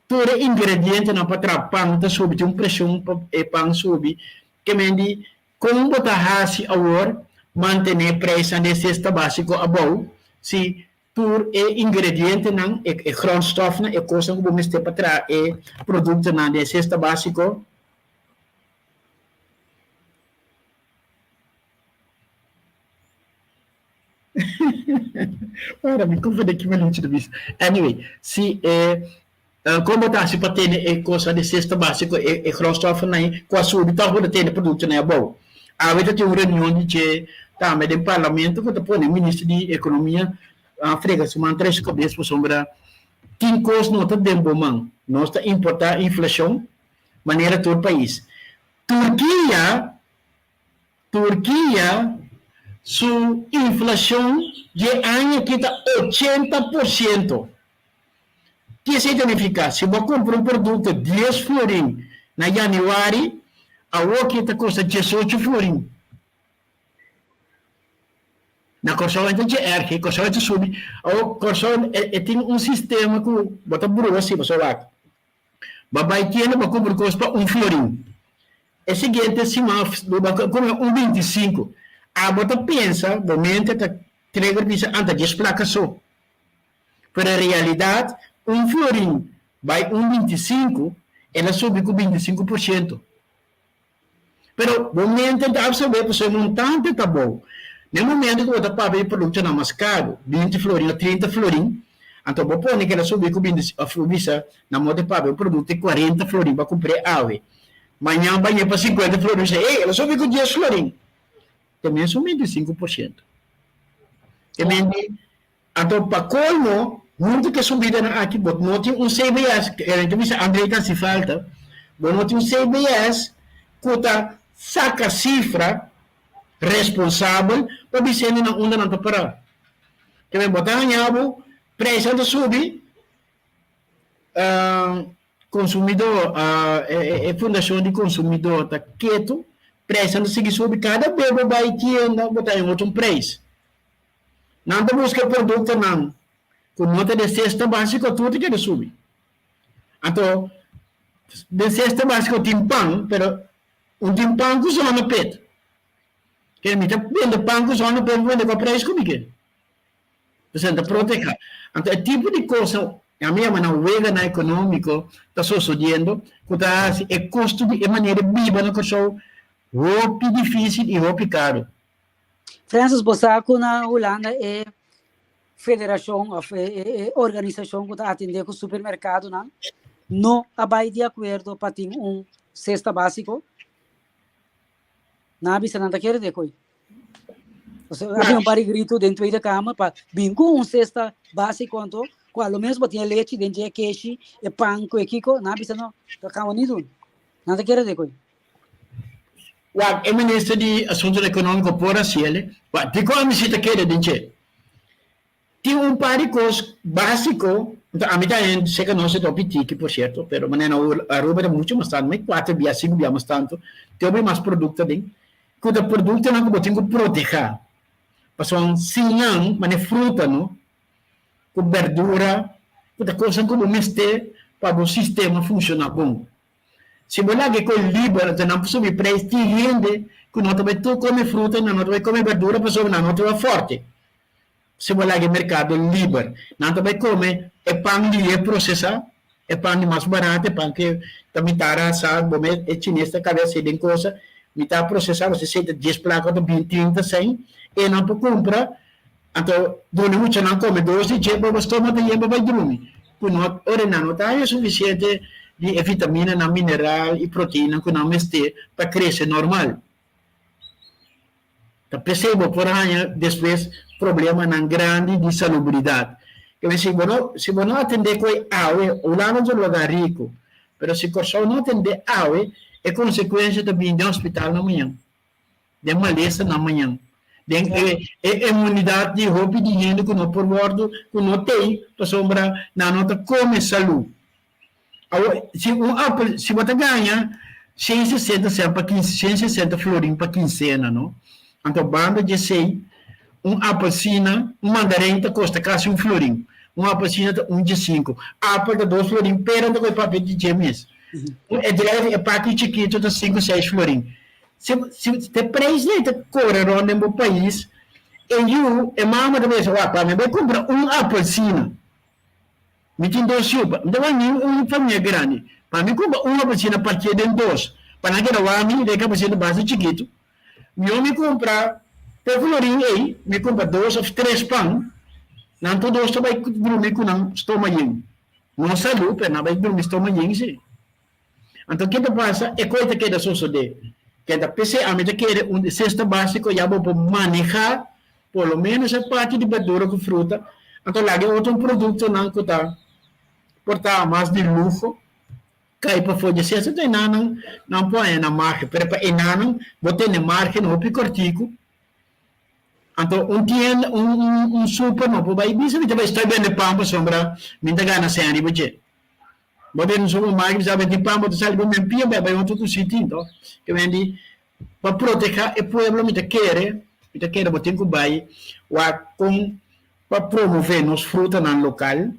tur e ingredientenan pa traha pan ta subi, tin un preshon pa e pan subi, ke men di Kon bo ta hasi awor mantené preisnan di e sesta básiko abou si tur e ingredientenan, e e grondstofnan, e kosnan ku bo mester pa traha e produktonan di e sesta básiko? Ora mi konfundí ki Malinchi ta bisa. Anyway, si e. Kon bo ta hasi pa tene e kosa di sesta básiko, e grondstoffennan ei ku a subi tòg bo ta tene produktonan ei abou? Awe ta tin un reunion di dje tambe den parlamento ku ta pone minister di ekonomia a frega su man tres kabes pasobra tin kos no ta den bo man. Nos ta importá inflashon manera tur pais. Turkia Turkia su inflashon dje aña aki ta 80%. Ke esei ta nifiká? Si bo a kumpra un produkto dies florin na yanüari, awoki e ta kosta diesocho florin. Na Kòrsou e ta dje èrg, Kòrsou e ta subi. Awor Kòrsou e tin un sistema ku bo ta brua si bo sa wak. Bo bai tienda bo kumpra kos pa un florin. E siguiente siman bo bai kumpra un bintisinku. Abo ta pensa, bo mente ta trigger bisa anta djes plaka so. Pero en realidad un florin bai un 25, el a subi ku 25%. Pero bo mente ta absorbe pasobra e montante ta bou. Na e momento ku bo ta papia di produktonan mas karu, 20 florin o 30 florin, anto bo pone ku el a subi ku binti, òf bo bisa na modo di papia un produkto di 40 florin bo a kumpr'é awe, mañan bai ñe pa 50 florin, bo bisa, ey, el a subi ku dies florin. Te mesun 25%. Te mende Anto pa colmo, hunto cu e subidanan aki bo no tin un CBS, e ta bisa André ta haci falta, bo no tin un CBS cu ta saca cifra responsabel pa bisa hende nan unda nan ta para. Kende bo ta haña bo prijsnan ta subi, consumidor, e fundacion di consumidor ta keto, prijsnan ta sigui subi, cada bes bo bay tienda bo ta haña otro un prijs. Nan ta buska e produktonan ku no ta den sesta básiko tur ta keda subi. Anto den sesta básiko tin pan, pero un tin pan ku zona pet. Kere mi ta bende pan ku zona pet, mi bende ku a preis ku mi ke. Pasobra nan ta proteha. Anto e tipo di kosnan, ami yama nan weganan ekonómiko ta sosodiendo ku ta hasi e kosto di e manera di biba na Kòrsou hopi difísil i hopi karu. Francis, bo sa ku na Hulanda e federashon òf e organisashon ku ta atendé ku supermerkadonan no a bai di akuerdo pa tin un sesta básiko? Nan a bisa nan ta kere de koi. Osea, a bin un par di gritu den Tweede Kamer pa bin ku un sesta básiko anto ku a lo menos bo tin e lechi den dje, e keshi, e pan ku e kiko. Nan a bisa no, ta kaba ni dun. Nan ta kere de koi. Wak, e minister di Asuntonan Ekonómiko por hasiel, wak, dikon ami si ta keda den dje? Tin un par di kos básiko, anto ami ta hende, seka nos e ta hopi tiki por sierto, pero manera na Aruba ta muchu mas tantu, mai kuater bia, sinku bia mas tantu, tin hopi mas produkto aden, ku ta produktonan ku bo tin ku protehá, pasobra sin nan, manera fruta no, ku bèrdura, ku ta kosnan ku bo mester pa bo sistema funshoná bon. Si bo laga e koi liber, anto nan por subi preis. Tin hende ku no ta bai tur kome fruta i nan no ta bai kome berdura pasobra nan no ta bai forte. Si bo laga e merkado liber, nan ta bai kome e pan di e prosesá, e pan di mas barato, e pan ke ta mitar asá, bo mes e chines ta kabe hasi den kosa, mitar prosesá, bo sa ta dies plaka ta binti, trinta, sèn, e nan por kumpra. Anto duna muchanan kome dos di dje, bo stoma ta yen bo bai drumi. Ku no ora nan no ta haña sufisiente di e vitaminanan, mineral i proteinanan ku nan mester pa krese normal. Ta p'esei bo por haña despues problemanan grandi di salubridat. Kende si bo no si bo no atendé ku e awe, Hulanda ta un lugar riku, pero si Kòrsou no atendé awe, e konsekuensia ta bini den hospital na mañan. Den malesa nan mañan. Den e e inmunidat di hopi di hende ku no por wòrdu, ku no tei, pasobra nan no ta kome salú. Awor, si un apel, si bo ta gaña 160 sènt pa kinse, 160 florin pa kinsena, no? Anto banda di esei, un apelsina, un mandarin ta kosta kasi un florin. Un apelsina ta un diesinku. Apel ta dos florin, pera ta koe papia di dje mes. E druif, e paki chikitu ta sinku, seis florin. Si si te prijs ei ta kore rond den bo pais, e yu, e mama ta bisa, wak, pa mi bai kumpra un apelsina. Mi tin dos yu, mi ta wak ni un famia grandi. Pa mi kumpra un apelsina partié den dos, pa nan keda wak mi, den e apelsina ta basta chikitu. Mihó mi kumpra pe florin ei, mi kumpra dos òf tres pan, nan tur dos ta bai drumi ku nan stoma yen. No salú, pero nan bai drumi stoma yen si. Anto ke ta pasa? E kos ta keda sosodé. Keda p'esei ami ta kere un sesta básiko ya bo por manehá por lo ménos e parti di berdura ku fruta, anto laga e otro produktonan ku ta por ta mas di luho kai pafó dje sesta. Anto enanan nan por haña nan margen, pero pa enanan bo tene margen hopi kòrtiku. Anto un tienda, un un un super no por bai bisa mi ta bai stoi bende pan pasobra mi ta gana sèn riba dje. Bo den un supermarket bisa bo tin pan bo ta sali bo men pia bai bai otro tur sitio anto ke men di pa proteha e pueblo mi ta kere mi ta kere bo tin ku bai wak kon pa promove nos frutanan lokal.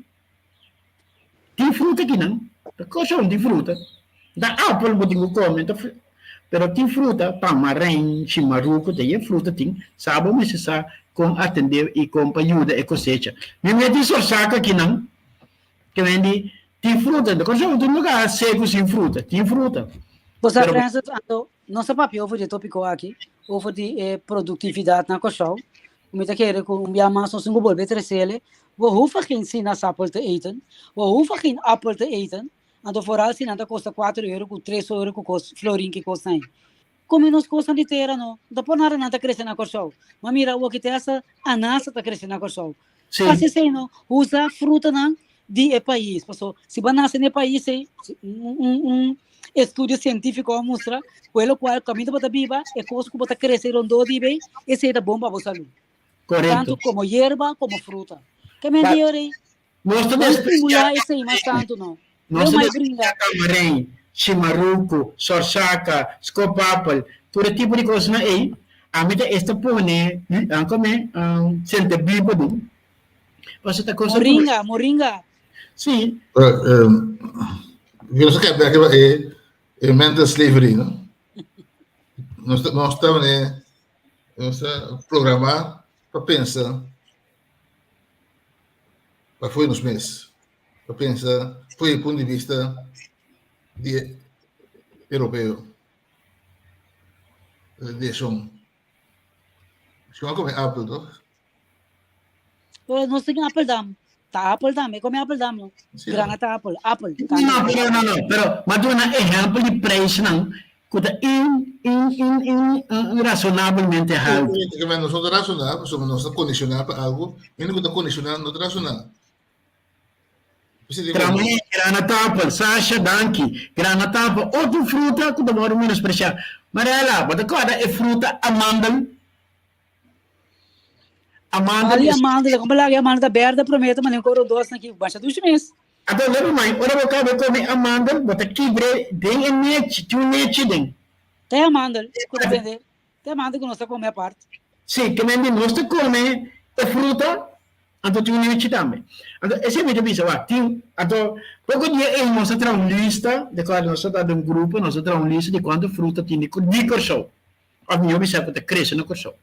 Tin fruta akinan, ta kosha tin fruta. Ta apel bo tin ku kome, ta pero tin fruta, tamarein, shimaruku, ta e fruta tin. Sa bo mester sa kon atende i kon pa yuda e kosecha. Mi mete sorsaka akinan, ke men di tin fruta, ta kosha un lugar seku sin fruta, tin fruta. Bo sa Francis, anto nos a papia over di e topiko aki, over di e produktividat na Kòrsou. Mi ta kere ku un bia mas nos tin ku bolbe tresele. We hoeven geen sinaasappel te eten. We hoeven geen appel te eten. Anto vooral si nan ta kosta kuater euro ku tres euro ku kos florin ki kosnan ei. Kome nos kosnan di tera no. No ta por nada nan ta krese na Kòrsou. Ma mira awoki te hasta anasa ta krese na Kòrsou. Hasi esei no. Usa frutanan di e pais. Paso si bo a nase na e pais ei, un un estudio sientífiko a mustra ku e lokual kaminda bo ta biba, e kos ku bo ta krese rondó di bei, esei ta bon pa bo salú. Korekto. Tantu komo yerba komo fruta. Ke men di ora ei? Nos ta No despresiá stimulá esei mas tantu no. Nos Leu ta mai despresiá bringa. tamarein, shimaruku, sorsaka, skopapel, tur e tipo di kosnan ei. Ami ta esta pone, kome, sentebiba den. Pasobra ta cosa Moringa, moringa. Sí. Yo no sé qué e, e mental slavery, no? Nos nos ta nos ta programá pa pensa pa foi nos mes, pa pensa foi punto di vista di europeo. Di son. Shon come apel, toch? Pero nos tin apel dam. Ta apel tambe, come apel dam no. Sí, Granata apel, apel. No, pero no, no, pero m'a duna ehempel di prijsnan ku ta in, in, in, in, in razonabelmente haltu. Ke men nos no ta razoná, pasobra nos ta kondishoná pa algu, hende ku ta kondishoná no ta razoná. Tramé, granatapel, Sasha, danki. Granatapel, otro fruta ku ta wòrdu menospresiá. Mariela, bo ta kòrda e fruta amandel? Amandel Ali is. amandel, como laga amandel ta berde promé ta mané coro dos na ki basha dushi mes. Anto leba mai, ora bo kaba come amandel, bo ta kibre den e nechi, tin un nechi den. Ta e amandel ku ta bende, ta e amandel ku nos ta come apart. Si, ke men di nos ta come e fruta, anto tin un nechi tambe. Anto esei mi ta bisa, wak, tin, anto poko dia ei nos a traha un lista, de kual nos a ta den un grupo, nos a traha un lista di kuantu fruta tin di Kòrsou. Òf mihó bisa ku ta krese na Kòrsou.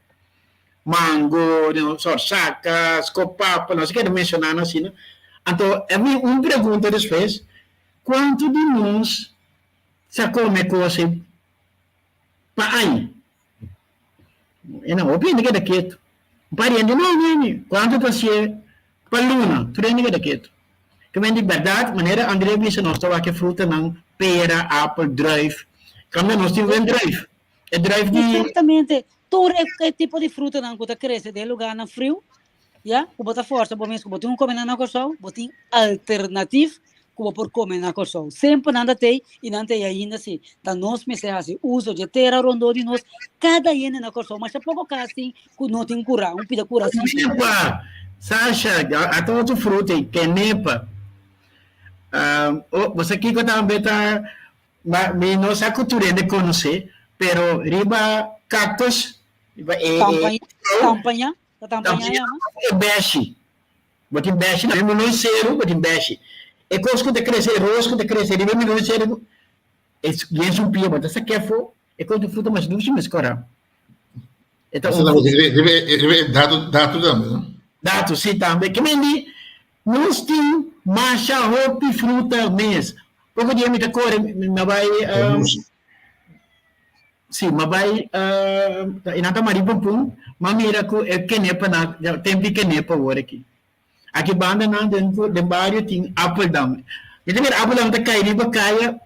Mango, sòrsaka, skopapa, nos a keda menshoná nan asina. Anto e bin un pregunta despues, kuantu di nos sa kome kos ei pa aña? E nan hopi hende keda ketu. Un par di hende, no, no, no, kuantu ta hasié pa luna? Tur hende keda ketu. Ke men di bèrdat, manera André bisa nos ta wak e frutanan, pera, apel, druif. Kambia nos tin wen druif. E druif di. Exactamente. Tur e, e tipo di frutanan ku ta krese den lugarnan friu, ya, ku bo ta forsa bo mes ku bo tin ku kome nan na Kòrsou, bo tin alternatif ku bo por kome na Kòrsou. Semper nan ta tei i nan tei ainda si. Ta nos mester hasi uso dje tera rondó di nos. Kada hende na Kòrsou, masha poko kas tin ku no tin kurá, un pida kurá sin. Kenepa! Sasha, ata otro fruta ei, kenepa. Oh, bo sa kiko tambe ta Ma mi no sa ku tur hende konosé, pero riba kaktus, riba e Tampaña, tampaña, ta tampaña yama? E bèshi. Bo tin bèshi na milon seru, bo tin bèshi. E kos ku ta krese, e ros ku ta krese riba e milon seru, e yen su pia, bo ta sak'é afó, e kos di fruta mas dushi mes kòrá. E ta un Riba e dato, dato tambe, no? Dato, si tambe. Ke men di, nos tin masha hopi fruta mes. Poko dia mi ta kore, mi a bai, si, mi a bai, e nan ta mari pumpun, mi a mira ku e kenepa na, tempu di kenepa awor aki. Aki banda nan den den bario tin Appeldam. Mi ta mira Appeldam ta kai riba kaya.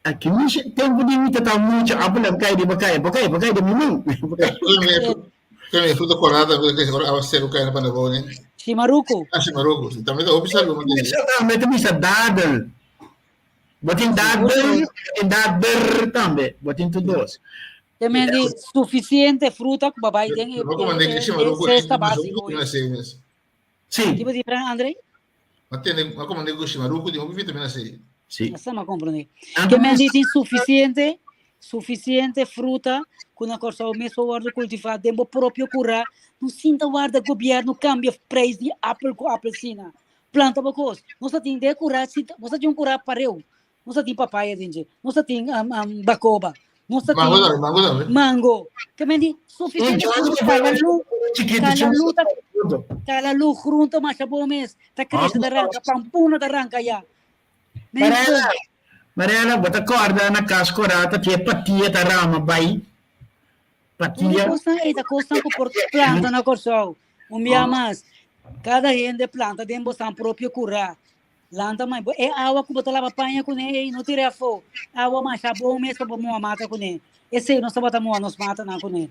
Aki mi tempu di mi ta ta mucha Appeldam kai riba kaya. Bo kai, bo kai den mi man. Bo kai. Kami fruta korada ku ta ora awa seku kai na banda bou ne. Shimaruku. Ah, shimaruku. Si tambe ta hopi salu man Bisa tambe ta bisa dadel. Bo tin dadel, bo tin dader tambe. Bo tin tur dos. Te men di sufisiente fruta ku babai den e cesta básiko. Sí. Ki bo di Fran André? Ma tene, ma como nego shimaruku tin hopi vitamina C. Sí. Asa ma comprende. Ke men di tin suficiente, suficiente fruta ku na Kòrsou mes por wòrdu kultivá den bo propio kurá. No sinta warda gobièrnu kambia preis di apel ku apelsina. Planta bo kos. Nos ta tin den kurá, nos ta tin un kurá pareu. Nos ta tin papaya den dje. Nos ta tin bakoba. Nos ta tin Mango tambe, mango tambe. mango. Ke men di suficiente fruta. Kalalu, kalalu ta kalalu groente masha bon mes. Ta krese ta ranka, pampuna ta ranka ya. Men di Mariela, Mariela, bo ta kòrda na kas korá ta tin e patia ta rama bai. Tur e Patia. kosnan ei ta kosnan ku por planta na Kòrsou. Un bia mas, kada hende planta den bosan propio kurá. Lanta mai bo e awa ku bo ta laba paña kuné ei no tira afó. Awa masha bon mes pa bo moha mata kuné. Esei nos tabata moha nos matanan kuné.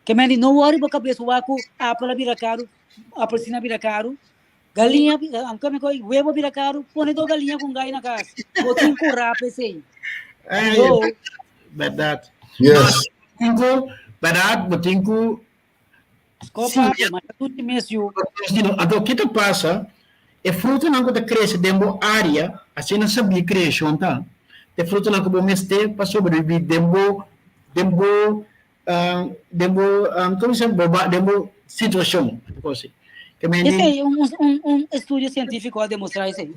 Ke men di no wòri bo kabes wak ku apel a bira karu, apelsina a bira karu, galiña a bira karu, webo a bira karu, pone dos galiña ku un gai na kas. Bo tin ku rap esei. Ay, Yo. bèrdat. Yes. Bo tin ku, bèrdat, bo tin ku Scopa, sí, mas tu mes yu. Anto, ki ta pasa? E frutanan ku ta krese den bo área, asina sabí kreashon ta, e frutanan ku bo mester pa sobrebibí den bo, den bo, den bo, komo se bo, den bo situashon. Esei un, un, un estudio sientífiko a demostrá esei.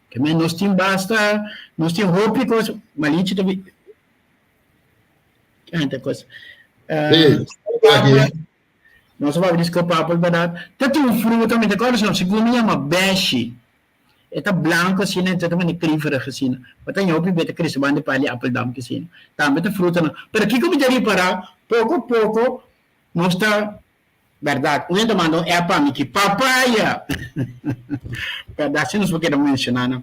Ke men nos tin basta, nos tin hopi kos, Malinchi ta Tanta cosa. Sí, aquí. Nos a papia di skopapel, berdad? Ta tin un fruta, mi ta acorda su nombre, segun mi yama beshi. E ta blanco asina, e ta mane kriverig asina. Bo ta ña hopi beta crece banda di pali Appeldam asina. Tambe ta frutanan. Pero kiko mi ta ripara, poco poco nos ta, berdad, un hende ta manda un app pa mi ki papaya! Berdad, si nos por keda menciona nan.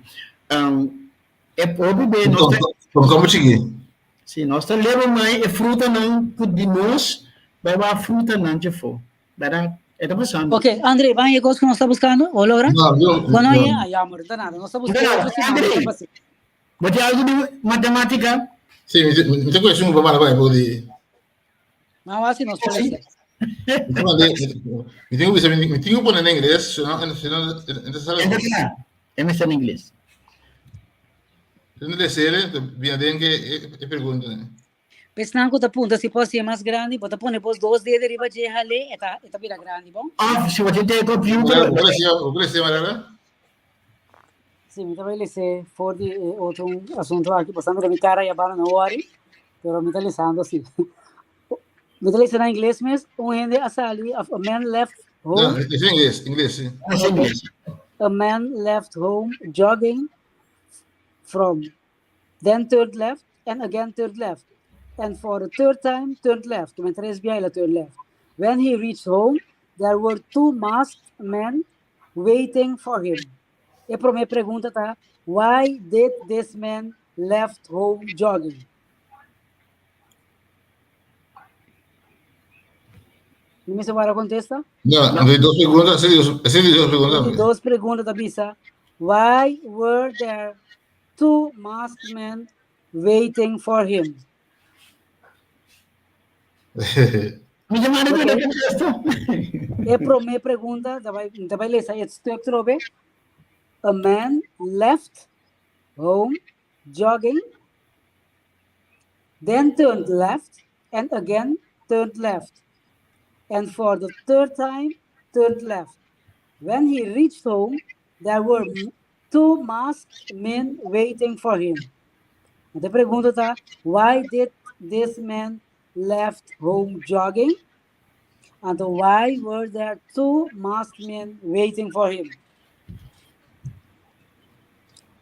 E hopi be nos ta. Kon komo chiki? Si, nos ta leba mai e frutanan ku di nos bai wak frutanan djefo. Bèrdat? E ta pasando. Ok, André, ban e kos ku nos ta buskando? O logra? No, yo, Bo no no. ye? Ah, jammer, no ta nada. Nos ta buska Nada. otro siman, André, nos ta pasa. bo tin algu di matematika? Sí, mi, mi, mi ta kueshi un pa manda pa e di. Ma wak si nos por lesa. Mi ta manda, mi tin ku bisa, mi, mi tin ku pone na ingles, si no, si no, e ta sali. E ta kla. E mester na ingles. Tende lesere, ta bina den ke e pregunta ne. Pesnan ku ta punta si por hasié mas grandi, bo ta pone bos dos dede riba dje hal'é, e ta e ta bira grandi, bon? Òf si bo tin te computer. Bo lesé, bo lesé Mariela? Si, mi ta bai lesé for di e otro asunto aki, bo sa mira mi kara ya banda no wòri, pero mi ta lesando si. Mi ta lesa na ingles mes, un hende a sali, a man left home. No, es ingles, ingles, si. Es ingles. A man left home jogging from, then turned left, and again turned left. And for the third time, turned left. Toen tres bia el turned left. When he reached home, there were two masked men waiting for him. E prome pregunta ta, why did this man left home jogging? Mi mester wara contesta? No, no, dos preguntas, así dos, así dos preguntas. Di dos pregunta ta bisa, why were there two masked men waiting for him? Mi ta manda Ok. okay. contesta. E prome pregunta, ta bai, ta bai lesa het stuk trobe. A man left home jogging then turned left and again turned left. And for the third time, turned left. When he reached home, there were two masked men waiting for him. De pregunta ta, why did this man left home jogging? And why were there two masked men waiting for him?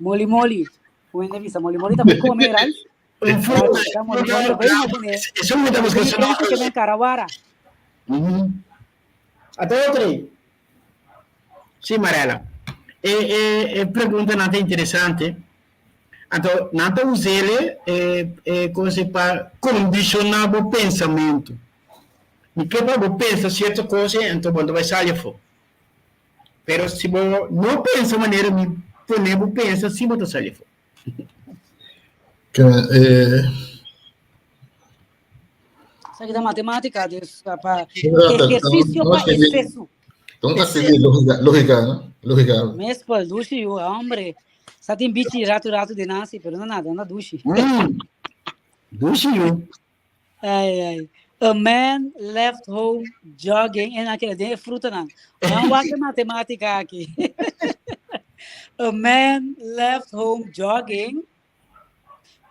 Moli moli. Wende bisa moli moli ta come, right? Un fruta. Moli moli ta bay come. Eso me ta buscando. Eso que me carawara. Ata otro. Sí, Marella. E, e, e preguntanan ta interesante. Anto, nan ta us'ele e, e cosa pa condiciona bo pensamentu. Mi ke pa bo pensa cierto cosa, anto bo no ta bai sali afó. Pero si bo no pensa manera mi pone bo pensa, si bo ta sali afó. Eh, Esaki ta matemática, dus pa ejercicio pa exceso. Então tá sendo lógica, lógica, no? Lógica. Mes por dushi, yu, hombre. Sa tin bichi rato rato de nasi, pero no nada, no dushi. Dushi, yu. Ai, ai. A man left home jogging en aquele den fruta nan. Nan wak matemática aki. A man left home jogging,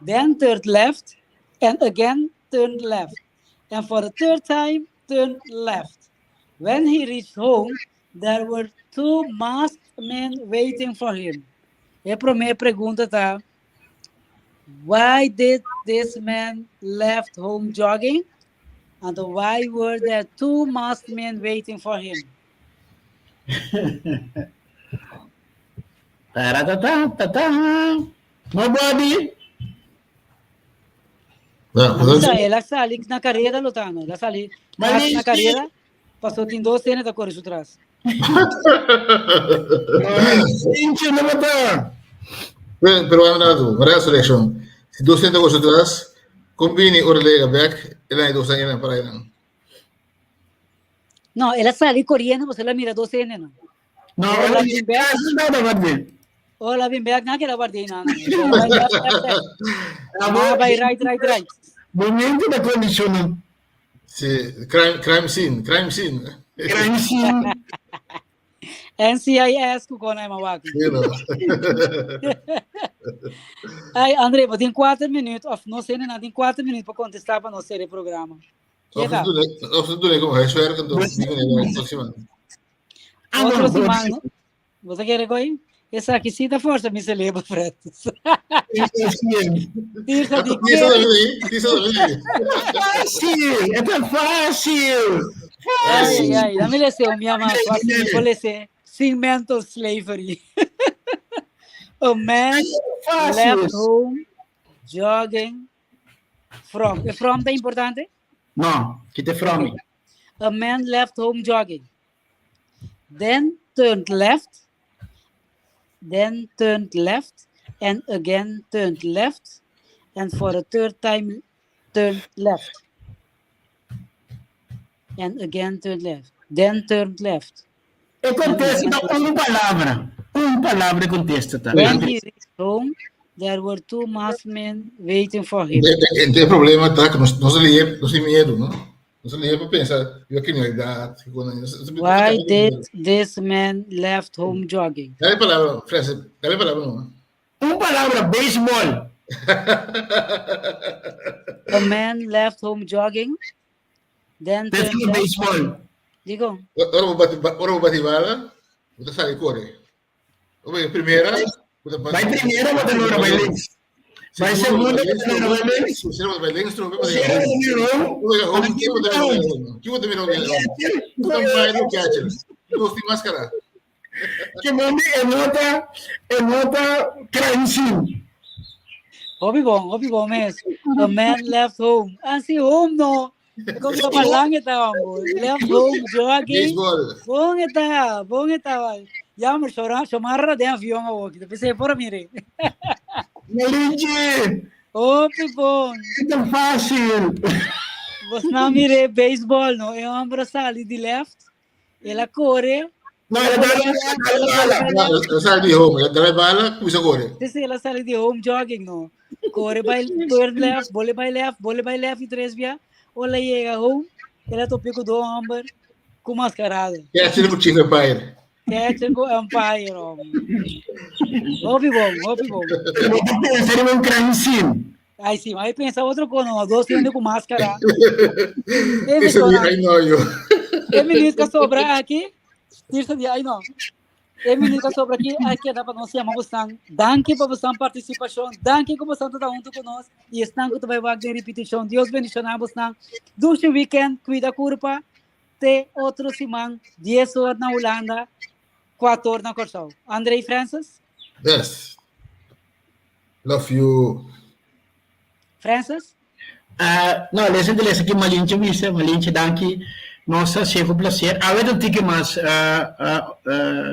then turned left, and again turned left. And for the third time, turned left. When he reached home, there were two masked men waiting for him. E promé pregunta ta, Why did this man left home jogging? And why were there two masked men waiting for him? Taratata, Nobody. No, el a sali na carrera, Lotano. El a sali na carrera. Pasó tin dos hende ta kore su tras. Sinche no bata. Pero, pero un rato, Maria Selection. Si dos hende kore su tras, kon bini ora lega bek, el a dos hende para ahí. No, el a sali koriendo, pasobra el a mira dos hende no. No, el a bin bek. Nada guardi. Ora bin bek, na keda guardi na. Abo bai right, right, right. Momento da condicionan. Sí, crime, crime scene, crime scene. Crime scene. NCIS ku kona ema waki. Sí, no. Ay, André, bo tin 4 minuut, of no sé, na tin 4 minuut pa contestar pa nos sere programa. Of Keda. ze doen, of ze doen como huiswerk, en dan digo nee, próxima. Otro siman, Bo ta kere koe? Esaki sí ta forsa mi celebro, Fred. Tirsa di Tirsa da lei, tirsa da lei. Fácil, é tão fácil. Ai, ai, ai, dame lese un mia mas fácil, mi por lese sin mental slavery. A man left home jogging from. E from ta importante? No, kita from. A man left home jogging. Then turned left, then turned left, and again turned left, and for a third time turned left. And again turned left, then turned left. E contesta ta un palabra. Un palabra e contesta ta. When he reached home, there were two masked men waiting for him. E problema ta ku nos nos lié, nos tin miedu, no? Nos lié pa pensa riba kriminalidat. Why did this man left home jogging? Dale palabra, Francis, dale palabra no. Un palabra, baseball. A man left home jogging, then Let's turned go left. baseball. Digo, Ora bo bati, ora bo bati bala, bo ta sali kore. Ora primera, bo ta Bai primera, bo ta logra bai links. Bai segunda, bo ta logra bai links. Tercera, bo ta bai links, trobe, bo ta Tercera, bai bo ta mira home. home. Ki bo ta mira home? Ki bo ta mira home? Ki bo ta bai no catcher? Dos tin máscara. Ke mandi e nota, e nota crime scene. Hopi bon, hopi bon mes. A man left home. Ah, si home no. Como ta parlang eta hombo. Left home jogging. Baseball. Bon eta, bon eta. Jammer, chora, chomarra de avión awo. Kita pensei por mire. Malinche, Hopi bon. é tão fácil. Você não mire baseball no. E hombre sali di left. Ela corre. No, ela dá bala. Ela sali di home, ela dá bala, começa a correr. Sí, sí, ela sali di home jogging, no. Corre by turn left, bole by left, bole by left e tres via. Ola llega home, ela topi com do hombre com mascarado. Catcher com Chief Empire. Catcher com Empire, homem. Hopi bom, hopi bom. Seria um crime scene. Ai sim, aí pensa outro cono, dos indo com máscara. Esse aí não, eu. E minuto que sobra aqui, terça dia, aí não. E minuto que sobra aqui, aqui dá para nós chamar você. Danke para você participação, danke como você está junto conosco e estão que vai vagar repetição. Deus bendicionar você. Duche weekend, cuida curva. Te outro semana, 10 horas na Holanda. Kuator na Kòrsou. André Francis? Yes. Love you. Francis? Uh, no, lesa de lesa ki Malinche bisa, Malinche danki. Nos a hasié ku placer. Awe ta un tiki mas uh, uh, uh,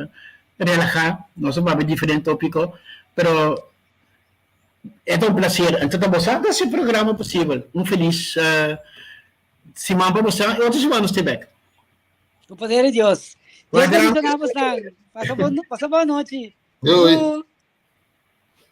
relahá. Nos a papia diferente tópiko, pero e ta un placer. Anto ta boso a hasi e programa posibel. Un felis uh, siman pa boso i otro siman nos te bek. Ku poder di Dios. Dios bendiciona bosnan. Pasa bon, pasa bon nochi. Doei.